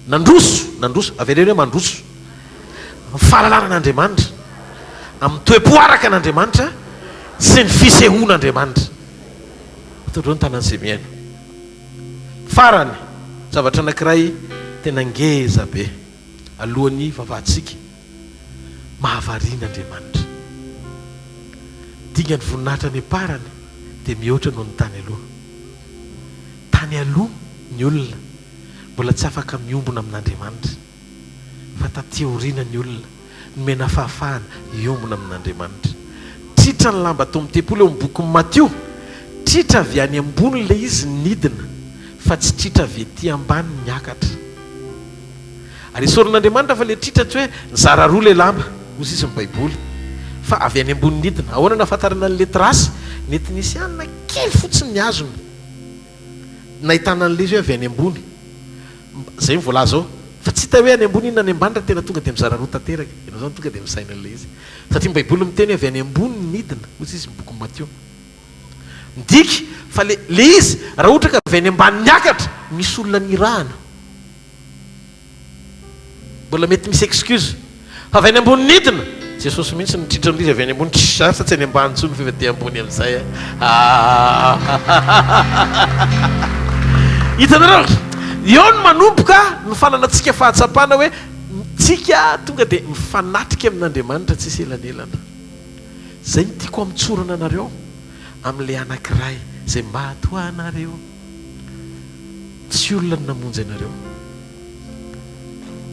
Nandroso, nandroso, avereno hoe mandroso, ny fahalalana an'Andriamanitra, amin'ny toe-po araka an'Andriamanitra sy ny fisehoan'Andriamanitra. Tondroy ny tanan'izay mihaino. Farany, zavatra anankiray tena ngeza be alohan'ny hivavahantsika, mahavariana Andriamanitra. Dingan'ny voninahitra any am-parany dia mihoatra noho ny tany aloha. Tany aloha ny olona mbola tsy afaka miombona amin'Andriamanitra, fa taty aoriana ny olona nomena fahafahana hiombona amin'Andriamanitra. Tritra ny lamba tao amin'ny tempoly ao amin'ny bokin'i Matio, tritra avy any ambony ilay izy nidina, fa tsy tritra avy ety ambany niakatra. Ary esorin'Andriamanitra fa ilay tritra tsy hoe nizara roa ilay lamba, hoy sisa ny Baiboly, fa avy any ambony nidina. Ahoana no ahafantarana an'ilay trace? Nety nisy hanina kely fotsiny nihazona. Nahitana an'ilay izy hoe avy any ambony. Izay no voalaza ao. Fa tsy hita hoe any ambony inona any ambany raha tena tonga dia mizara roa tanteraka. Ianao izany tonga dia misaina an'ilay izy. Satria ny Baiboly miteny hoe avy any ambony ny nidina, hoy izy ny bokin'i Matio. Midika fa le le izy raha ohatra ka avy any ambany niakatra, misy olona nirahana. Mbola mety misy excuse. Fa avy any ambony nidina, Jesosy mihitsy no nitritra an'ilay izy avy any ambony, tss, asa tsy any ambany intsony fa efa aty ambony amin'izay eh. Hitanareo? Eo no manomboka ny fananantsika fahatsapana hoe tsika tonga dia mifanatrika amin'Andriamanitra tsisy elanelana. Izay no tiako hamotsorana anareo amin'ilay anankiray izay maty ho anareo. Tsy olona no namonjy anareo.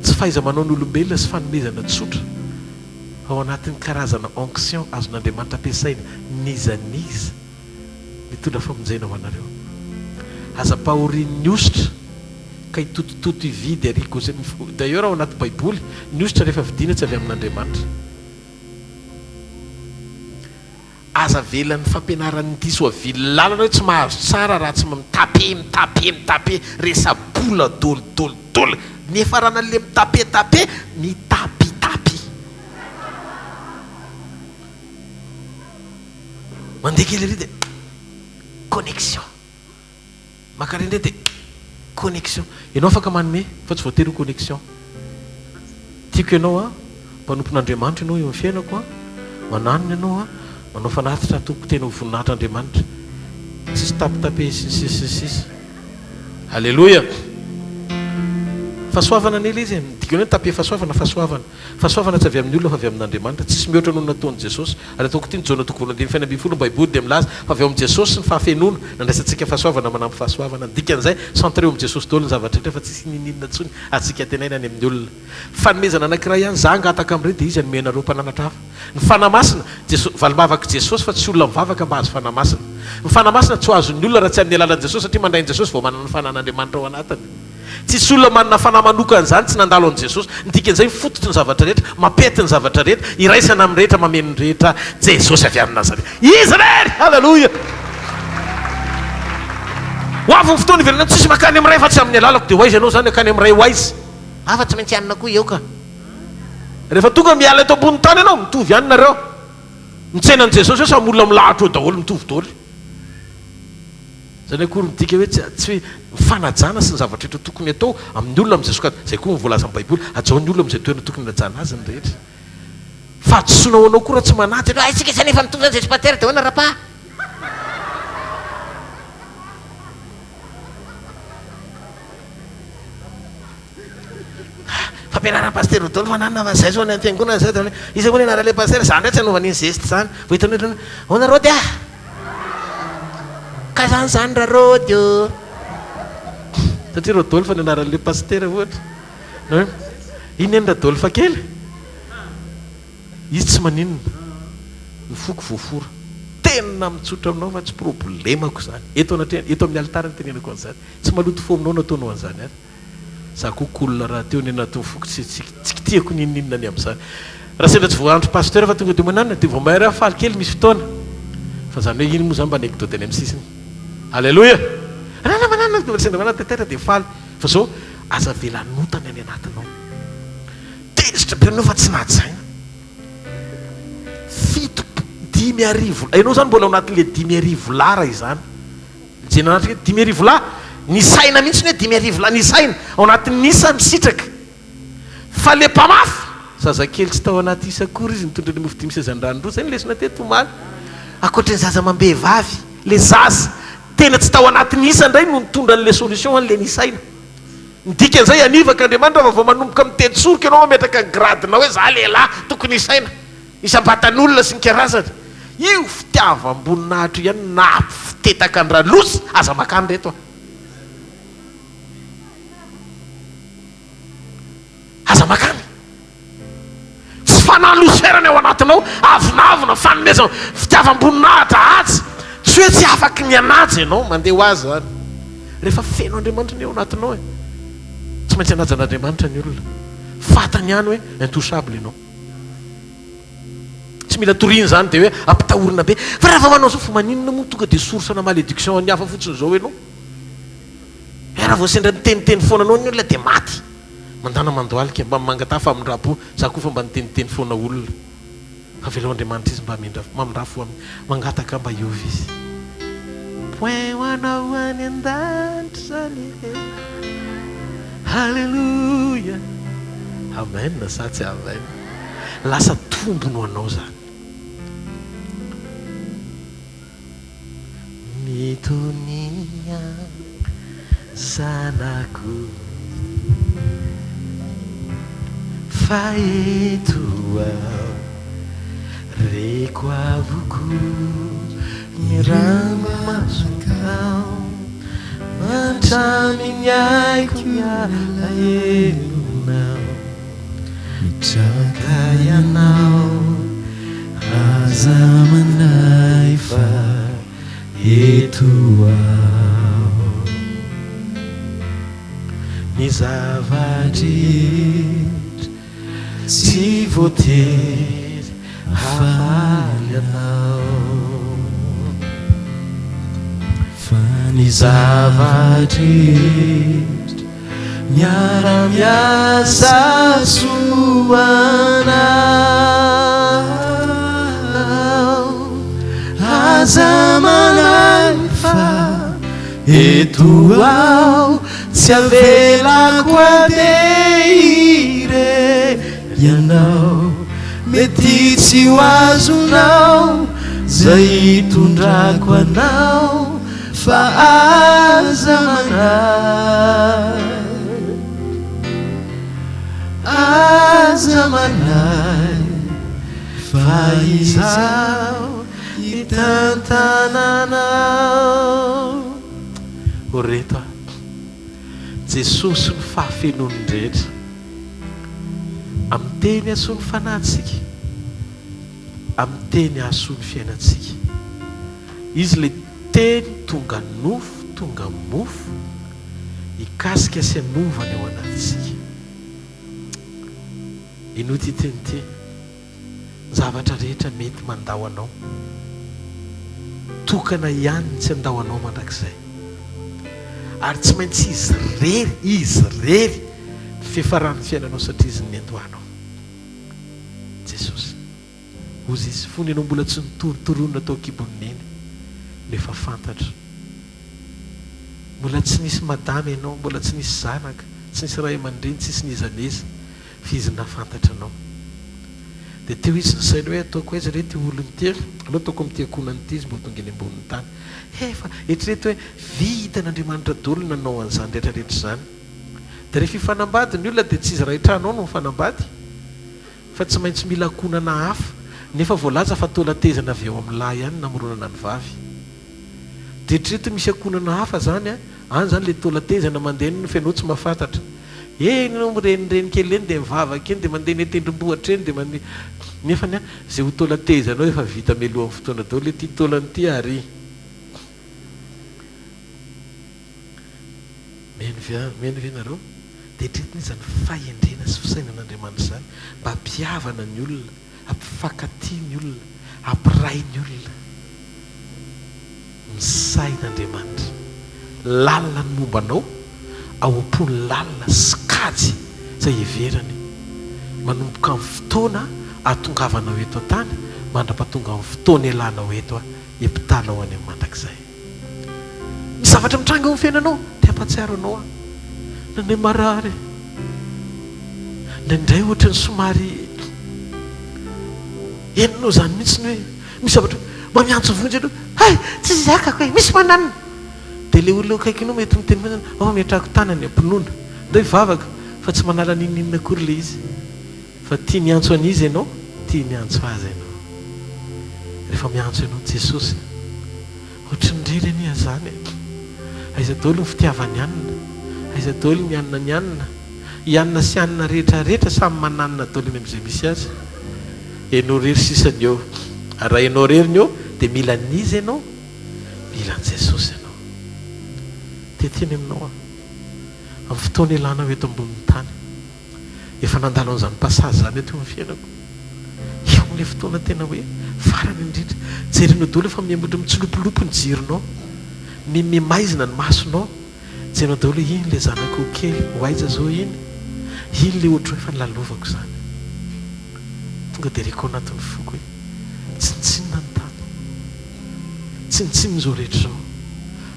Tsy fahaiza-manaon'olombelona sy fanomezana tsotra ao anatin'ny karazana onction azon'Andriamanitra ampiasaina n'iza n'iza mitondra famonjena ho anareo. Aza ampahorian'ny hosotra ka hitotototo hividy haricots. D'ailleurs ao anaty baiboly, ny hosotra rehefa vidiana tsy avy amin'Andriamanitra. Aza avelan'ny fampianaran'ny diso avily lalana hoe tsy mahazo tsara raha tsy mitape mitape mitape resa-bola dol dol dol ny hiafaranan'le mitape tape mitapitapy mandeha kely ery dia connexion Maka re ndray dia connexion. Ianao afaka manome fa tsy voatery ho connexion. Tiako ianao an, mpanompon'Andriamanitra ianao eo amin'ny fiainako an, mananona ianao an, manao fanatitra atoko tena ho voninahitr'Andriamanitra. Tsisy tapitape sy ny sisa sy ny sisa. Aleloia! Fahasoavana anie ilay izy e. Ny dikany hoe tape fahasoavana, fahasoavana. Fahasoavana tsy avy amin'ny olona fa avy amin'Andriamanitra. Tsisy mihoatra noho ny nataon'i Jesosy. Ary ataoko ity ny Jaona toko voalohany andininy faha 16 ny Baiboly dia milaza fa avy ao amin'i Jesosy ny fahafenoana, nandraisantsika fahasoavana manampy fahasoavana. Ny dikan'izay, centré eo amin'i Jesosy daholo ny zavatra rehetra fa tsisy n'inon'inona intsony azontsika antenaina any amin'ny olona. Fanomezana anankiray ihany, za hangataka amin'ireny dia izy hanome anareo mpananatra hafa. Ny Fanahy Masina, Jeso, valim-bavak'i Jesosy fa tsy olona mivavaka mba hahazo Fanahy Masina. Ny Fanahy Masina tsy ho azon'ny olona raha tsy amin'ny alalan'i Jesosy satria mandray an'i Jesosy vao manana ny Fanahin'Andriamanitra ao anatiny. Tsisy olona manana fanahy manokana izany tsy nandalo an'i Jesosy. Ny dikan'izay, fototry ny zavatra rehetra, mampety ny zavatra rehetra, iraisana amin'ny rehetra, mameno ny rehetra, Jesosy avy any Nazareta. Izy irery! Haleloia! Ho avy ny fotoana hiverenana, tsisy mankany amin'ny Ray afa-tsy amin'ny alalako. Dia ho aiza ianao izany hankany amin'ny Ray ho aiza? Hafa tsy maintsy hanina koa eo ka. Rehefa tonga miala eto ambonin'ny tany ianao, mitovy ihany nareo. Mitsena an'i Jesosy eo samy olona milahatra eo daholo, mitovy daholo. Izany akory midika hoe tsy tsy hoe ny fanajana sy ny zavatra rehetra tokony atao amin'ny olona amin'izay sokajy, izay koa ny voalazan'ny Baiboly, hajao ny olona amin'izay toerana tokony hanajana azy ny rehetra. Fahadisoana ho anao koa raha tsy manaja ianao, hay isika izany efa mitovy izany izay tsy pater dia ahoana rapa? Fampianaran'i Pasitera Rodolphe ananona fa zay zao any am-piangonana zay dia iza moa ny anaran'ilay pasitera? Za ndray tsy hanova an'iny zeste zany. Vao hitanao hoe ahoana Rody ah? Ka zany zany ra Rody ô! Satria Rodolphe ny anaran'ilay pasitera ohatra. Na hoe inona iny Radolphe kely? Izy tsy maninona. Ny foko voafora. Tena mitsotra aminao fa tsy problemako izany. Eto anatrehany, eto amin'ny alitara no itenenako an'izany. Tsy maloto fo aminao no ataonao an'izany ary. Za koa cool rahateo ny anatin'ny foko tsy tsy tsy kitihako n'inon'inona ny amin'izany. Raha sendra tsy voaandro pasteur fa tonga dia mananona dia vao may aho faly kely misy fotoana. Fa zany hoe iny moa zany mba anecdote any amin'ny sisiny. Alléluia! Mananona mananona tonga dia sendra manana taitaitra dia faly. Fa zao aza avela hanota ny any anatinao. Tezitra be ianao fa tsy nahajaina. Fito, 5000, ianao zany mbola ao anatin'ilay 5000 lara izany. Mijery nanatrika hoe 5000 lahy, nisaina mihitsy ny hoe 5000 lahy, nisaina ao anatin'ny isa misitraka. Fa le mpamafy, zazakely tsy tao anaty isa akory izy nitondra ny mofo dimy sy hazandrano roa, zay ny lesona teto omaly. Ankoatry ny zaza amam-behivavy, le zaza tena tsy tao anatin'ny isa indray no nitondra an'le solution an'le nisaina. Ny dikan'izay, hanivaka Andriamanitra fa vao manomboka miteny soroka ianao mametraka ny grade-nao hoe za lehilahy tokony hisaina. Isam-batan'olona sy ny karazany. Io fitiavam-boninahitra io ihany no nahafitetaka an-dRalosy, aza makany reto a! Aza makany! Tsy fanahy loserana ao anatinao, avonavona, fanomezana, fitiavam-boninahitra, haja. Tsy hoe tsy afaky ny hanaja ianao, mandeha ho azy izany. Rehefa feno Andriamanitra ny ao anatinao e! Tsy maintsy hanaja an'Andriamanitra ny olona. Fantany ihany hoe intouchable ianao. Tsy mila toriana izany dia hoe ampitahorina be. Fa raha vao manao izao, fa maninona moa tonga dia source ana malédiction an'ny hafa fotsiny izao ianao? Eh raha vao sendra niteniteny foana anao ny olona dia maty. Mandana mandohalika, mba mangataha famindram-po, za koa fa mba niteniteny foana olona. Avelao Andriamanitra izy mba hamindra, mamindrà fo aminy. Mangataka mba hiova izy. Point ho anao any an-danitra izany e. Haleloia. Amen sa tsy amen? Lasa tombony ho anao izany. Mitonia zanako fa eto aho reko avokoa ny ranomasonao Hatramin'ny aiko ny alahelonao Mitraka ianao Aza manahy fa eto aho Ny zava-drehetra Tsy voatery hafaly anao Fa ny zava-drehetra miara-miasa soa anao Aza manahy fa eto aho Tsy avelako handeha irery ianao Mety tsy ho azonao izay hitondrako anao Fa aza manahy. manahy fa izaho hitantana anao. Ho reto aho. Jesosy no fahafenoan'ny rehetra. Amin'ny teny hahasoa ny fanahintsika, amin'ny teny hahasoa ny fiainantsika. Izy ilay Teny tonga nofo, tonga mofo, hikasika sy hanova ny ao anatintsika. Henoy ity teny ity. Ny zavatra rehetra mety mandao anao. Tokana ihany ny tsy handao anao mandrakizay. Ary tsy maintsy Izy irery, Izy irery ny fiafaran'ny fiainanao satria Izy no niandohanao. Jesosy. Hozy Izy, fony ianao mbola tsy nitorontoronina tao an-kibon'i Neny no efa fantatro. Mbola tsy nisy madama ianao, mbola tsy nisy zanaka, tsy nisy ray aman-dreny, tsisy n'iza n'iza. Fa izy nahafantatra anao. Dia teo izy nisaina hoe ataoko aiza re ity olona ity e? Aleo ataoko amin'ity ankohonana ity izy mba ho tonga eny ambonin'ny tany. He fa eritrereto hoe vitan'Andriamanitra daholo ny nanao an'izany rehetra rehetra izany. Dia rehefa hifanambady ny olona dia tsy izy iray trano ao no mifanambady fa tsy maintsy mila ankohonana hafa nefa voalaza fa taolan-tehezana avy eo amin'ny lahy ihany namoronana ny vavy. Dia eritrereto misy ankohonana hafa izany an, any izany ilay taolan-tehezana mandeha eny fa ianao tsy mahafantatra. Eny ianao mirenireny kely eny dia mivavaka eny dia mandeha eny an-tendrombohitra eny dia mandeha nefa ny an, izay ho taolan-tehezanao efa vita mialohan'ny fotoana daholo ity taolana ity ary. Mino ve aho, mino ve nareo? Dia eritreretina izany fahendrena sy fisainan'Andriamanitra izany mba hampihavana ny olona. Hampifankatia ny olona, hampiray ny olona. Misaina Andriamanitra. Lalina ny momba anao, ao am-pony lalina, sokajy izay heverany. Manomboka amin'ny fotoana ahatongavanao eto an-tany mandra-pahatonga amin'ny fotoana ialanao eto hiampitana ho any amin'ny mandrakizay. Ny zavatra mitranga eo amin'ny fiainanao dia hampahatsiaro anao aho. Indraindray marary, indraindray ohatran'ny somary henonao izany mihitsy ny hoe misy zavatra mba miantso vonjy ianao, hay tsy zakako e, misy mananona. Dia ilay olona eo akaikinao mety miteny fotsiny, ao ametrahako tanana am-pinoana, ndao hivavaka, fa tsy manala n'inon'inona akory ilay izy. Fa tia miantso an'iza ianao? Tia miantso Azy ianao. Rehefa miantso ianao Jesosy, ohatry ny irery anie izany e! Aiza daholo ny fitiavan'i Anna? Aiza daholo ny Anna ny Anna? I Anna sy Anna rehetra rehetra samy mananona daholo eny amin'izay misy azy. Ianao irery sisa ny eo. Ary raha ianao irery ny eo, dia mila an'iza ianao? Mila an'i Jesosy ianao. Te hiteny aminao aho. Amin'ny fotoana ilanao eto ambonin'ny tany. Efa nandalo an'izany passage izany aho teo amin'ny fiainako. Eo amin'ilay fotoana tena hoe farany indrindra. Jerenao daholo efa miha-mihoatra mitsilopilopy ny jironao. Miha-miha-maizina ny masonao. Jerenao daholo hoe iny ilay zanako kely, ho aiza izao iny? Iny ilay ohatran'ny hoe efa nolalovako izany. Tonga dia reko ao anatin'ny foko hoe tsinontsinona ny tany. Tsinontsinona izao rehetra izao.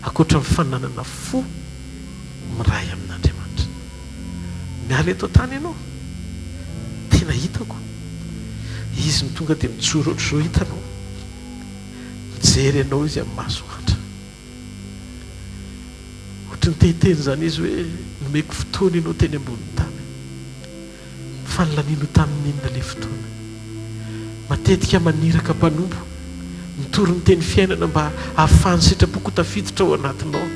Ankoatra ny fananana fo miray amin'Andriamanitra. Miala eto an-tany ianao. Tena hitako. Izy no tonga dia mijoro ohatr'izao hitanao. Mijery anao izy amin'ny maso antra. Ohatry ny te hiteny izany izy hoe nomeko fotoana ianao teny ambonin'ny tany. Fa nilanianao tamin'ny inona ilay fotoana? Matetika maniraka mpanompo mitory ny teny fiainana mba hahafahan'ny sitrapoko ho tafiditra ao anatinao.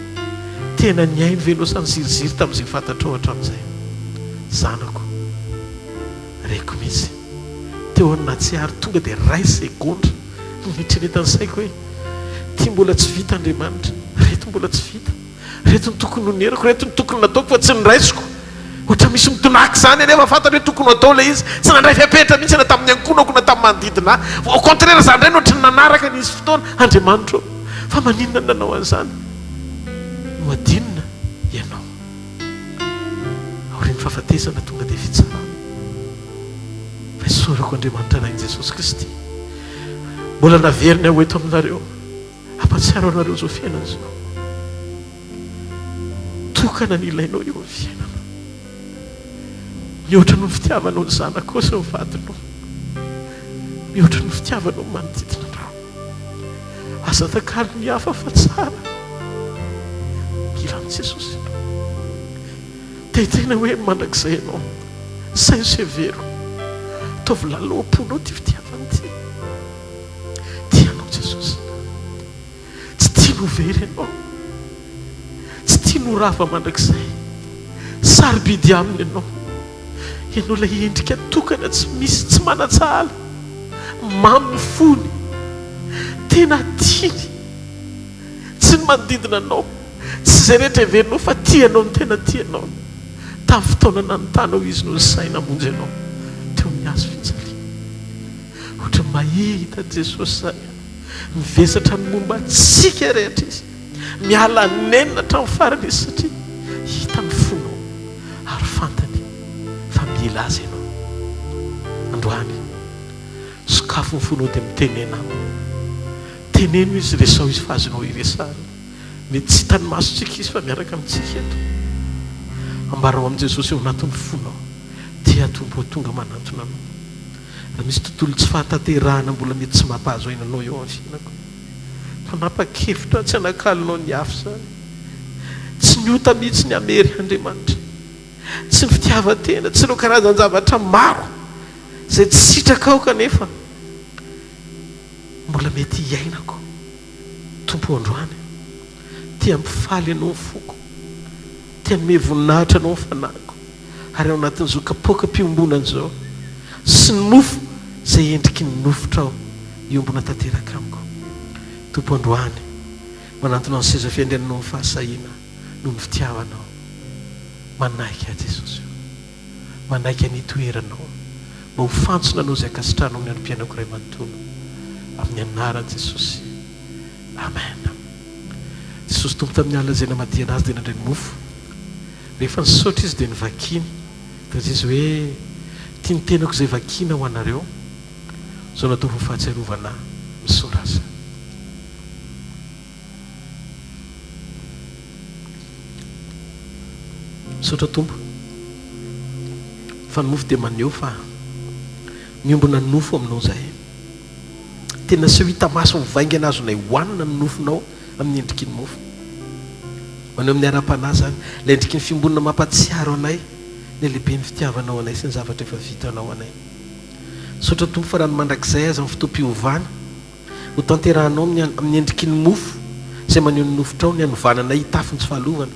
Tena nihaino ve ianao sa niziriziry tamin'izay fantatrao hatramin'izay? Zanako, reko mihitsy. Teo aho no nahatsiaro, tonga dia iray segondra no nieritreretan'ny saiko hoe, Ity mbola tsy vita Andriamanitra, ireto mbola tsy vita. Reto no tokony ho nierako, reto no tokony nataoko fa tsy noraisiko. Ohatra misy midonaka izany anefa fantany hoe tokony ho atao ilay izy. Tsy nandray fepetra mihitsy na tamin'ny ankohonako na tamin'ny manodidina ahy. Au contraire za indray no ohatry ny nanaraka nisy fotoana. Andriamanitra ô, fa maninona no nanao an'izany? Nohadinina ianao. Aorian'ny fahafatesana tonga dia fitsarana. Fa isaorako Andriamanitra Rain'i Jesosy Kristy. Mbola naveriny aho eto aminareo. Hampatsiaro anareo izao fiainana izao. Tokana ny ilainao eo amin'ny fiainana. Mihoatra noho ny fitiavanao ny zanakao sy ny vadinao. Mihoatra noho ny fitiavanao ny manodidina anao. Aza atakalo ny hafa fa tsara. Mila an'i Jesosy ianao. Te hiteny hoe mandrakizay ianao. Saino sy hevero. Ataovy lalina ao am-ponao ity fitiavana ity. Tia anao Jesosy. Tsy tiany ho very ianao. Tsy tiany ho rava mandrakizay. Sarobidy aminy ianao. Ianao ilay endrika tokana tsy misy, tsy manan-tsahala. Mamy ny fony. Tena tiany. Tsy ny manodidina anao, tsy izay rehetra heverinao fa tia anao no tena tia anao. Tamin'ny fotoana nanotanao Izy no nisahy namonjy anao teo amin'ny hazo fijaliana. Ohatran'ny mahita an'i Jesosy izany aho. Mivesatra ny momba antsika rehetra Izy. Miala nenina hatramin'ny farany Izy satria hitany ny fonao ary fantany fa mila Azy ianao. Androany, sokafy ny fonao dia mitenena Aminy. Teneno izy, resaho izy fa azonao iresahana. Mety tsy hitan'ny masontsika izy fa miaraka amintsika eto. Ambarao amin'i Jesosy ao anatin'ny fonao, Tia Tompo ô, tonga manantona Anao. Raha misy tontolo tsy fahatanterahana mbola mety tsy mampahazo aina anao eo amin'ny fiainako, manapa-kevitra aho tsy hanakalonao ny hafa izany. Tsy ny ota mihitsy ny hamery Andriamanitra. Tsy ny fitiavan-tena, tsy ireo karazan-javatra maro izay tsy sitrakao kanefa Mbola mety hiainako Tompo androany Te hampifaly Anao ny foko Te hanome voninahitra Anao ny fanahiko Ary ao anatin'izao kapoakam-piombonana izao Sy ny mofo izay endriky ny nofotrao Hiombona tanteraka amiko Tompo androany Manantona ny seza fiandriananao amin'ny fahasahiana Noho ny fitiavanao Manaiky ahy Jesosy o. Manaiky ny hitoeranao mba ho fantsona anao izay ankasitrahanao ny androm-piainako iray manontolo. Amin'ny anaran'i Jesosy. Amen. Jesosy Tompo tamin'ny alina izay namadihana Azy dia nandray ny mofo. Rehefa nisaotra Izy dia novakiny. Dia hoy Izy hoe, Ity ny tenako izay vakiana ho anareo. Izao natao ho fahatsiarovana Ahy. Misaora Azy. Misaotra Tompo fa ny mofo dia maneho fa miombona nofo aminao zahay. Tena seho hita maso mivaingana azonay hohanina ny nofonao amin'ny endriky ny mofo. Maneho amin'ny ara-panahy izany, ilay endriky ny fiombonana mampahatsiaro anay ny halehiben'ny fitiavanao anay sy ny zavatra efa vitanao anay. Misaotra Tompo fa raha ny mandrakizay aza ny fotoam-piovana, Ho tanterahanao amin'ny amin'ny endriky ny mofo izay maneho ny nofotrao ny hanovana anay hitafy ny tsy fahalovana.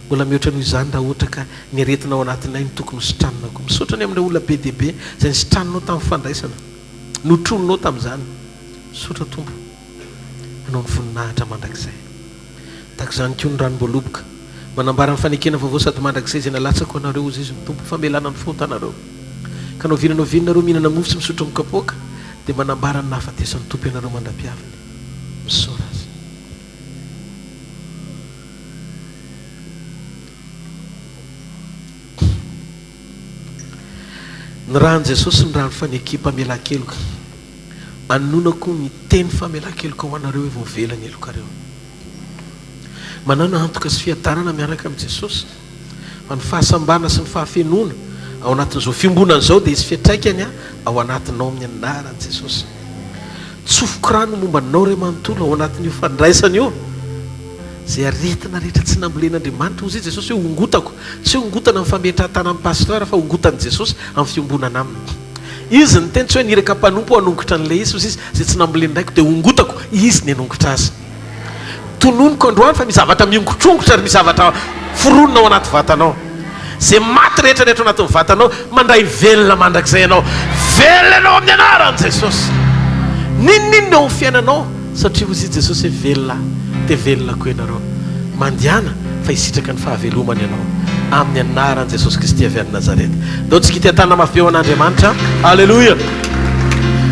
Mbola mihoatra noho izany raha ohatra ka ny aretina ao anatinay no tokony ho sitranina koa. Misaotra ny amin'ireo olona be dia be izay nisitraninao tamin'ny fandraisana. Notroninao tamin'izany. Misaotra Tompo. Anao ny voninahitra mandrakizay. Tahaka izany koa ny ranom-boaloboka. Manambara ny fanekena vaovao sady mandrakizay izay nalatsako ho anareo, hozy izy ny Tompo, famelana ny fahotanareo. Ka na oviana na oviana nareo mihinana mofo sy misotro amin'ny kapoaka, dia manambara ny nahafatesan'ny Tompo ianareo mandra-piaviny. Misaora Azy. Ny ran'i Jesosy ny ran'ny fanekem-pamelan-keloka. Anononako ny teny famelan-keloka ho anareo hoe voavela ny helokareo. Manana antoka sy fiadanana miaraka amin'i Jesosy fa ny fahasambarana sy ny fahafenoana ao anatin'izao fiombonana izao dia hisy fiantraikany ao anatinao amin'ny anaran'i Jesosy. Tsofiko rano momba anao iray manontolo ao anatin'io fandraisana io. Izay aretina rehetra tsy nambolen'Andriamanitra, hoy Jesosy hoe hongotako. Tsy hoe hongotana amin'ny fametrahan-tanan'ny pasteur fa hongotan'i Jesosy amin'ny fiombonana aminy. Izy niteny tsy hoe niraka mpanompo hanongotra an'ilay izy, hoy izy, izay tsy nambolen'ny Raiko dia hongotako, izy ny hanongotra azy. Tononiko androany fa misy zavatra miongotr'ongotra ary misy zavatra foronina ao anaty vatanao. Izay maty rehetra rehetra ao anatin'ny vatanao, mandray velona mandrakizay ianao. Velona ianao amin'ny anaran'i Jesosy. N'inon'inona eo amin'ny fiainanao, satria hoy Jesosy hoe velona aho, dia velona koa ianareo. Mandehana fa hisitraka ny fahavelomana ianao amin'ny anaran'i Jesosy Kristy avy any Nazareta. Ndao tsika hiteha-tanana mafy be ho an'Andriamanitra. Aleloia!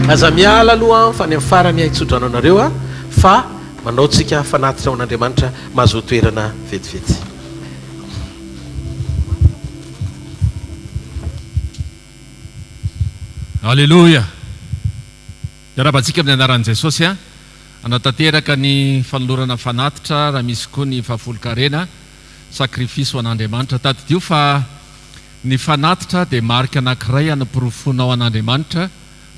Aza miala aloha fa any amin'ny farany aho hitsodrano anareo aho. Fa manao tsika fanatitra ho an'Andriamanitra mahazoa toerana vetivety. Aleloia! Miarahaba antsika amin'ny anaran'i Jesosy a! Hanatanteraka ny fanolorana fanatitra raha misy koa ny fahafolon-karena, sacrifice ho an'Andriamanitra. Tadidio fa ny fanatitra dia marika anankiray hanaporofoanao an'Andriamanitra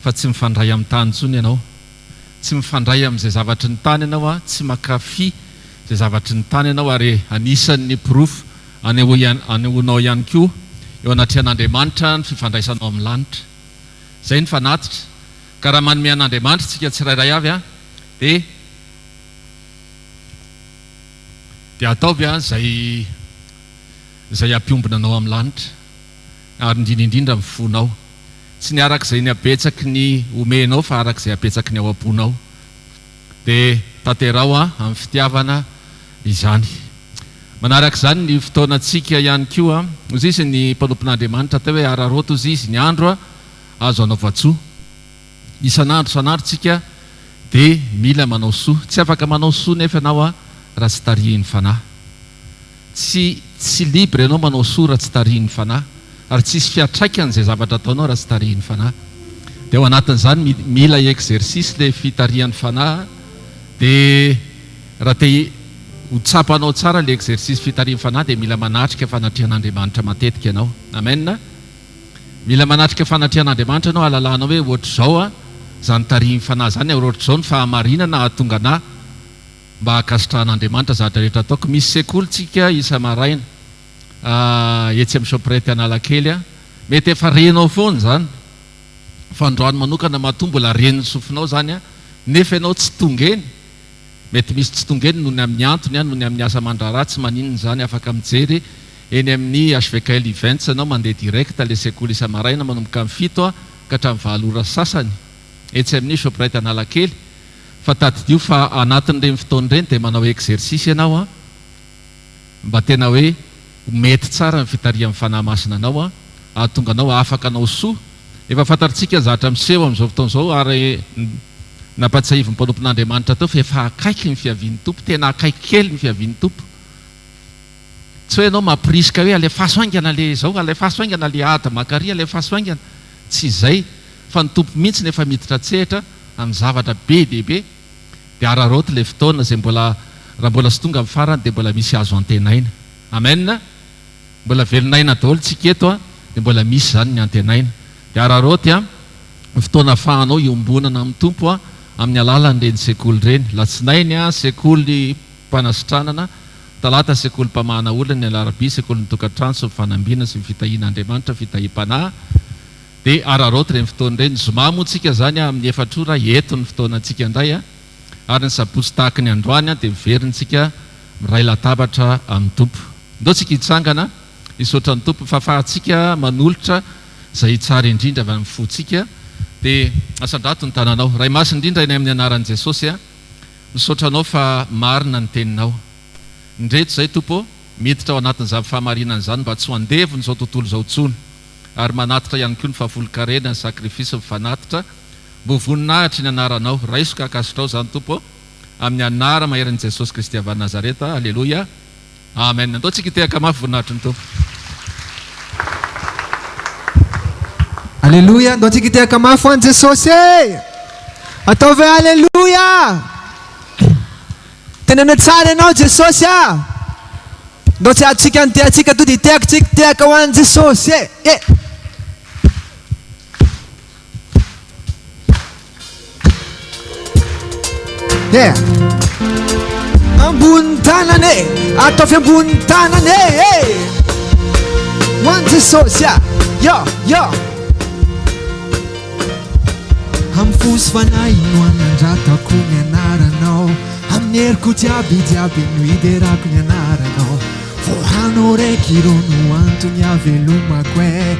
fa tsy mifandray amin'ny tany intsony ianao. Tsy mifandray amin'izay zavatry ny tany ianao an, tsy mankafy izay zavatry ny tany ianao ary anisan'ny porofo anehoanao ihany koa eo anatrehan'Andriamanitra ny fifandraisanao amin'ny lanitra. Izay ny fanatitra. Ka raha manome an'Andriamanitra isika tsirairay avy an, dia dia ataovy an izay izay hampiombona anao amin'ny lanitra, ary indrindra indrindra ny fonao. Tsy ny araka izay ny habetsaky ny omenao fa araka izay habetsaky ny ao am-ponao. Dia tanteraho amin'ny fitiavana izany. Manaraka izany ny fotoanantsika ihany koa, hozy izy ny mpanompon'Andriamanitra atao hoe araraoty hozy izy ny andro azo anaovan-tsoa. Isan'andro isan'andro tsika dia mila manao soa. Tsy afaka manao soa nefa ianao raha tsy tarihin'ny Fanahy. Tsy tsy libre ianao manao soa raha tsy tarihin'ny Fanahy, ary tsy hisy fiantraikany izay zavatra ataonao raha tsy tarihin'ny Fanahy. Dia ao anatin'izany mila exercice ilay fitarihan'ny Fanahy, dia raha te ho tsapanao tsara ilay exercice fitarihan'ny Fanahy dia mila manatrika fanatrehan'Andriamanitra matetika ianao. Amen. Mila manatrika fanatrehan'Andriamanitra ianao hahalalanao hoe ohatr'izao izany tarihin'ny Fanahy izany ary ohatr'izao ny fahamarinana hahatonga anà mba hankasitrahan'Andriamanitra zavatra rehetra ataoko. Misy sekoly tsika isa-maraina etsy amin'ny Shoprite Analakely. Mety efa renao foana izany fa androany manokana matoa mbola ren'ny sofinao izany nefa ianao tsy tonga eny. Mety misy tsy tonga eny noho ny amin'ny antony, noho ny amin'ny asa aman-draharaha, tsy maninona izany, afaka mijery eny amin'ny HVKL Events ianao mandeha direct ilay sekoly isa-maraina manomboka amin'ny fito ka hatramin'ny valo ora sasany etsy amin'ny Shoprite Analakely. Fa tadidio fa anatin'ireny fotoana ireny dia manao exercice ianao an, mba tena hoe ho mety tsara ny fitarihan'ny Fanahy Masina anao an, hahatonga anao afaka hanao soa. Efa fantatrtsika ny zavatra miseho amin'izao fotoana izao ary nampatsiahivin'ny mpanompon'Andriamanitra teo fa efa akaiky ny fiavian'ny Tompo, tena akaiky kely ny fiavian'ny Tompo. Tsy hoe ianao mampirisika hoe alefaso haingana le izao, alefaso haingana le ady mankaria, alefaso haingana. Tsy izay fa ny Tompo mihitsy no efa miditra an-tsehatra amin'ny zavatra be dia be dia araraoty ilay fotoana izay mbola raha mbola tsy tonga ny farany dia mbola misy azo antenaina. Amen! Mbola velon'aina daholo tsika eto a, dia mbola misy izany ny antenaina. Dia araraoty a, ny fotoana afahanao iombonana amin'ny Tompo a, amin'ny alalan'ireny sekoly ireny. Latsinainy a, sekoly mpanasitranana, talata sekoly mpamahana olona, ny alarobia sekolin'ny tokantrano sy ny fanambina sy ny fitahian'Andriamanitra, fitahiam-panahy. Dia araraoty ireny fotoana ireny. Ny zoma moa tsika izany amin'ny efatra ora eto ny fotoanantsika indray a. Ary ny sabotsy tahaky ny androany dia miverina tsika miray latabatra amin'ny Tompo. Ndao tsika hitsangana hisaotra ny Tompo ny fahafahantsika manolotra izay tsara indrindra avy amin'ny fontsika. Dia asandrato ny tananao. Ray Masina indrindra eny amin'ny anaran'i Jesosy a. Misaotra Anao fa marina ny teninao. Indreto izay Tompo ô, miditra ao anatin'izany fahamarinana izany mba tsy ho andevon'izao tontolo izao intsony. Ary manatitra ihany koa ny fahafolonkarena, ny sakrifisy, ny fanatitra, mba ho voninahitry ny anaranao. Raiso ka ankasitrao izany, Tompo ô, amin'ny anara maherin'i Jesosy Kristy avy any Nazareta. Aleloia. Amen. Andao tsika hitehaka mafy voninahitry ny Tompo. Aleloia. Andao tsika hitehaka mafy ho an'i Jesosy e! Ataovy hoe aleloia! Teneno hoe tsara ianao Jesosy a! Ndao tsy azontsika ny tehantsika to dia hitehaka tsika, tehaka ho an'i Jesosy e! E! Yeah. Ambony tanana e, ataovy ambony tanana e, e. Ho an'i Jesosy a, yo, yo. Amin'ny fo sy fanahy no anandratako ny anaranao Amin'ny heriko jiaby jiaby no hiderako ny anaranao Voahanao raiky ireo no antony havelomako e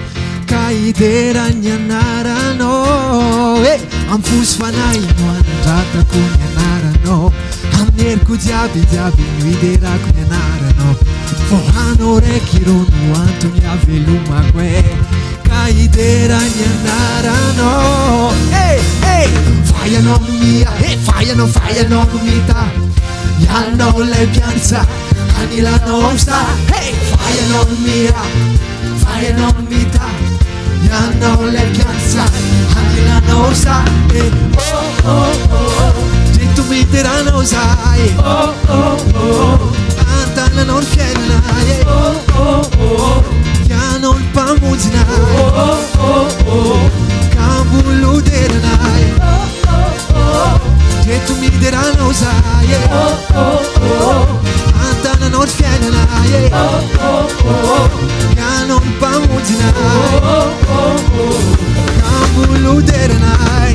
Ka hidera ny anaranao e Amin'ny fo sy fanahy no anandratako ny anaranao Amin'ny heriko jiaby jiaby no hiderako ny anaranao Voahanao raiky ireo no antony havelomako e Ka hidera ny anaranao Eh eh Fa ianao no mia Eh fa ianao fa ianao no mita Ianao ilay mpianatra Anilanao sa Hey fa ianao no mia Fa ianao no mita Ianao ilay mpianatra Anilanao sa Eh oh oh oh Jeto mideranao zahay Oh oh oh Antananao ny fiainana eh Oh oh oh Ianao ny mpamonjinay Oh oh oh Ka mbola ho deranay Oh oh oh Jeto mideranao zahay eh Oh oh oh Antananao ny fiainanay eh Oh oh oh Ianao ny mpamonjinay Oh oh oh Ka mbola Ka mbola hoderanay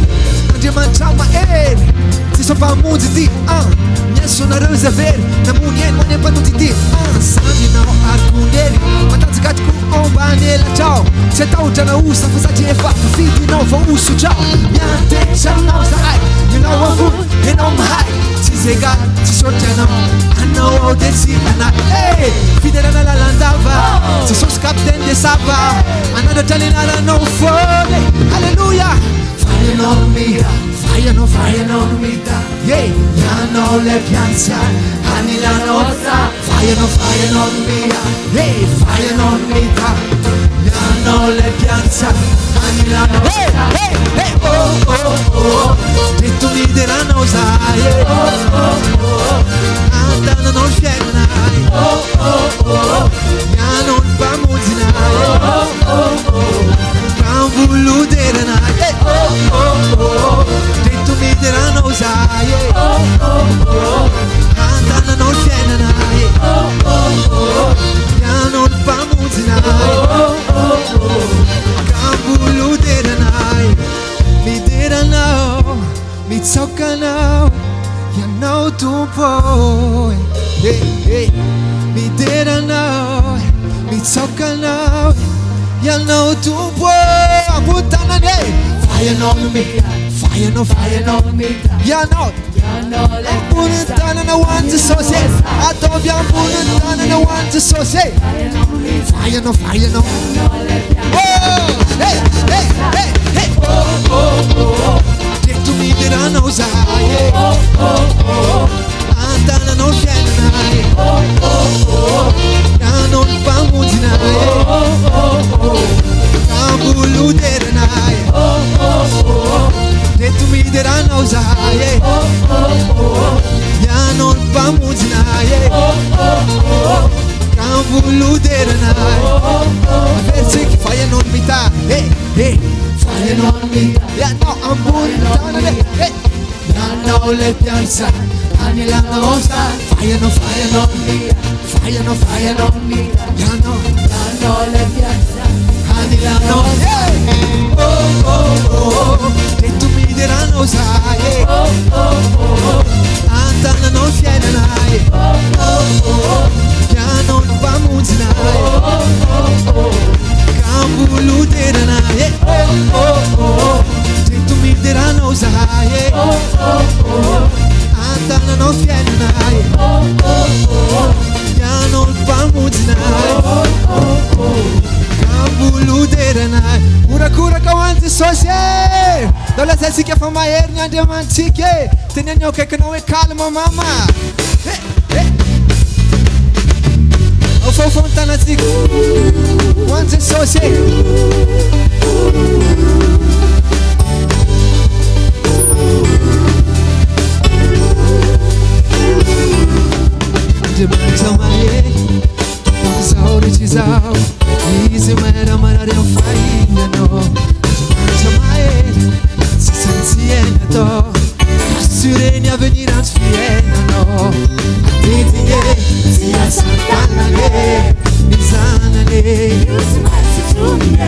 Andriamanitra mahery Jeso mpamonjy ity ah Miantso anareo izay very Namony ainy ho any am-panonjy ity ah Sandry ianao ary koa ny hery Matanjaka tokoa ao ambany elatrao Tsy hatahotra na osa fa satria efa voafidinao voahosotrao Miantehitra aminao zahay Ianao ambony Ianao mahay Tsisy egal tsisy ohatranao Anao aho dia tsy hanahy Hey! Fiderana lalandava Jesosy capitaine de sava Anandratra ny anaranao foana e Alléluia Fa ianao no mita Fa ianao fa ianao no mita Yeah Ianao ilay mpiantsy ahy Anilanao Fa ianao fa ianao no mita Hey Fa ianao no mita Ianao ilay mpiantsy ahy Anilanao Hey hey hey Oh oh oh Reto mideranao zahay eh Oh oh oh An-tananao ny fiainanay Oh oh oh Ianao ny mpamonjinay Oh oh oh Ka mbola hoderanay eh Oh oh oh Reto mideranao zahay eh Oh oh oh An-tananao ny fiainanay eh Oh oh oh Ianao ny mpamonjinay Oh oh oh Ka mbola hoderanay Midera anao Mitsaoka anao Ianao Tompo ô eh eh Midera anao Mitsaoka anao Ianao Tompo ô Ambony tanana e Fa Ianao no mita Fa Ianao Fa Ianao no mita Ianao Ambony tanana ho an'i Jesosy e Ataovy ambony tanana ho an'i Jesosy e Fa Ianao Fa Ianao Oh eh eh eh eh Oh oh oh Reto midera anao zahay e Oh oh oh An-tananao ny fiainanay Oh oh oh Ianao ny mpamonjinay Oh oh oh Ka mbola hoderanay Oh oh oh Reto midera anao zahay e Oh oh oh Ianao ny mpamonjinay e Oh oh oh Ka mbola hoderanay Averintsika fa ianao no mitahy Eh eh Fa ianao no mitahy Ianao ambony tanana e Eh Ianao ilay mpiantsy Anilanao za Fa ianao fa ianao no mitahy Fa ianao fa ianao no mitahy Ianao Ianao ilay mpiantsy Anilanao Eh Oh oh oh Reto midera anao za eh Oh oh oh An-tananao ny fiainanay Oh oh oh Ianao no mpamonjinay Oh oh oh Ka mbola hoderanay eh Oh oh oh Reto midera anao zahay eh Oh oh oh An-tananao ny fiainanay Oh oh oh Ianao no mpamonjinay Oh oh oh Ka mbola hoderanay Horakoraka ho an'i Jesosy e! Ndao lazaintsika fa mahery ny Andriamanitsika e! Teneno eo akaikinao hoe calme mama! Eh eh! Aofaofao ny tanantsika ho an'i Jesosy e! Andriamanitra mahery, Tompon'izao rehetra izao, Izy mahay raha marary amin'ny fahinanao. Andriamanitra mahery, tsisy ny tsy hainy atao, assurer ny avenir amin'ny fiainanao. Adidiny e, tsy asan-tanany e, ny zanany e, io tsy maintsy tromy e,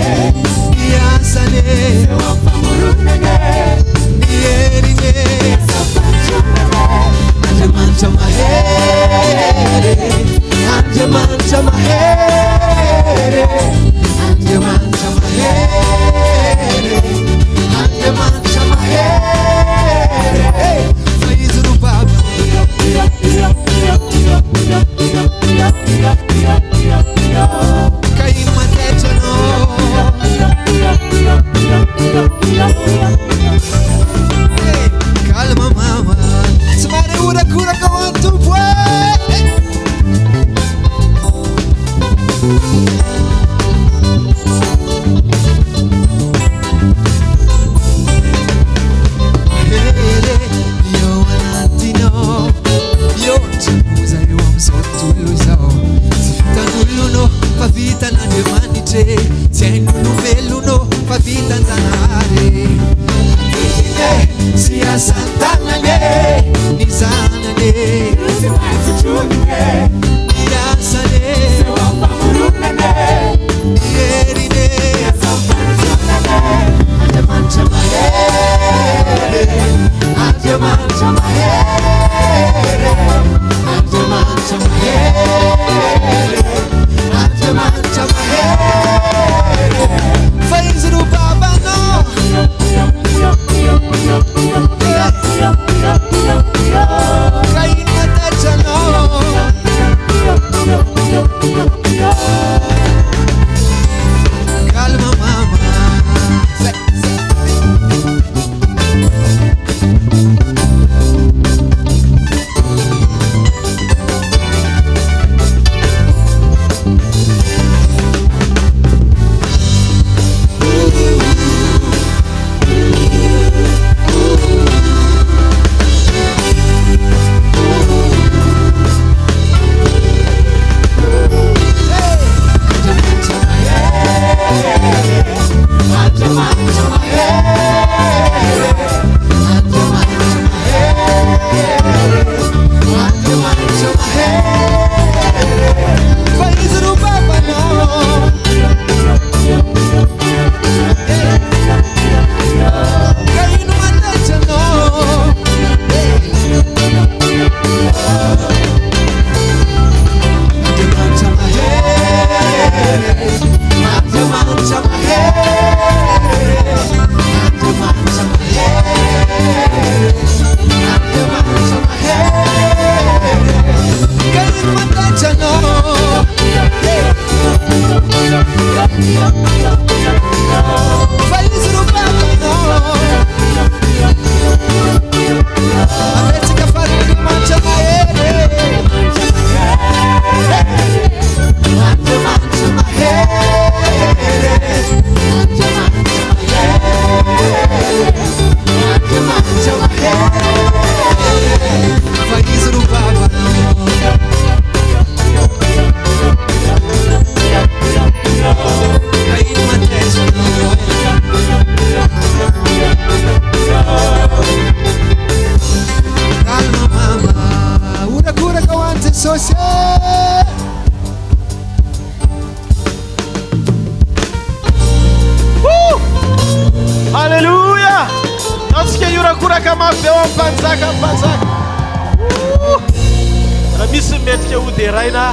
ny asany e, eo am-pamoronany e, ny heriny e, ny asam-pahatromany e, Andriamanitra mahery. Andriamanitra mahery Andriamanitra mahery Andriamanitra mahery Fa izy no baba Ka ino mandaitra anao Hey, calme mama Tsy mahare horakoraka ho an'ny Tompo e Tsy hain'olombelona fa vitan-janahary Sy asan-tanany e, ny zanany e Tsy maintsy troniny e, ny asany e Eo am-pamoronany e, ny heriny e Ny asam-pahasoavany e, Andriamanitra. Fa izy no babanao. Averintsika fa Andriamanitra mahery. Andriamanitra mahery. Andriamanitra mahery. Andriamanitra mahery. Fa izy no babanao. Ka ino mantaitra anao? Calma mama, horakoraka ho an'i Jesosy e! Woo! Haleloia! Antsika hiorakoraka mafy be ao amin'ny mpanjaka amin'ny mpanjaka. Woo! Raha misy ny mendrika ho deraina,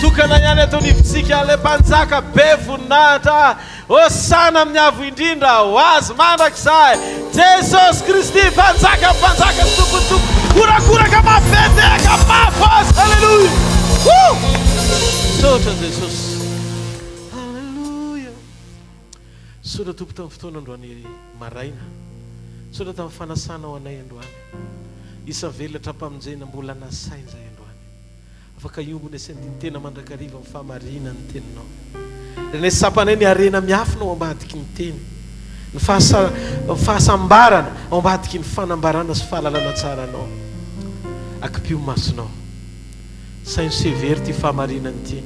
tokana ihany ato anivontsika ilay mpanjaka be voninahitra. Hosana amin'ny avo indrindra ho azy mandrakizay. Jesosy Kristy mpanjaka amin'ny mpanjaka sy tompon'ny tompo. Horakoraka mafy be, tehaka mafy ho azy. Haleloia! Woo! Misaotra Jesosy. Haleloia. Misaotra Tompo tamin'ny fotoana androany maraina. Misaotra tamin'ny fanasanao anay androany. Isan'ny velona tra-pamonjena mbola nasaina izahay androany. Afaka hiombona sy handini-tena mandrakariva amin'ny fahamarinan'ny Teninao. Renay sy tsapanay ny harena miafina ao ambadiky ny Teny, ny fahasambarana ao ambadiky ny fanambarana sy fahalalana tsara Anao. Akipio ny masonao. Saino sy hevero ity fahamarinana ity.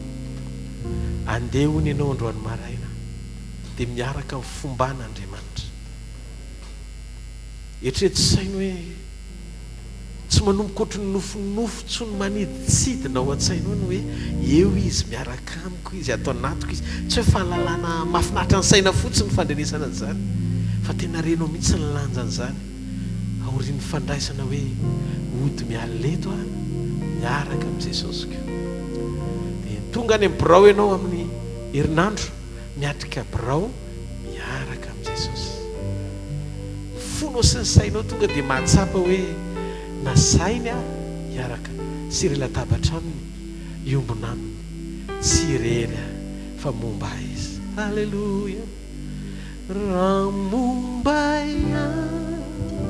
Andeha hono ianao androany maraina, dia miaraka amin'ny fomban'Andriamanitra. Eritrereto sy saino hoe. Tsy manomboka ohatry ny nofinofy intsony manidintsidina ao an-tsainao ny hoe eo izy, miaraka amiko izy, ato anatiko izy. Tsy hoe fahalalana mahafinaritra ny saina fotsiny ny fandrenesana an'izany fa tena renao mihitsy ny lanjan'izany aorian'ny fandraisana hoe hody mialina eto aho miaraka amin'i Jesosiko. Dia tonga any amin'ny birao ianao amin'ny herinandro miatrika birao miaraka amin'i Jesosy. Ny fonao sy ny sainao tonga dia mahatsapa hoe nasainy aho hiaraka sy iray latabatra aminy, hiombona aminy. Tsy irery aho fa momba ahy Izy. Aleloia! Raha momba ahy Ianao,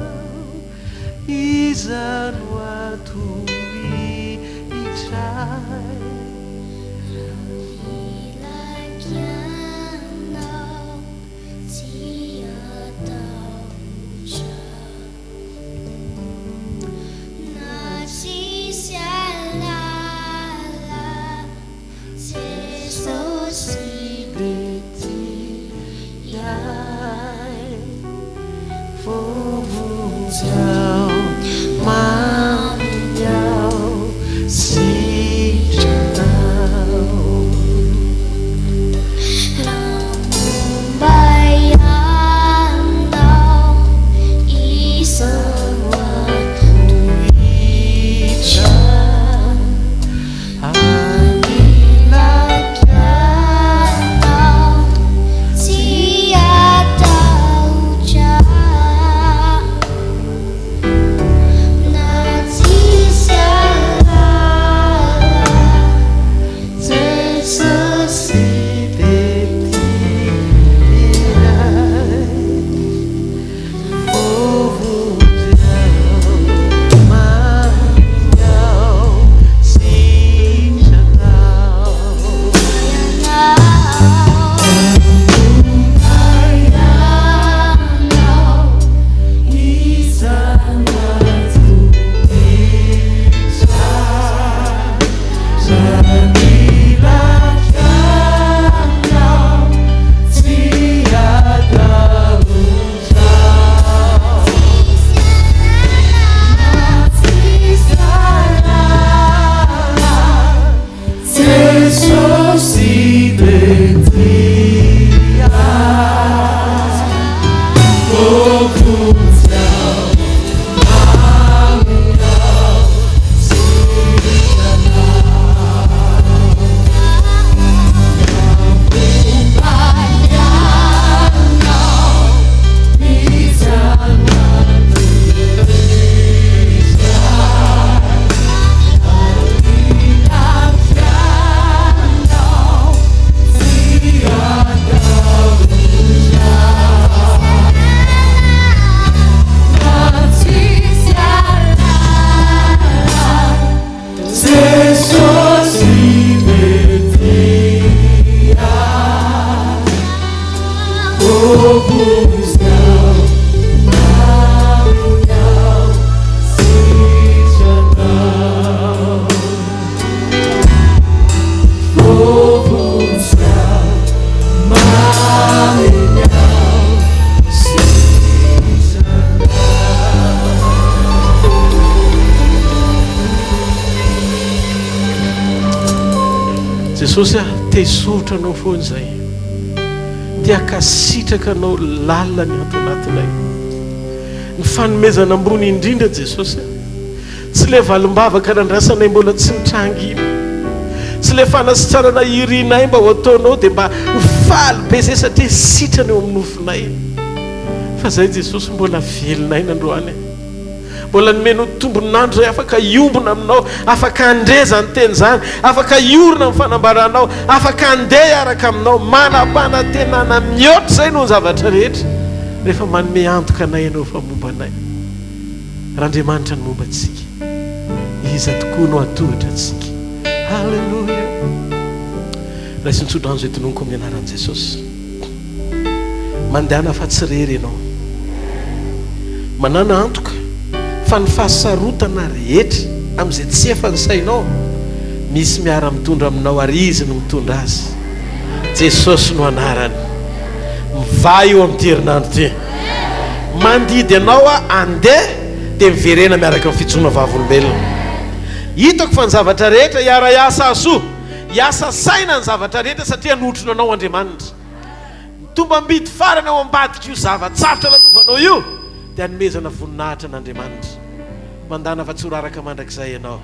iza no hatohitra ahy? Jesosy ah, te hisaotra Anao foana izahay. Te hankasitraka Anao lalina ny ato anatinay. Ny fanomezana ambony indrindra Jesosy ah. Tsy ilay valim-bavaka nandrasanay mbola tsy nitranga iny. Tsy ilay fanasitranana irinay mba ho ataonao dia mba ho faly be izay satria sitrana eo amin'ny nofonay. Fa izay Jesosy mbola velona aina androany e. Mbola nomenao tombon'andro izay afaka hiombona aminao, afaka handre izany teny izany, afaka hiorina amin'ny fanambaranao, afaka handeha hiaraka aminao. Manam-panantenana mihoatra izay noho ny zavatra rehetra rehefa manome antoka anay ianao fa momba anay. Raha Andriamanitra no momba antsika, iza tokoa no hahatohitra antsika? Haleloia! Raiso ny tsodrano izay tononiko amin'ny anaran'i Jesosy. Mandehana fa tsy irery ianao. Manàna antoka fa ny fahasarotana rehetra amin'izay tsy efan'ny sainao, misy miara-mitondra aminao ary Izy no mitondra azy. Jesosy no anarany. Mivaha io amin'ity herinandro ity. Mandidy anao aho andeha dia miverena miaraka amin'ny fijoroana vavolombelona. Hitako fa ny zavatra rehetra hiara-hiasa hahasoa. Hiasa saina ny zavatra rehetra satria hanotrona anao Andriamanitra. Ny tombam-bidy farany ao ambadik'io zava-tsarotra lalovanao io dia hanomezana voninahitra an'Andriamanitra. Mandàna fa tsy ho raraka mandrakizay ianao.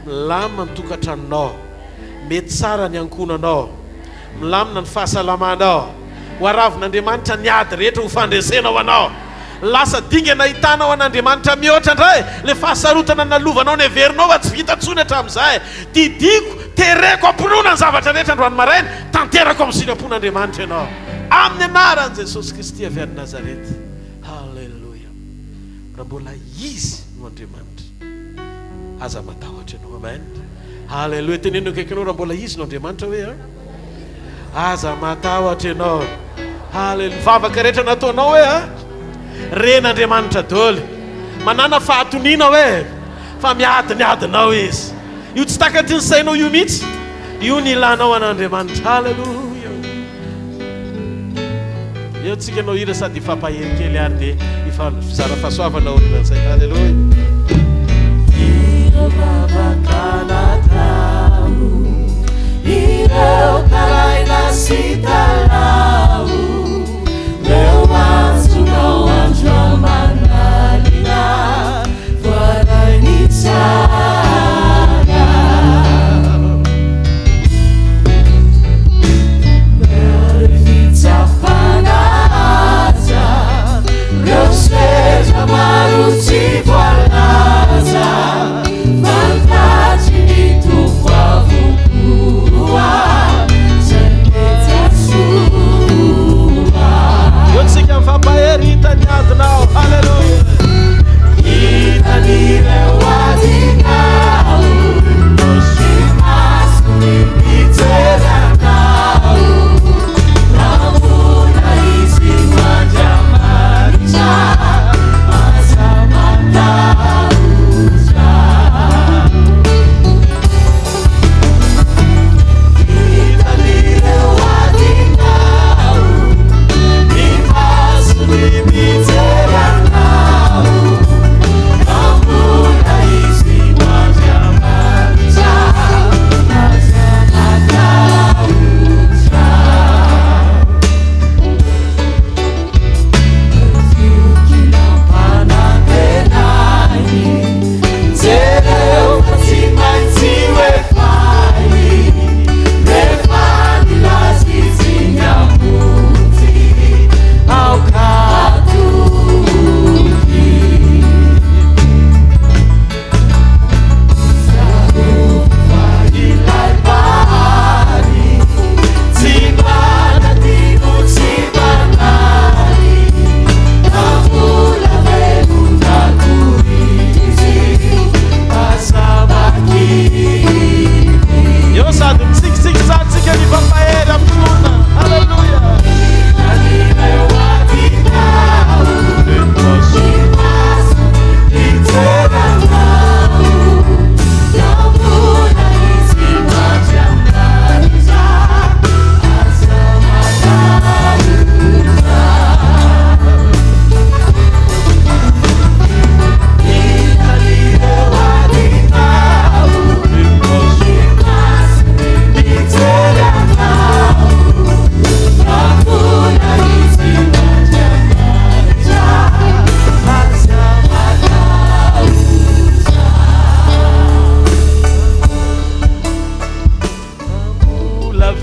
Milamina ny tokantranonao. Mety tsara ny ankohonanao. Milamina ny fahasalamanao. Ho aravin'Andriamanitra ny ady rehetra ho fandresena ho anao. Lasa dingana ahitanao an'Andriamanitra mihoatra indray ilay fahasarotana nalovanao neverinao fa tsy vita intsony hatramin'izay. Didiako, tereko am-pinoana ny zavatra rehetra androany maraina, tanterako amin'ny sitrapon'Andriamanitra ianao. Amin'ny anaran'i Jesosy Kristy avy any Nazareth. Haleloia. Raha mbola Izy no Andriamanitra, aza matahotra ianao. Amen. Haleloia. Teneno akaikinao raha mbola Izy no Andriamanitra hoe an. Aza matahotra ianao. Haleloia. Ny vavaka rehetra nataonao hoe an. Ren'Andriamanitra daholo. Manàna fahatoniana hoe fa miady ny adinao Izy. Io tsy takatry ny sainao io mihitsy. Io ny ilanao an'Andriamanitra. Haleloia. Eo tsika hanao hira sady hifampahery kely ary dia hifamizara fahasoavana aorianan'izay. Haleloia. Ireo vavaka natao, ireo taraina sy talaho, ireo antsonao andro aman'alina, voaray tsara. Fitsapana aza, reo sedra maro tsy voalaza, fantatry ny Tompo.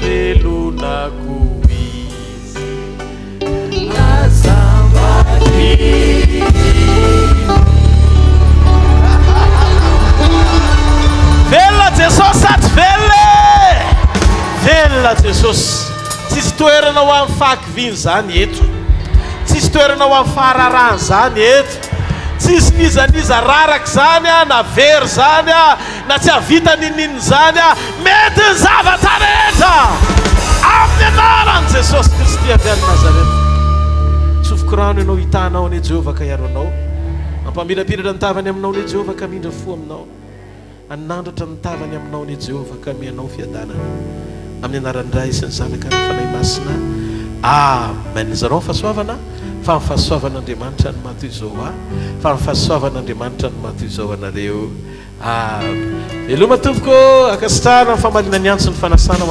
velona koa Izy. Aza mba kivy. Velona Jesosy sa tsy velona e? Velona Jesosy. Tsisy toerana ho an'ny fahakiviana izany eto. Tsisy toerana ho an'ny fahararahana izany eto. Tsisy n'iza n'iza raraka izany na very izany na tsy hahavita n'inon'inona izany. Mety ny zavatra rehetra amin'ny anaran'i Jesosy Kristy avy any Nazareta. Tsofiko rano ianao hitahanao anie Jehovah ka hiaro anao. Hampamirapiratra ny tavany aminao anie Jehovah ka hamindra fo aminao. Hanandratra ny tavany aminao anie Jehovah ka hanome anao fiadanana. Amin'ny anaran'ny Ray sy ny Zanaka ary ny Fanahy Masina. Amen. Zarao ny fahasoavana fa ny fahasoavan'Andriamanitra no maha toy izao ahy, fa ny fahasoavan'Andriamanitra no maha toy izao anareo. Amen. Veloma tompoko ô, ankasitrahana ny famaliana ny antso ny fanasana ho anareo.